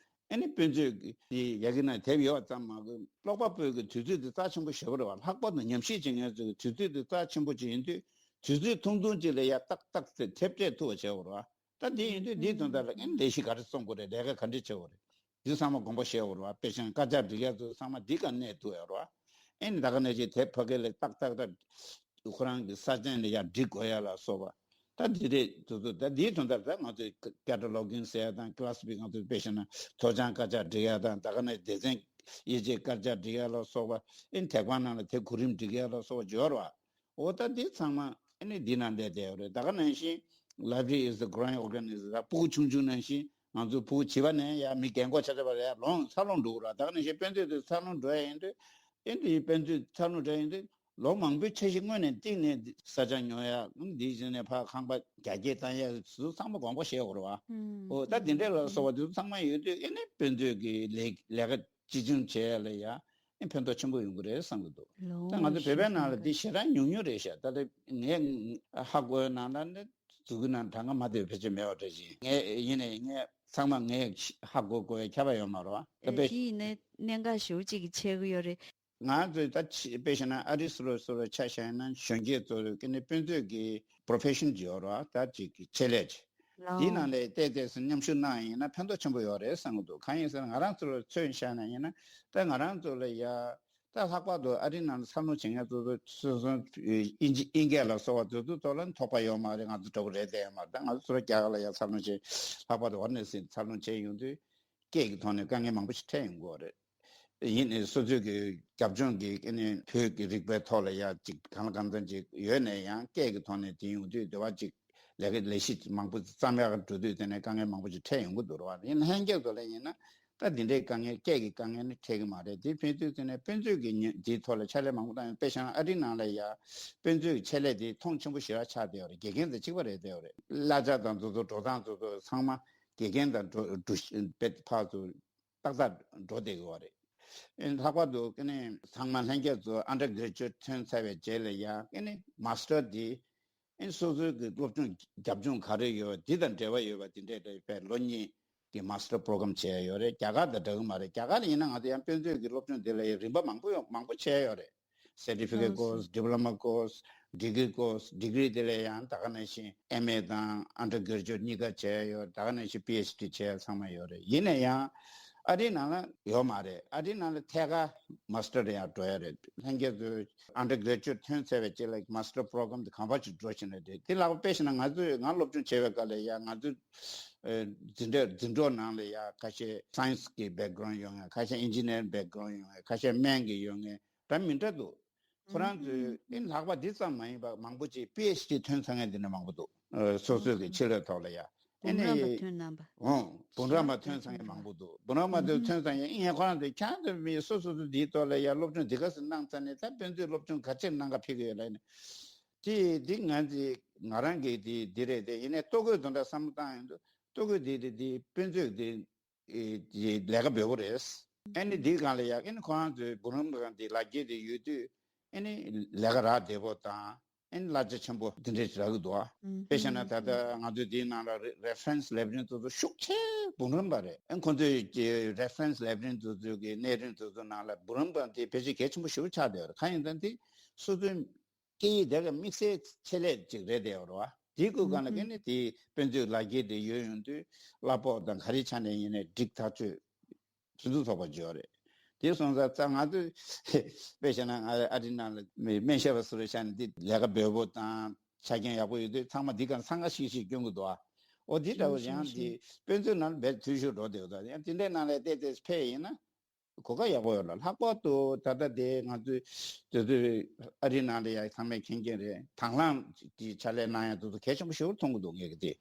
ཨ་ནི་དཔེ་མཛོད་ཀྱི་ཡ་གི་ནང་དེབ་ཡོད་ཙམ་མ་གི་ཀློག་པ་པོའི་གི་དུས་ཚོད་དེ་རྩ་ཆེན་པོ་ཞེ་པོ་རེད་པ། ལྷག་པར་དུ་ཉམས་ཞིབ་བྱེད་མཁན་ཚོའི་གི་དུས་ཚོད་དེ་རྩ་ཆེན་པོ་ཅིག་ཡིན་དུས་དུས་ཚོད་ཐུང་ཐུང་ཅིག་ལ་ཡ་ཏག་ཏག་དེ་དེབ་སྤྲད་ཐུབ་པ་བྱེད་དགོས་རེད་པ། ད་འདི་ཡིན་དུས་འདིའི་དོན་དག་ལ་ཨེ་ལས་གཞི་ག་རེ་རྩོམ་དགོས་རེད། ལས་ཀ་ག་འདྲས་བྱེད་དགོས་རེད། འདི་ཚང་མ་དགོངས་པ་བཞེས་དགོས་རེད་པ། དཔེ་ཆ་དཀར་ཆག་སྒྲིག་ཡ་ཚོ་ཚང་མ་འདི་ག་གནས་ཐུབ་ཡ་རེད་པ། ཨེ་ནི་ད་ག་ནང་བཞིན་དེབ་ཕ་གི་ལ་ཏག་ཏག་ཏག་ཁོ་རང་གི་ས་ཆ་ནས་ཡར་སྒྲིག་དགོས་ཡ་ལ་སོགས་པ། ད་འདི་རེད་དུ་དུ། ད་འདིའི་དོན་དག་ད་ང་ཚོས་ཀེ་ཊ་ལོག་གིང་ཟེར་ཡ་དང་ཀི་ལ་སི་ཕིག་ང་ཚོས་དཔེ་བཞག་ན་མཐོ་བྱང་དཀར་ཆག་སྒྲིག་ཡ་དང་། ད་ག་ནང་སྡེ་ཚན་དབྱེ་དཔྱད་དཀར་ཆག་སྒྲིག་ཡ་ལ་སོགས་པ། ཨེ་ནི་དེབ་ཁང་ནང་ལ་དེབ་གོ་རིམ་སྒྲིག་ཡ་ལ་སོགས་པ་ཡོད་རེད་པ། འོ་ད་འདི་ཚང་མ་ཨ་ནི་འདི་ནང་བསྡད་བསྡད་ཡོད་རེད། ད་ག་ནང་བཞིན་library is a growing organism. ད་ཕྲུ་གུ་ཆུང་ཆུང་ནང་བཞིན་ང་ཚོ་ཕྲུ་གུ་བྱིས་པ་ནས་ཡ་མི་རྒན་གོག་ཆགས་ཆགས་པ་རེད། ཡ་ལོ་འཚར་ལོངས་འགྲོ་གི་རེད། ད་ག་ནང་བཞིན་དཔེ་མཛོད་དེ་འཚར་ལོངས་འགྲོ་ཡ་ཡིན་དུས། ཨ་ནི་དཔེ་མཛོད་འཚར་ལོངས་འགྲོ་ཡ་ཡིན་དུས་ལོ་མང་པོའི་འཆར་གཞི་སྔོན་ནས་བཏིང་ནས་ས་ཆ་ཉོ་ཡ། འདི་བྱས་ནས་ཕར་ཁང་པ་རྒྱ་སྐྱེད་བཏང་ཡ་ཚོ་ཚང་མ་དགོངས་པ་བཞེས་དགོས་རེད་པ། ཨུམ། འོ་ད་འདི་འདྲས་ལ་སོགས་པ་དེ་ཚོ་ཚང་མ་ཡོད་དུས་ཨ་ནི་དཔེ་མཛོད་ཀྱི་ལས་ལས་ཀ་གཅིག་མཚུངས་བྱེད་ཡ་ལ་ཡ་ཨེ་ཕན་ཐོགས་ཆེན་པོ་ཡོང་གི་རེད་བསམ་གྱི་འདུག་ལོ། ད་ང་ཚོ་བོད་པའི་ནང་ལ་འདི་ཞེ་དྲག་ཉུང་ཉུང་རེད་ཤག་ད་ལྟ་ངས་ཧ་གོ་བའི་ནང་ལ་ནི་འཛུགས་སྐྲུན་ནང་གྲངས་ཀ་མ་དེ་བེད་སྤྱོད་མེད་པ་འདྲ་ཞིག་ངས་ཡིན་ནའི་ངས་ཚང་མ་ངས་ཧ་གོ་དགོས་པའི་ཁྱབ་པ་ཡོད་མ་རེད་པ། ད་དཔེ་དེ་ཡིན་ནའི་གནད་འགག་ཞེ་པོ་ཅིག་གི་ཆགས་ཀྱི་ཡོད་རེད། ང་ཚོས་ད་ཕྱི་དཔེ་བཞག་ན་ཨ་རི་སུ་རུ་སུ་རུ་ཆ་བཞག་ན་གཞོན་སྐྱེས་ཚོ་ལ་ཀི་ནི་དཔེ་མཛོད་ཀྱི་པྲོ་ཕེ་ཤན་ཅིག་ཡོད་རེད་པ། ད་ཅིག་གི་ཆེད་ལས་ཅིག་ལའོ། འདི་ནང་ལ་ཏོག་ཙམ་མཉམ་ཞུགས་གནང་ཡིན་ན་ཕན་ཐོགས་ཆེན་པོ་ཡོད་རེད་བསམ་གྱི་འདུག་གང་ཡིན་ཟེར་ན་ང་རང་ཚོ་ལ་ཚོད་བཞག་ན་ཡིན་ན། ད་ང་རང་ཚོ་ལ་ཡ་ད་ལྷག་པར་དུ་ཨ་རི་ནང་ལ་འཚར་ལོངས་བྱེད་མཁན་ཚོ་ཚོ་སོ་སོ་དབྱིན་ཇི་དབྱིན་སྐད་ལ་སོགས་པ་དེ་ཚོ་ཐོག་ལ་ཐོགས་པ་ཡོད་མ་རེད། ང་ཚོ་འདྲ་པོ་རེད་བསྡད་ཡོད་མ་རེད། ད་ང་ཚོ་ཚོ་རྒྱ་གར་ལ་ཡ་འཚར་ལོངས་བྱེད་ལྷག་པར་དུ་ཝ་ར་ཎ་སི་འཚར་ལོངས་བྱས་ཡོང་དུས་སྐད་ཀྱི་ཐོག་ནས་དཀའ་ངལ་མང་པོ་ཞིག་འཕྲད་ཡོང་གི་ཡོད་རེད། ཡིན་ནའི་སོ་སོའི་གི་རྒྱབ་ལྗོངས་ཀྱི་ཨ་ནི་བོད་ཀྱི་རིག་པའི་ཐོག་ལ་ཡ་ཅིག་གང་ལ་གང་འཚམ་ཅིག་ཡོད་ནའི་ཡང་སྐད་ཀྱི་ཐོག་ནས་དེ་ཡོང་དུས་དེ་བ་ཅིག་ལས་ཀ་ལས་གཞི་མང་པོ་བརྩམས་ཡག་འགྲོ་དུས་དེ་ནས་དཀའ་ངལ་མང་པོ་ཅིག་འཕྲད་ཡོང་གི་འདུག་རེད་བ། ཡིན་ན་ལྷན་རྒྱས་ཚོ་ལ་ཡིན་ན་ད་འདི་འདྲའི་དཀའ་ངལ་སྐད་ཀྱི་དཀའ་ངལ་ནི་འཕྲད་ཀྱི་མ་རེད། དེ་ཕན་ཚུན་དེ་ནས་དཔེ་མཛོད་ཀྱི་ཉེ་འདིའི་ཐོག་ལ་ཕྱག་ལས་མང་པོ་བཏང་ཡོད། དཔེ་བཞག་ན་ཨ་རིའི་ནང་ལ་ཡ་དཔེ་མཛོད་ཀྱི་ཆེད་ལས་དེ་མཐོང་ཆེན་པོ་ཞེ་དྲག་ཆགས་བསྡད་ཡོད་རེད། དགེ་རྒན་དང་གཅིག་པ་རེད་བསྡད་ཡོད་རེད། གླ་ཆ་དང་དེ་ཚོ་འགྲོ་སྟངས་དེ་ཚོ་ཚང་མ་དགེ་རྒན་དང་འགྲོ་འགྲོ་ཕར་ཚུར་ཏག་ཏག་འགྲོ་བསྡད་ཀྱི་ཡོད་རེད། ཨེ་ལྷག་པར་དུ་ཨེ་ནི་ཚང་མ་ལྷན་རྒྱས་ཚོ་ཨན་ཌར་གྷ་རེ་ཇུ་ཨེཊ་ཐོན་ཚར་བའི་རྗེས་ལ་ཡང་ཨེ་ནི་མཱ་སི་ཊར་འདི་ཨེ་ནི་སོ་སོའི་གི་སློབ་སྦྱོང་རྒྱབ་ལྗོངས་ག་རེ་ཡོད་པ་འདི་དང་འབྲེལ་བ་ཡོད་པ་འདི་འདྲས་དེ་བས་ལོ་གཉིས་ཀྱི་མཱ་སི་ཊར་པོ་རོ་གྷ་རམ་བྱས་ཡོད་རེད། རྒྱ་གར་དང་འདྲ་གི་མ་རེད། རྒྱ་གར་ལ་ཡིན་ན་ང་ཚོ་ཡང་དཔེ་མཛོད་ཀྱི་སློབ་སྦྱོང་འདི་ལ་ཡང་རིམ་པ་མང་པོ་ཡོད། མང་པོ་བྱས་ཡོད་རེད། Certificate course, diploma course, degree course, degree དེ་ལས་ཡང་ད་ག་ནང་བཞིན་ཨེམ་ཨེ་དང་ཨན་ཌར་གྷ་རེ་ཇུ་ཨེཊ་གཉིས་ཀ་བྱས་ཡོད། ད་ག་ནང་བཞིན་པི་ཨེཆ་ཌི་བྱས་ཚང་མ་ཡོད་རེད། ཡིན་ན་ཡང་ཨ་རིའི་ནང་ལ་ཡོད་མ་རེད། ཨ་རིའི་ནང་ལ་ཐད་ཀར་མཱ་སི་ཊར་ཡང་འགྲོ་ཡ་རེད། ལྷན་རྒྱས་ཚོས་ཨན་ཌར་གྷ་རེ་ཇུ་ཨེཊ་ཐོན་ཚར་བའི་རྗེས་ལ་མཱ་སི་ཊར་པོ་རོ་གྷ་རམ་དེ་གོམ་པ་ཞིག་འགྲོ་བཞིན་རེད། དེ་ལ་དཔེ་བཞག་ན་ང་ཚོས་ང་སློབ་སྦྱོང་བྱས་པའི་སྐབས་ལ་ཡང་ང་ཚོས་འཛིན་གྲྭ་འཛིན་གྲོགས་ནང་ལ་ཡང་ཁ་ཤས་སའེན་སི་གི་བེག་གྷ་རའུན་ཌི་ཡོད་མཁན། ཁ་ཤས་ཨིན་ཇི་ནི་ཡར་བེག་གྷ་རའུན་ཌི་ཡོད་མཁན། ཁ་ཤས་སྨན་གྱི་ཡོད་མཁན། འདྲ་མི་འདྲ་འདུག་ཁོ་རང་ཚོས་ཨེ་ལྷག་པ་འདི་ཙམ་མ་ཡིན་པར་མང་པོ་ཅིག་པི་ཨེཆ་ཌི་ཐོན་ཚར་མཁན་འདི་འདྲ་མང་པོ་འདུག་ཨ་སོ་སོའི་གི་ཆེད་ལས་ཐོག་ལ་ཡ། ཨེ་འབུམ་རམས་པ་ནས་ཐོན་རྣམ་པ། འོང་འབུམ་རམས་པ་ཐོན་ཚར་མཁན་མང་པོ་འདུག་འབུམ་རམས་པ་ཚོས་ཐོན་ཚར་མཁན་ཨེ་ངས་ཁོ་རང་ཚོས་ཁྱེད་རང་ཚོ་མི་སོ་སོ་སོ་འདིའི་ཐོག་ལ་ཡ་སློབ་སྦྱོང་འདི་ག་ཚོད་གནང་ཚར་ནས་ད་དཔེ་མཛོད་སློབ་སྦྱོང་ག་ཚོད་གནང་ག་ཕེབས་ཀྱི་ཡོད་ལབ་ནས། དེ་འདི་ང་ཚོས་ང་རང་གི་འདི་འདི་རེད་དེ། ཡིན་ནའི་ལྟོ་གོས་དོན་དག་བསམ་བློ་བཏང་ཡོང་དུས་ལྟོ་གོས་འདི་འདི་འདི་དཔེ་མཛོད་འདི། ཨེ་ལས་ཀ་འབེལ་པོ་རེད། ཨ་ནི་འདིའི་སྒང་ལ་ཡ་ཨ་ནི་ཁོ་རང་ཚོའི་འབུམ་རམས་པ་འདི་ལག་འཁྱེར་དེ་ཡོད་དུས་ཨ་ནི་ལས་ཀ་རག་བདེ་པོ་དང་ཨ་ནི་གླ་ཆ་ཆེན་པོ་འདི་འདྲས་རག་གི་འདུག་ཨ། དཔེ་བཞག་ན་ད་ལྟ་ང་ཚོའི་འདིའི་ནང་ལ་reference librarian དེ་ཚོ་ཤུགས་ཆེ་འབུམ་རམས་པ་རེད། ཨ་ཁོ་ཚོའི་reference librarian དེ་ཚོའི་གི་གནས་རིམ་དེ་ཚོ་ནང་ལ་འབུམ་རམས་པ་འདི་ཕལ་ཆེར་གལ་ཆེན་པོ་ཞེ་པོ་ཆགས་བསྡད་ཡོད་རེད། གང་ཡིན་ད་འདི་སོ་སོའི་སྐད་ཡིག་དེ་ག་དམིགས་བསལ་ཆེད་ལས་ཅིག་རེད་དེ་རོ། དེའི་སྐུ་སྒང་ལ་ཨུ་ཀན་ནི་དེའི་དཔེ་མཛོད་ལག་འཁྱེར་དེ་ཡོད་ཡོང་དུས་གླ་ཕོགས་དང་ག་རེ་ཆ་ནས་ཡིན་ནའི་འགྲིག་ཐག་ཆོད་ཕུན་སུམ་ཚོགས་པ་བརྗོད་རེད། དེ་སོང་ཙང་ང་ཚོས་དཔེ་བཤད་ན་ང་ཨ་རི་ནང་ལ་སྨན་ཞབས་པ་སུ་རེད་ཤག་ནི་འདི་ལས་ཀ་འབེལ་པོ་དང་ཆ་རྐྱེན་ཡག་པོ་ཡོད་དུས་ཚང་མ་འདི་ག་འཚང་ཁ་ཤིག་ཤིག་སྐྱོན་གི་འདུག་ཨ། འོ་འདི་འདྲ་བོ་ཡང་འདི་དཔེ་མཛོད་ནང་ལ་བས་འཐུས་ཤོར་འགྲོ་བསྡད་ཡོད་ད། ཡང་དེ་འདྲའི་ནང་ལ་བལྟས་ཏེ་ཕེབས་ཡིན་ན། གོ་སྐབས་ཡག་པོ་ཡོད་ལ། ལྷག་པར་དུ་ད་ལྟ་དེ་ང་ཚོའི་དེ་ཚོའི་ཨ་རིའི་ནང་ལ་ཡང་ཚང་མས་མཁྱེན་མཁྱེན་རེད། དང་བླངས་ཀྱི་ཕྱག་ལས་གནང་ཡ་དེ་ཚོ་གལ་ཆེན་པོ་ཞེ་པོ་མཐོང་གི་འདུག་ངས་གི་དེ།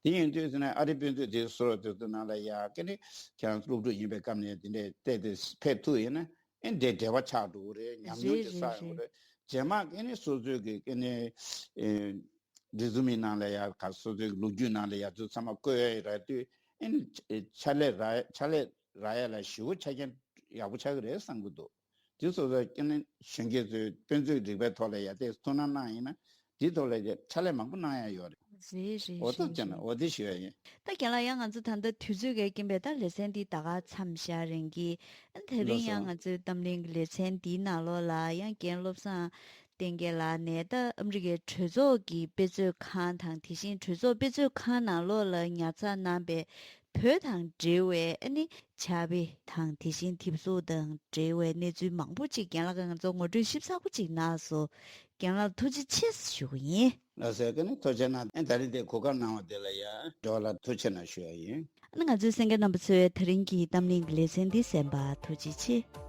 དེ་ཡིན་དུས་ཟེར་ན་ཨ་རི་དཔེ་མཛོད་དེ་བཟོ་དེ་ཚོ་ནང་ལ་ཡ་ཀ་ནི་ཁྱེད་རང་སློབ་ཕྲུག་ཡིན་པའི་སྐབས་ནས་དེ་འདྲས་བལྟས་ཏེ་ཕེབས་ཐུབ་ཡིན་ན་ཨེ་འདྲའི་འབྲེལ་བ་ཆགས་འགྲོ་གི་རེད། ཉམས་མྱོང་ཅིག་བསགས་ཡོང་གི་རེད། རྗེས་མ་ཨེ་ནི་སོ་སོའི་གི་ཨེ་ནི་ཨེ་རི་ཛུ་མེ་ནང་ལ་ཡ་ག་སོ་སོའི་ལོ་རྒྱུས་ནང་ལ་ཡ་ཚོ་ཚང་མ་བཀོད་ཡ་རག་དུས་ཨེ་ནི་ཕྱག་ལས་རག་ཕྱག་ལས་རག་ཡ་ལ་ཞེ་པོ་ཆ་རྐྱེན་ཡག་པོ་ཆགས་ཀྱི་རེད་བསམ་གྱི་འདུག་དེ་སོ་སོ་ཨེ་ནི་གཞོན་སྐྱེས་ཚོས་དཔེ་མཛོད་རིག་པའི་ཐོག་ལ་ཡ་དེ་ཐུགས་སྣང་གནང་ཡིན་ན་དེའི་ཐོག་ལ་ཡ་ཕྱག་ལས་མང་པོ་གནང་ཡ་ཡོད་རེད། རེད་རེད། འོ་ཐུགས་རྗེ་ཆེ་ན་འོ་དེ་ཞུ་ཡ་ཡིན། ད་རྒན་ལགས་ཡང་ང་ཚོ་ད་ལྟ་དུས་ཚོད་ཀྱི་རྐྱེན་པས་ད་ལེ་ཚན་འདི་ད་ག་མཚམས་བཞག་རན་གྱི། ཨ་དེ་རིང་ཡང་ང་ཚོའི་གཏམ་གླེང་གི་ལེ་ཚན་འདིའི་ནང་ལོགས་ལ་ཡང་རྒན་བློ་བཟང་བསྟན་རྒྱལ་ལགས་ནས་ད་ཨ་མི་རི་ཀའི་གྲོས་ཚོགས་ཀྱི་དཔེ་མཛོད་ཁང་དང་དེ་བཞིན་གྲོས་ཚོགས་དཔེ་མཛོད་ཁང་ནང་ལོགས་ལ་ཉར་ཚགས་གནང་པའི་བོད་དང་འབྲེལ་བའི་ཨ་ནི་ཕྱག་དཔེ་དང་དེ་བཞིན་དེབ་གཟུགས་དང་འབྲེལ་བའི་གནས་ཚུལ་མང་པོ་ཅིག་རྒན་ལགས་ཀྱིས་ང་ཚོར་ངོ་སྤྲོད་ཞིབ་ཚགས་པོ་ཅིག་གནང་སོང་། རྒན་ལགས་ཐུགས་རྗེ་ཆེ་ཞུ་གི་ཡིན། ལགས་སོ། ཀ་ནི་ཐུགས་རྗེ་གནང་། ཨེ་ད་རིང་དེ་གོ་སྐབས་གནང་བ་དེ་ལ་ཡ་འགྲོ་ལ་ཐུགས་རྗེ་གནང་ཞུ་ཡ་ཡིན། ཨ་ནི་ང་ཚོའི་གསན་མཁན་རྣམ་པ་ཚོས་དེ་རིང་གི་གཏམ་གླེང་གི་ལེ་ཚན་འདི་གསན་པར་ཐུགས་རྗེ་ཆེ།